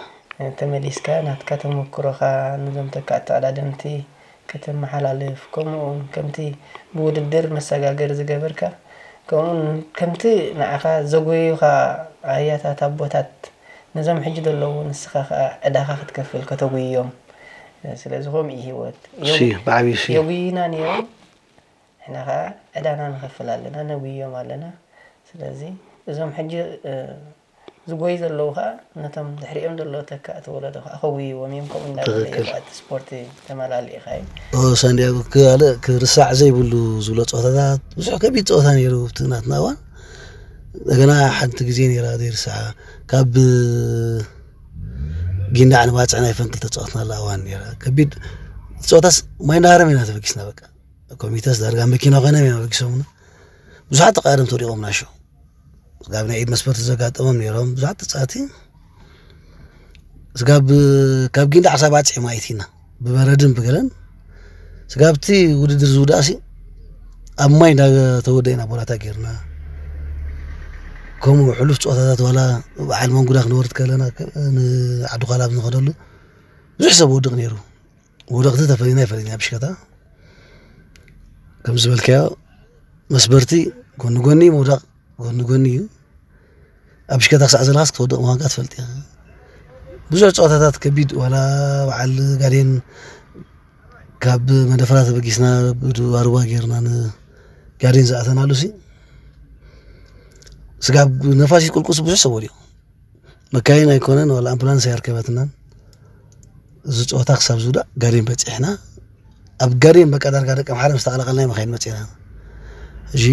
ተመሊስካ ናትካ ተመክሮኻ ንዞም ተካእቲ ኣዳደምቲ ከተመሓላልፍ ከምኡ እውን ከምቲ ብውድድር መሰጋገሪ ዝገበርካ ከምኡ ከምቲ ንዓኻ ዘጎዩኻ ኣያታት ኣቦታት ነዞም ሕጂ ዘለዉ ንስኻ ከዓ ዕዳኻ ክትከፍል ከተጉዮም ስለዚ ከምኡ እዩ ህይወት ብዓብዩ የጉይና ነይሮም ንሕና ከዓ ዕዳና ንኸፍል ኣለና ነጉዮም ኣለና ስለዚ እዞም ሕጂ ዝጎይ ዘለዉ ከዓ ነቶም ድሕሪኦም ዘለዉ ተካእቲ ወለዶ ከዓ ከጉይዎም እዮም ከምኡ እንዳበለ እዩ እቲ ስፖርት ተመላሊእካ እዩ ሳንዲያጎ ካልእ ክርሳዕ ዘይብሉ ዝብሎ ፀወታታት ብዙሕ ከቢድ ፀወታ ነይሩ ብቲ ናትና እዋን እንደገና ሓንቲ ግዜ ነይራ ዘይርሳዓ ካብ ጊንዳዕ ንባፅዕ ናይ ፈንቅል ተፃወትናላ እዋን ነይራ ከቢድ ፀወታስ ማይ እንዳሃረም ኢና ተበጊስና በቃ ኮሚተስ ዳርጋ መኪና ኮይኖም ኢና በጊሶምና ብዙሓት ተቃደምቲ ወዲቆምና ሸው ስጋብ ናይ ኢድ መስፈርቲ ዘጋጠሞም ነይሮም ብዙሓት ተፃወቲ ስጋብ ካብ ጊንዳዕ ክሳብ ኣፅዒ ማይት ኢና ብበረድን ብገለን ስጋብቲ ውድድር ዝውዳእሲ ኣብ ማይ እንዳተወደ ኢና ቦላታ ጌርና ከምኡ ሕሉፍ ፀወታታት ዋላ በዓል መንጉዳ ክንወርድ ከለና ንዓዲ ኳላብ ንኸደሉ ብዙሕ ሰብ ወድቕ ነይሩ ወደቕቲ ተፈሊና ይፈሊና ብሽከታ ከም ዝበልካዮ መስበርቲ ጎኒ ጎኒ ምውዳቕ ጎኒ ጎኒ እዩ ኣብ ሽከታ ክሳዕ ዘለኻስ ክትወድቕ ምዃንካ ትፈልጥ ኢኻ ብዙሕ ፀወታታት ከቢድ ዋላ በዓል ጋዴን ካብ መደፈራ ተበጊስና ብኣሩባ ጌርና ንጋዴን ዝኣተናሉ ሲ ስጋብ ነፋሲት ቁልቁስ ብዙሕ ሰብ ወዲቑ። መካይን ኣይኮነን ዋላ ኣምቡላንስ ኣየርከበትናን። እዚ ጸወታ ክሳብ ዝውዳእ ጋዴን በጺሕና። ኣብ ጋዴን በቃ ዳርጋ ደቂ ኣምሓረ ምስ ተቐላቐልና መኻይን መጺና። እሺ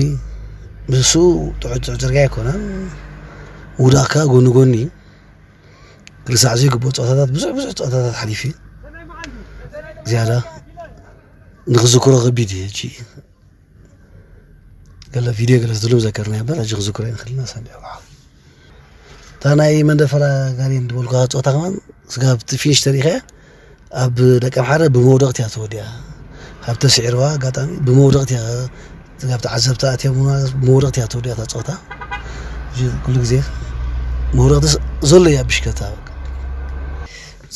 ምስኡ ጥዑ ጥዑ ጽርግያ ኣይኮነን። ውዳእካ ጎኒ ጎኒ ርሳዕ ዘይግብኦ ጸወታታት ብዙሕ ብዙሕ ጸወታታት ሓሊፊ ዝያዳ ንክዝክሮ ከቢድ እዩ። ሕጂ ገለ ቪድዮ ገለ ዝድሉ ዘከርና እምበር ሕጂ ክዝክሮ ይንክልና ሳንዲ ኣውዓ እታ ናይ መንደፈራ ጋሪ እንድበልኩ ጸወታ ከማን ስጋብ ፊኒሽ ተሪኸ ኣብ ደቂ ኣምሓረ ብመውደቕቲ እያ ተወዲኣ። ካብ ተስዒርዋ ኣጋጣሚ ብመውደቕቲ እያ ስጋብ ተዓዘብቲ ኣትዮም ብመውደቕቲ እያ ተወዲኣ እታ ጸወታ። ሕጂ ኩሉ ግዜ መውደቕቲ ዘሎ እያ ብሽከታ።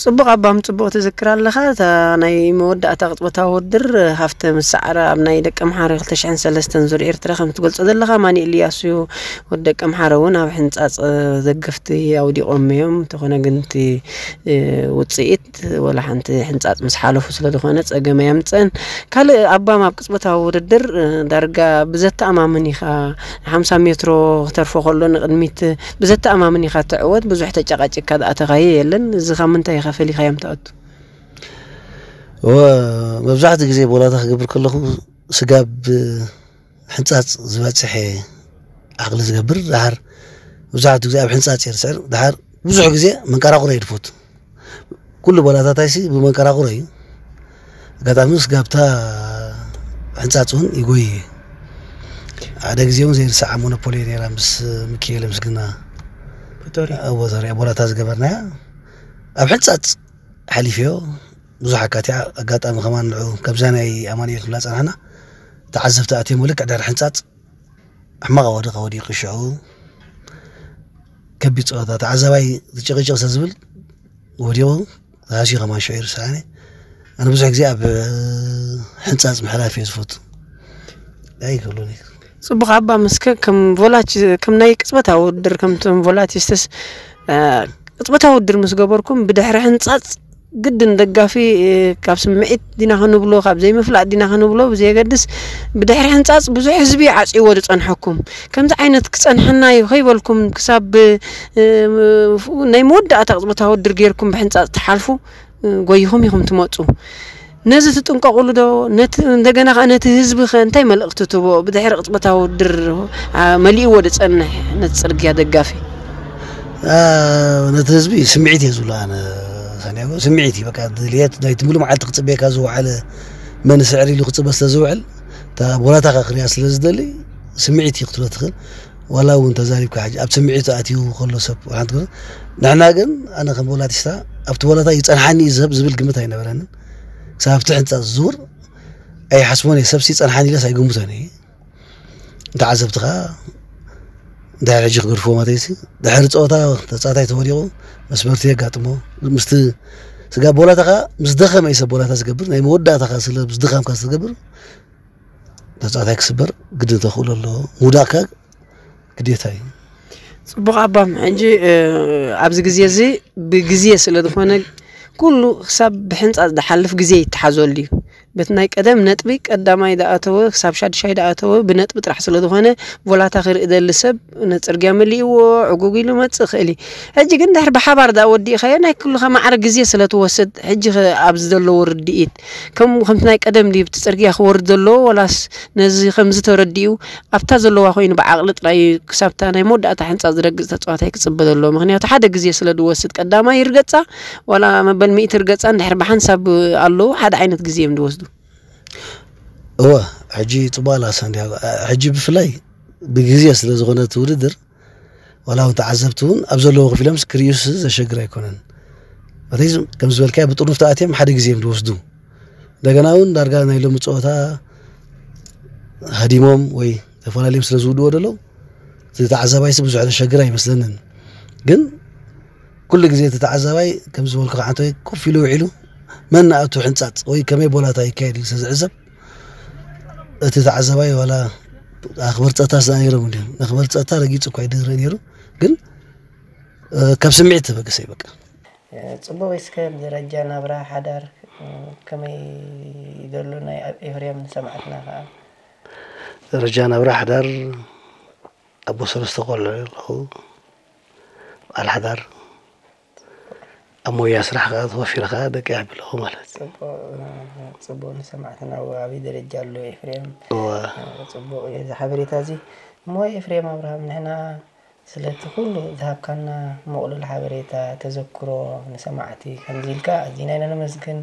ጽቡቕ ኣባም ጽቡቕ ትዝክር ኣለኻ። እታ ናይ መወዳእታ ቅጽበታዊ ውድድር ሃፍተ ምስ ሰዓረ ኣብ ናይ ደቂ ኣምሓረ ክልተ ሽሕን ሰለስተን ዙር ኤርትራ ከም ትገልጾ ዘለኻ ማኑኤል ኢያሱ ወዲ ደቂ ኣምሓረ እውን ኣብ ሕንጻጽ ደገፍቲ ኣውዲቖም እዮም። እንተኾነ ግን እቲ ውጽኢት ወላ ሓንቲ ሕንጻጽ ምስ ሓለፉ ስለ ዝኾነ ጸገም ኣየምጽእን። ካልእ ኣባም ኣብ ቅጽበታዊ ውድድር ዳርጋ ብዘተኣማምን ኢኻ ሓምሳ ሜትሮ ክተርፎ ከሎ ንቕድሚት ብዘተኣማምን ኢኻ ትዕወት። ብዙሕ ተጨቃጭካ ዝኣተኻዮ የለን። እዚ ካብ ምንታይ ኢኻ ፈሊኻዮም ትኣቱ? እወ መብዛሕትኡ ግዜ ቦላታ ክገብር ከለኹ ስጋብ ሕንጻጽ ዝበጽሐ ዓቕሊ ዝገብር ድሓር መብዛሕትኡ ግዜ ኣብ ሕንጻጽ እየ ዝስዕር። ድሓር ብዙሕ ግዜ መንቀራቑሮ እየ ዝፈቱ። ኩሉ ቦላታታይሲ ብመንቀራቑሮ እዩ። ኣጋጣሚ ምስ ጋብታ ሕንጻጽ እውን ይጎይ እየ። ሓደ ግዜ እውን ዘይርሳዓ ሞኖፖሊ ነይራ ምስ ምክኤለ ምስግና ፕሪቶሪያ። ኣብ ቦታሪያ ቦላታ ዝገበርናያ ኣብ ሕንጻጽ ሓሊፍዮ። ብዙሕ ኣካቲዓ ኣጋጣሚ ከማን ንዑ ከምዛ ናይ ኣማኑኤል ክብላ ጸናሕና ተዓዘብቲ ኣትዮም ልክዕ ድሕሪ ሕንጻጽ ሕማቕ ኣዋድቕ ወዲቑ ሽዑ ከቢድ ጸወታ ተዓዛባይ ዝጭቕጭቕ ስለ ዝብል ወዲቑ ተሃስዩ ከማን ሽዑ ይርስዓኒ። ኣነ ብዙሕ ግዜ ኣብ ሕንጻጽ ምሕላፍ እየ ዝፈቱ ኣይክብሉን እዩ። ጽቡቕ ኣባ ምስከ ከም ቮላች ከም ናይ ቅጽበታዊ ውድድር ከምቶም ቮላቲስትስ ቅጽበታዊ ውድድር ምስ ገበርኩም ብድሕሪ ሕንጻጽ ግድን ደጋፊ ካብ ስምዒት ዲና ክንብሎ ካብ ዘይምፍላጥ ዲና ክንብሎ ብዘየገድስ ብድሕሪ ሕንጻጽ ብዙሕ ህዝቢ ዓጽይዎ ዝጸንሐኩም ከምዚ ዓይነት ክጸንሐና እዩ ከይበልኩም ክሳብ ናይ መወዳእታ ቅጽበታዊ ውድድር ጌርኩም ብሕንጻጽ ትሓልፉ ጎይኹም ኢኹም ትመጹ። ነዚ ትጥንቀቑሉ ዶ? ነቲ እንደገና ከኣ ነቲ ህዝቢ ከ እንታይ መልእኽቲ ትህቦ? ብድሕሪ ቅጽበታዊ ውድድር መሊእዎ ዝጸንሕ ነቲ ጽርግያ ደጋፊ ነቲ ህዝቢ ስምዒት እየ ዝብሎ ኣነ ሳንያጎ ስምዒት እዩ በቃ ድልየት ናይቲ ሙሉ መዓልቲ ክጽበየካ ዝወዓለ መን ስዕር ኢሉ ክጽበ ስለ ዝውዕል እታ ቦላታኻ ክሪኣ ስለ ዝደሊ ስምዒት እዩ ክትብሎ ትኽእል ዋላ እውን ተዛሪብካ ሕጂ ኣብ ስምዒቱ ኣትዩ ከሎ ሰብ ሓንቲ ንሕና ግን ኣነ ከም ቦላቲስታ ኣብቲ ቦላታ ይጸንሓኒ እዩ ዝብል ግምት ኣይነበረንን ክሳብ ኣብቲ ሕንጻ ዝዝውር ኣይሓስቦን እየ ሰብሲ ይጸንሓኒ ኢለስ ኣይግምቶን እየ ተዓዘብቲ ከዓ ድሕሪ ሕጂ ክገድፍዎ ማለተይሲ ድሕሪ ፀወታ ተፃታይ ተወዲቑ መስበርቲ የጋጥሞ ምስቲ ስጋ ቦላታ ከዓ ምስ ደኸመ እዩ ሰብ ቦላታ ዝገብር ናይ መወዳእታ ከዓ ስለ ምስ ድኻምካ ዝገብር ተፃታይ ክስበር ግድን ተኽእሎ ኣለዎ ምውዳቕካ ግዴታ እዩ ፅቡቕ ኣባም ሕጂ ኣብዚ ግዜ እዚ ብግዜ ስለ ዝኾነ ኩሉ ክሳብ ብሕንፃፅ ዝሓልፍ ግዜ ይተሓዘሉ እዩ በቲ ናይ ቀደም ነጥቢ ቀዳማይ ዝኣተወ ክሳብ ሻድሻይ ዝኣተወ ብነጥቢ ጥራሕ ስለ ዝኾነ ቮላታ ክርኢ ደሊ ሰብ ነፅርግያ መሊእዎ ዕጉግ ኢሉ መፅእ ይኽእል እዩ ሕጂ ግን ድሕር ብሓባር ዳ ወዲእኻዮ ናይ ኩልኻ ማዕረ ግዜ ስለ ትወስድ ሕጂ ኣብዚ ዘለዎ ርድኢት ከም ከምቲ ናይ ቀደም ድዩ እቲ ፅርግያ ክወርድ ዘለዎ ወላስ ነዚ ከምዚ ተረዲኡ ኣብታ ዘለዋ ኮይኑ ብዓቕሊ ጥራይ ክሳብታ ናይ መወዳእታ ሕንፃ ዝረግፅ ተፃዋታይ ክፅበ ዘለዎ ምክንያቱ ሓደ ግዜ ስለ ዝወስድ ቀዳማይ ይርገፃ ዋላ መበል ሚእቲ ርገፃ እንድሕር ብሓንሳብ ኣለዉ ሓደ ዓይነት ግዜ እዮም ዝወስዱ እወ ሕጂ ፅቡቅ ኣላ ሳንዲያጎ ሕጂ ብፍላይ ብግዜ ስለ ዝኾነ እቲ ውድድር ዋላ እውን ተዓዘብቲ እውን ኣብ ዘለዎ ኮፍ ኢሎምስ ክርእዩስ ዘሸግር ኣይኮነን በተይ ከም ዝበልካዮ ብጥሩፍ ተኣትዮም ሓደ ግዜ እዮም ዝወስዱ እንደገና እውን ዳርጋ ናይ ሎሚ ፀወታ ሃዲሞም ወይ ተፈላለዮም ስለ ዝውድዎ ደለዉ እቲ ተዓዛባይሲ ብዙሕ ዘሸግር ኣይመስለንን ግን ኩሉ ግዜ እቲ ተዓዛባይ ከም ዝበልኩ ከዓንተ ኮፍ ኢሉ ውዒሉ መን ንኣቱ ሕንፃፅ ወይ ከመይ ቦላታ ይካየድ ኢሉ ዝዕዘብ እቲ ተዓዛባይ ዋላ ኣኽበር ፀታ ስለ ነይሮም እንዲዮም ነኽበር ፀታ ረጊፁ እኳ ይድህረ ነይሩ ግን ካብ ስምዒት ተበገሰ በቃ ጽቡቕ። እስከ ደረጃ ናብራ ሓዳር ከመይ ይደሉ ናይ ኤፍሬም ንሰማዕትና ከኣ። ደረጃ ናብራ ሓዳር ኣቦ ሰለስተ ቆልዑ ኣለኹ። በዓል ሓዳር፣ ኣብ ሞያ ስራሕ ከኣ ተወፊረ ከኣ ደቂ የዕቢ ኣለኹ ማለት። ጽቡቕ፣ ጽቡቕ። ንሰማዕትና ኣብ ዓብዪ ደረጃ ኣሎ ኤፍሬም። እወ። ጽቡቕ እዩ እዚ ሓበሬታ እዚ። እሞ ኤፍሬም ኣብርሃም፣ ንሕና ስለቲ ኩሉ ዝሃብካና ምቕሉል ሓበሬታ፣ ተዘክሮ ንሰማዕቲ ከምዚ ኢልካ ኣዚና ኢና ነመስግን።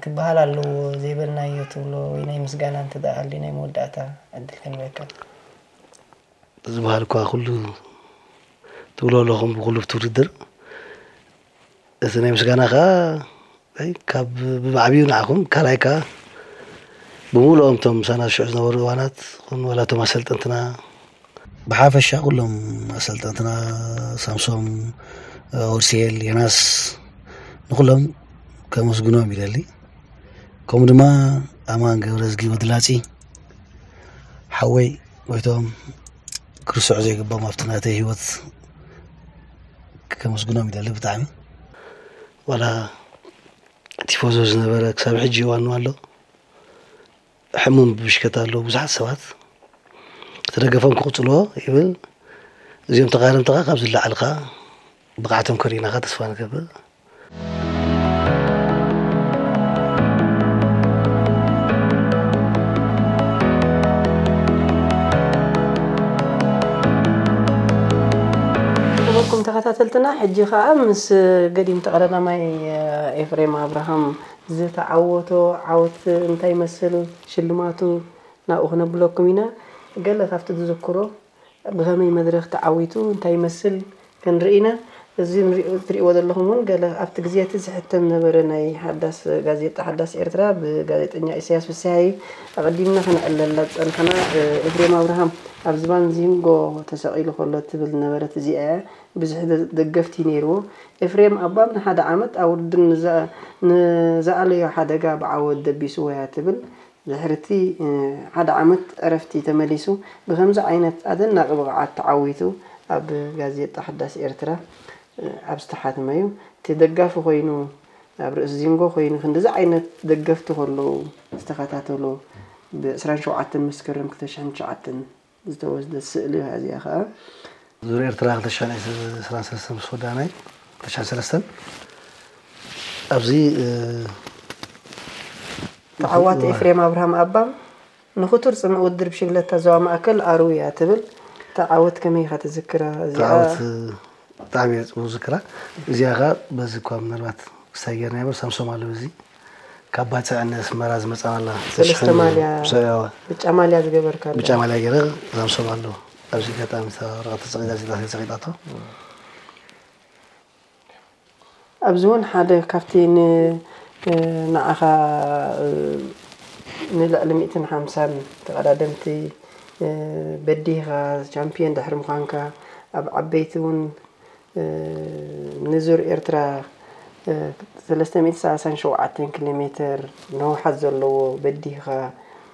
ክበሃል ኣለዎ ዘይበልናዮ ትብሎ ወይ ናይ ምስጋና እንተ ደኣ ሃልዩ ናይ መወዳእታ ዕድል ክንበካ። ዝበሃል እኳ ኩሉ ትብሎ ኣለኹም ብኩሉ እቲ ውድድር። እቲ ናይ ምስጋና ከኣ፣ ኣይ፣ ካብ ብዓብዩ ንዓኹም፣ ካልኣይ ከኣ ብምሉኦም እቶም ምሳና ሽዑ ዝነበሩ እዋናት፣ ኹን ዋላ እቶም ኣሰልጠንትና፣ ብሓፈሻ ኩሎም ኣሰልጠንትና፣ ሳምሶም፣ ኦርሴል፣ ዮናስ፣ ንኹሎም ከመስግኖም ይደሊ። ከምኡ ድማ ኣማን ገብረዝጊ ወድላጺ ሓወይ፣ ጎይቶም ክርስዑ ዘይግቦም ኣብቲ ናተይ ህይወት ከመስግኖም ይደሊ ብጣዕሚ። ዋላ ቲፎዞ ዝነበረ ክሳብ ሕጂ እዋኑ ኣሎ። ሕሙም ብሽከት ኣሎ። ብዙሓት ሰባት ተደገፎም ክቕጽልዎ ይብል። እዚኦም ተቓደምቲ ከኣ ካብዚ ንላዕሊ ከኣ ብቕዓቶም ከርእዩና ከኣ ተስፋ ንገብር። ክቡርኩም ተኸታተልትና፣ ሕጂ ኸኣ ምስ ገዲም ተቐዳዳማይ ኤፍሬም ኣብርሃም ዝተዓወቶ ዓወት እንታይ ይመስል፣ ሽልማቱ ናብኡ ክነብለኩም ኢና። ገለ ካብቲ ዝዝክሮ ብኸመይ መድረኽ ተዓዊቱ እንታይ ይመስል ክንርኢ ኢና። እዚ ንሪኦ-፣ እትሪእዎ ዘለኹም እውን ገለ ኣብቲ ግዜ እቲ ዝሕተም ነበረ ናይ ሓዳስ ጋዜጣ ሓዳስ ኤርትራ ብጋዜጠኛ ኢሳያስ ፍስሃየ። ኣቐዲምና ከነዕለላ ዝጸናሕና፣ እ፣ ኤፍሬም ኣብርሃም ኣብ ዝባን ዚንጎ ተሰቒሉ ከሎ እትብል ዝነበረት እዚኣ እያ። ብዙሕ ደ-፣ ደገፍቲ ነይርዎ። ኤፍሬም ኣባም ንሓደ ዓመት ኣብ ውድድር ንዘ-፣ ንዘኣለዮ ሓደጋ ብዓወት ደቢስዎ እያ ትብል። ድሕሪ እቲ፣ እ፣ ሓደ ዓመት ዕረፍቲ ተመሊሱ ብኸምዚ ዓይነት ኣደናቒ ብቕዓት ተዓዊቱ ኣብ ጋዜጣ ሓዳስ ኤርትራ፣ እ፣ ኣብ ዝተሓትመ እዩ። እቲ ደጋፊ ኮይኑ፣ ኣብ ርእሲ ዚንጎ ኮይኑ ክንድዚ ዓይነት ደገፍቲ ከለዉ ዝተኸታተሎ፣ ብ ዕስራን ሸውዓተን መስከረም ክልተ ሽሕን ትሽዓተን ዝተወስደት ስእሊ እያ እዚኣ ኸኣ። ዙር ኤርትራ ክልተ ሽሕን ዕስራን ሰለስተን ምስ ወዳእናይ፣ ክልተ ሽሕን ሰለስተን ኣብዚ፣ እ፣ ተዓዋቲ ኤፍሬም ኣብርሃም ኣባም ንኽቱር ጽምኢ ውድድር ብሽግለታ ዞባ ማእከል ኣርውያ ትብል። እታ ዓወት ከመይ ኢኻ ትዝክራ እዚኣ? እታ ዓወት ብጣዕሚ እየ ጽቡቕ ዝዝክራ። እዚኣ ኸኣ በዚ እኳ ምናልባት ክስታይ ጌርና እምበር ሳምሶም ኣሎ በዚ። ካብ ባጽዕ ንኣስመራ ዝመጻና ኣላ። ሰለስተ ማልያ፣ ብሰ-፣ ብጫ ማልያ ዝገበርካ ኣላ። ብጫ ማልያ ገይረ ሳምሶም ኣሎ። ኣብዚ ኣጋጣሚ እታ ወረቐት ተጸቒጣ፣ እዚኣ ተጸቒጣቶ። ኣብዚ እውን ሓደ ካብቲ ን-፣ እ፣ ንዓኻ፣ እ፣ ንልዕሊ ሚእትን ሓምሳን ተቐዳደምቲ፣ እ፣ በዲህኻ ቻምፒዮን ድሕሪ ምዃንካ ኣብ ዓበይቲ እውን፣ እ፣ ንዙር ኤርትራ፣ እ፣ ሰለስተ ሚእቲ ሰላሳን ሸውዓተን ኪሎ ሜተር ነውሓት ዘለዎ በዲህኻ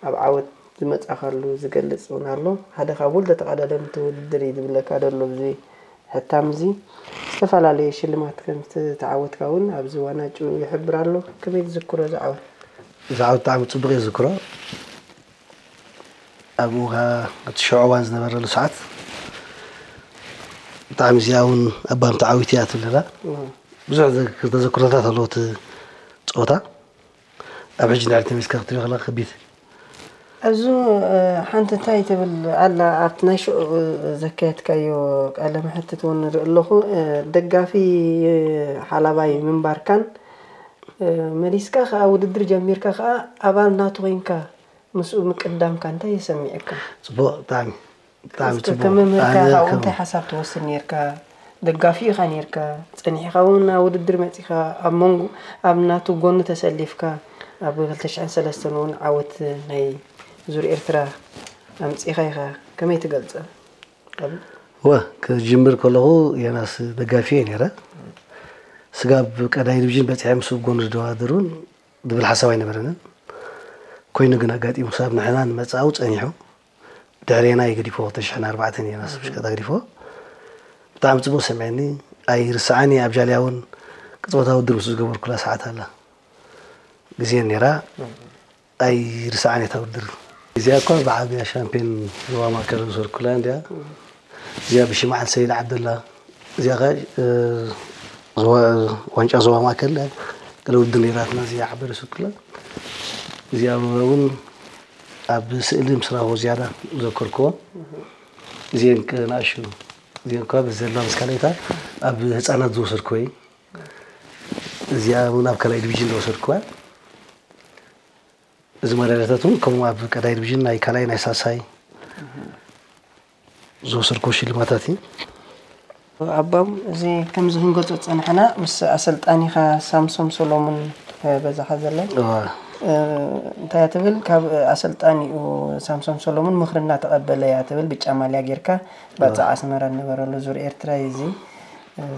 ኣብ ዓወት ዝመጻኻሉ ዝገልጽ እውን ኣሎ። ሓደ ካብ ውልዶ ተቐዳደምቲ ውድድር እዩ ዝብለካ ዘሎ ኣብዚ ሕታም እዚ። ዝተፈላለየ ሽልማት ከም ዝተዓወትካ እውን ኣብዚ ዋናጭ ይሕብር ኣሎ። ከመይ ትዝክሮ እዚ ዓወት? እዚ ዓወት ብጣዕሚ ጽቡቕ እየ ዝዝክሮ። ኣብኡ ኸኣ እቲ ሽዑ እዋን ዝነበረሉ ሰዓት ብጣዕሚ እዚኣ እውን ኣባም ተዓዊት እያ ትብለና። እም። ብዙሕ ዘ-፣ ተዘክሮታት ኣለዎ እቲ ጸወታ። ኣብ ሕጂ ንዕሊ ተመሊስካ ክትሪኦ ከለኻ ከቢድ። ኣብዚ፣ እ፣ ሓንቲ እንታይ ትብል ኣላ፣ ኣብቲ ናይ ሽዑ ዘካየድካዮ ቃለ መሕትት እውን ንርኢ ኣለኹ፣ እ፣ ደጋፊ ሓላባይ ምንባርካን፣ እ፣ መሊስካ ከኣ ውድድር ጀሚርካ ከኣ ኣባል ናቱ ኮይንካ ምስኡ ምቅዳምካ እንታይ የሰሚዐካ? ጽቡቕ፣ ብጣዕሚ። ብጣዕሚ እስከ ጽቡቕ። ከም መምህርካ ኣነ ካብኡ ከም እንታይ ሓሳብ ትወስድ ኔርካ? ደጋፊ ኢኻ ኔርካ፣ ጸኒሕካ እውን ናብ ውድድር መጺኻ፣ ኣብ መንጎ፣ ኣብ ናቱ ጎኒ ተሰሊፍካ፣ ኣብ ክልተ ሽሕን ሰለስተን እውን ዓወት ናይ ዙር ኤርትራ ኣምጺእካ ኢኻ። ከመይ ትገልጸ? ኣብ ወ፣ ክጅምር ከለኹ የናስ ደጋፊ እየ ኔረ። ስጋብ ቀዳይ ዲቪዥን በጺሐ ምስኡ ጎኒ ዝደዋደር እውን ዝብል ሓሳብ ኣይነበረንን። ኮይኑ ግን ኣጋጢሙ ክሳብ ንሕና ንመጻኡ ጸኒሑ። ድሕሬና እዩ ገዲፎ፣ ክልተ ሽሕን ኣርባዕተን እዩ ናስ ብሽቀጣ ገዲፎ። ብጣዕሚ ጽቡቕ ሰሚዐኒ፣ ኣይርስዓን እየ። ኣብ ጃልያ እውን ጾታ ውድድር ምስ ዝገበርኩላ ሰዓት ኣላ ግዜ ነይራ ኣይርስዓን እየ። እታ ውድድር እዚኣ እኳ ብዓብያ ሻምፒዮን ዞባ ማእከል ዝወሰድኩላ እንዲያ። እዚኣ ብሽምዓል ሰይድ ዓብደላ እዚኣ ኸ ዋንጫ ዞባ ማእከል ገለ ውድድር ነይራትና። እዚኣ ዓበደ ዝወሰድኩላ እዚኣ እውን ኣብ ስእሊ ምስ ራሆ ዝያዳ ዘከርክዎ። እዚአን ከ ንኣሽቱ እዚአን እኳ ብዘላ ምስ ካልኣይታ ኣብ ህፃናት ዝወሰድክዎ እዩ። እዚኣ እውን ኣብ ካልኣይ ዲቪዥን ዝወሰድክዋ። እዚ መዳልያታት እውን ከምኡ ኣብ ቀዳይ ዲቪዥን ናይ ካልኣይ ናይ ሳልሳይ ዝወሰድክዎ ሽልማታት እዩ። ኣባም እዚ ከምዚ ክንገልጾ ዝጸናሕና ምስ ኣሰልጣኒኻ ሳምሶም ሰሎሙን በዛሓ ዘለን እንታይ እያ ትብል? ካብ ኣሰልጣኒኡ ሳምሶም ሰሎሙን ምኽሪ እናተቐበለ እያ ትብል። ብጫ ማልያ ጌርካ ባጽዕ ኣስመራ ዝነበረሉ ዙር ኤርትራ እዩ እዚ።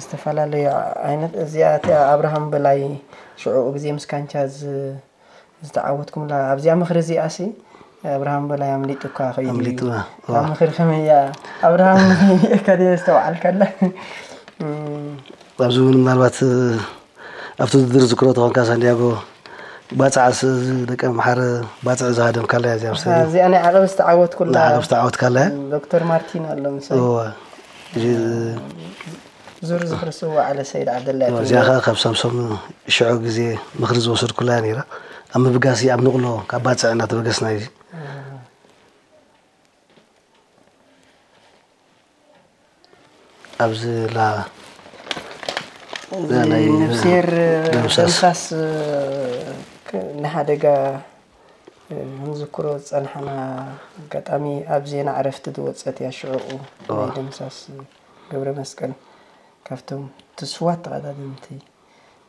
ዝተፈላለዩ ዓይነት እዚኣ እቲ ኣብርሃም በላይ ሽዑኡ ግዜ ምስ ካንቻ ዝ- ዝተዓወትኩምላ ኣብዚኣ ምኽሪ እዚኣሲ ኣብርሃም በላይ ኣምሊጡ እኳ ኸይዱ እዩ። ኣምሊጡ፣ እታ እዋ። ምኽሪ ከመይ እያ? ኣብርሃም ከደ ዝተውዓልካላ ኣብዚ እውን ምናልባት ኣብቲ ውድድር ዝክሮ ተኾንካ ሳንዲያጎ ባፅዓስ ደቂ ኣምሓረ ባፅዕ ዝሃደምካላ እያ እዚኣ ምሳሌ እዚኣ ናይ ዓቐብ ዝተዓወትኩላ ናይ ዓቐብ ዝተዓወትካላ እያ። ዶክተር ማርቲን ኣሎ ምሳይ እዋ እዚ ዙር ዝኽሪ ስዋ ዓለ ሰይድ ዓብደላ እያ እዚኣ ትብሎ። ኸዓ ካብ ሳምሶም ሽዑ ግዜ ምኽሪ ዝወሰድኩላ እያ ነይራ። ኣብ ምብጋስ ኣብ ንቕሎ ካብ ባፅዕ እናተበገስና እዩ። ኣብዚ ላ እዚ ናይ ነፍስሄር ደምሳስ። ደምሳስ ንሓደጋ ክንዝክሮ ዝጸናሕና ኣጋጣሚ ኣብ ዜና ዕረፍቲ ዝወጸት እያ። ሽዑኡ ናይ ደምሳስ ገብረ መስቀል ካብቶም ትስዋት ተቐዳደምቲ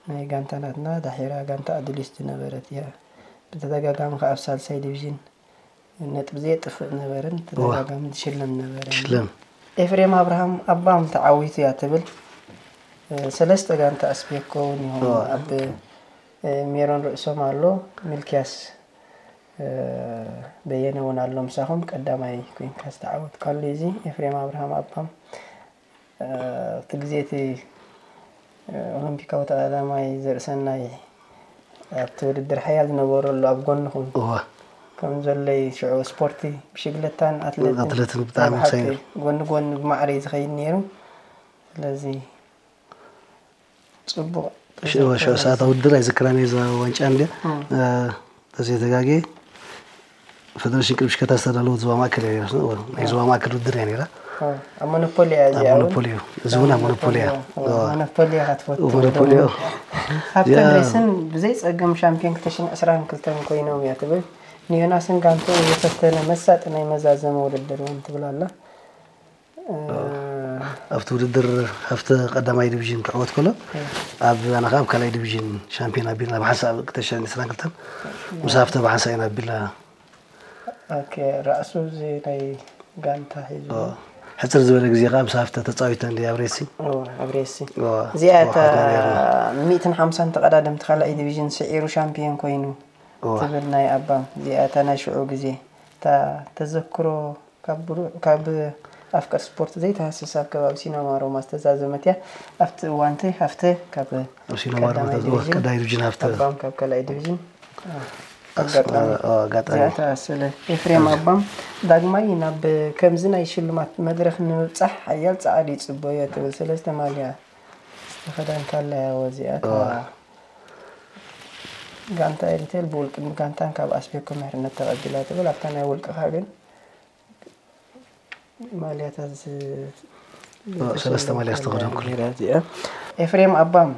ናይ ጋንታ ናትና ዳሒራ ጋንታ ኣዱሊስ ዝነበረት እያ። ብተደጋጋሚ ከኣ ኣብ ሳልሳይ ዲቪዥን ነጥቢ ዘየጥፍእ ነበርን ተደጋጋሚ ዝሽለም ነበርን። ሽለም። ኤፍሬም ኣብርሃም ኣባም ተዓዊቱ እያ ትብል። እ፣ ሰለስተ ጋንታ ኣስቤኮ እውን ይኹን እዋ። ኣብ፣ እ፣ ሜሮን ርእሶም ኣሎ፣ ሚልክያስ፣ እ፣ በየነ እውን ኣሎ ምሳኹም ቀዳማይ ኮይንካ ዝተዓወትካሉ እዚ ኤፍሬም ኣብርሃም ኣባም። እ፣ እቲ ግዜ እቲ፣ እ፣ ኦሎምፒካዊ ተቐዳማይ ዘርእሰናይ ኣብቲ ውድድር ሓያል ዝነበረሉ ኣብ ጎንኹም እዋ። ከም ዘለይ ሽዑ ስፖርቲ ብሽግለታን ኣትሌትን ኣትሌትን ብጣዕሚ ናይ ብሓቂ ወሳኝ እዩ። ጎኒ ጎኒ ብማዕረ እዩ ዝኸይድ ነይሩ። ስለዚ ጽቡቕ ሽዑ ሽዑ ሰዓት ውድድር ኣይዝክራን እየ እዛ ዋንጫ እንድያ። እም። እ፣ ተዘይተጋግየ ፈደረሽን ቅድም ሽከታ ዝተዳለወት ዞባ ማእከል እያ ነይራ። ናይ ዞባ ማእከል ውድድር እያ ነይራ። ኣብ ሞኖፖሊ እያ ኣብ እዚኣ እውን። ሞኖፖሊ እዩ። እዚ እውን ኣብ ሞኖፖሊ እያ። ኣብ ሞኖፖሊ እያ። ሞኖፖሊ እያ ክትፈቱ ሞኖፖሊ እዩ። ሃብተን ያ። ሬስን ብዘይ ጸገም ሻምፒዮን ክልተ ሽሕን ዕስራን ክልተን ኮይኖም እያ ትብል። ንዮናስን ጋንትኡ ዝፈተነ መሳጢ ናይ መዛዘሚ ውድድር እውን ትብል ኣላ። እ፣ ኣብቲ ውድድር ሃፍተ ቀዳማይ ዲቪዥን ክዕወት ከሎ፣ እ። ኣብ ኣነ ከኣ ኣብ ካልኣይ ዲቪዥን ሻምፒዮን ኣቢልና ብሓንሳእ ኣብ ክልተ ሽሕን ዕስራን ክልተን ምስ ሃፍተ ብሓንሳእ ኢና ኣቢልና። ኦኬ፣ ራእሱ እዚ ናይ ጋንታ ሒዙ። ኦ፣ ሕጽር ዝበለ ግዜ ከኣ ምስ ሃፍተ ተጻዊተ እንዲ ኣብ ሬሲ። ኦ፣ ኣብ ሬሲ። ኦ፣ እዚኣ እታ ተዋሓትና ነርና። ሚእትን ሓምሳን ተቐዳደምቲ ካልኣይ ዲቪዥን ስዒሩ ሻምፒዮን ኮይኑ ኦ። ትብል ናይ ኣባም። እዚኣ እታ ናይ ሽዑ ግዜ። እታ ተዘክሮ ካብ ብሩ-፣ ካብ ኣፍቀር ስፖርት ዘይተሃስስ ኣብ ከባቢ ሲኖማ ሮማ ዝተዛዘመት እያ። ኣብቲ እዋን እቲ ሃፍተ ካብ ኣብ ሲኖማ ሮማ ቀዳማይ ተዘወር ዲቪዥን፣ ቀዳይ ዲቪዥን ሃፍተ። ኣባም ካብ ካልኣይ ዲቪዥን። ኣጋጣሚ። ኦ፣ ኣጋጣሚ። እዚኣ ተኣሰለ። ኤፍሬም ኣባም ዳግማይ ናብ ከምዚ ናይ ሽልማት መድረኽ ንምብጻሕ ሓያል ጻዕሪ ይጽበዮ ትብል ሰለስተ ማልያ ዝተኸደንካላ እያ ወዚኣታ። ኦ። ጋንታ ኤሪቴል ብውልቅን ብጋንታን ካብ ኣስቤኮ ምሕርነት ተቐቢላ ትብል። ኣብታ ናይ ውልቅኻ ግን ማልያታት ዝ-፣ ኦ፣ ሰለስተ ማልያ ዝተኸደንኩ። ነይራ እዚኣ። ኤፍሬም ኣባም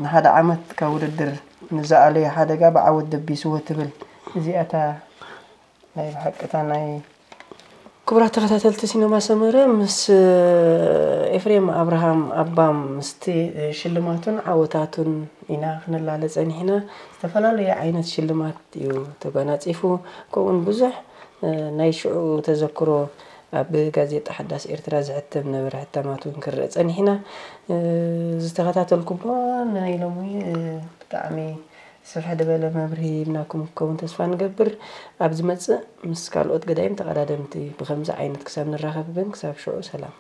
ንሓደ ዓመት ካብ ውድድር ንዝኣለዮ ሓደጋ ብዓወት ደቢስዎ ትብል። እዚኣታ ናይ ብሓቅታ ናይ ክቡራት ተኸታተልቲ ሲነማ ሰመረ፣ ምስ ኤፍሬም ኣብርሃም ኣባም ምስቲ ሽልማቱን ዓወታቱን ኢና ክንላለ ጸኒሕና። ዝተፈላለዩ ዓይነት ሽልማት እዩ ተጓናጺፉ። ከምኡውን ብዙሕ፣ እ፣ ናይ ሽዑ ተዘክሮ ኣብ ጋዜጣ ሓዳስ ኤርትራ ዝሕተም ነበረ ሕታማት እውን ክንርኢ ጸኒሕና። እ፣ ዝተኸታተልኩሞ ናይ ሎሚ፣ እ፣ ብጣዕሚ ስፍሕ ዝበለ መብርሂ ሂብናኩም ክኸውን ተስፋ ንገብር። ኣብ ዝመጽእ ምስ ካልኦት ገዳይም ተቐዳደምቲ ብኸምዚ ዓይነት ክሳብ ንራኸብ ግን ክሳብ ሽዑ ሰላም።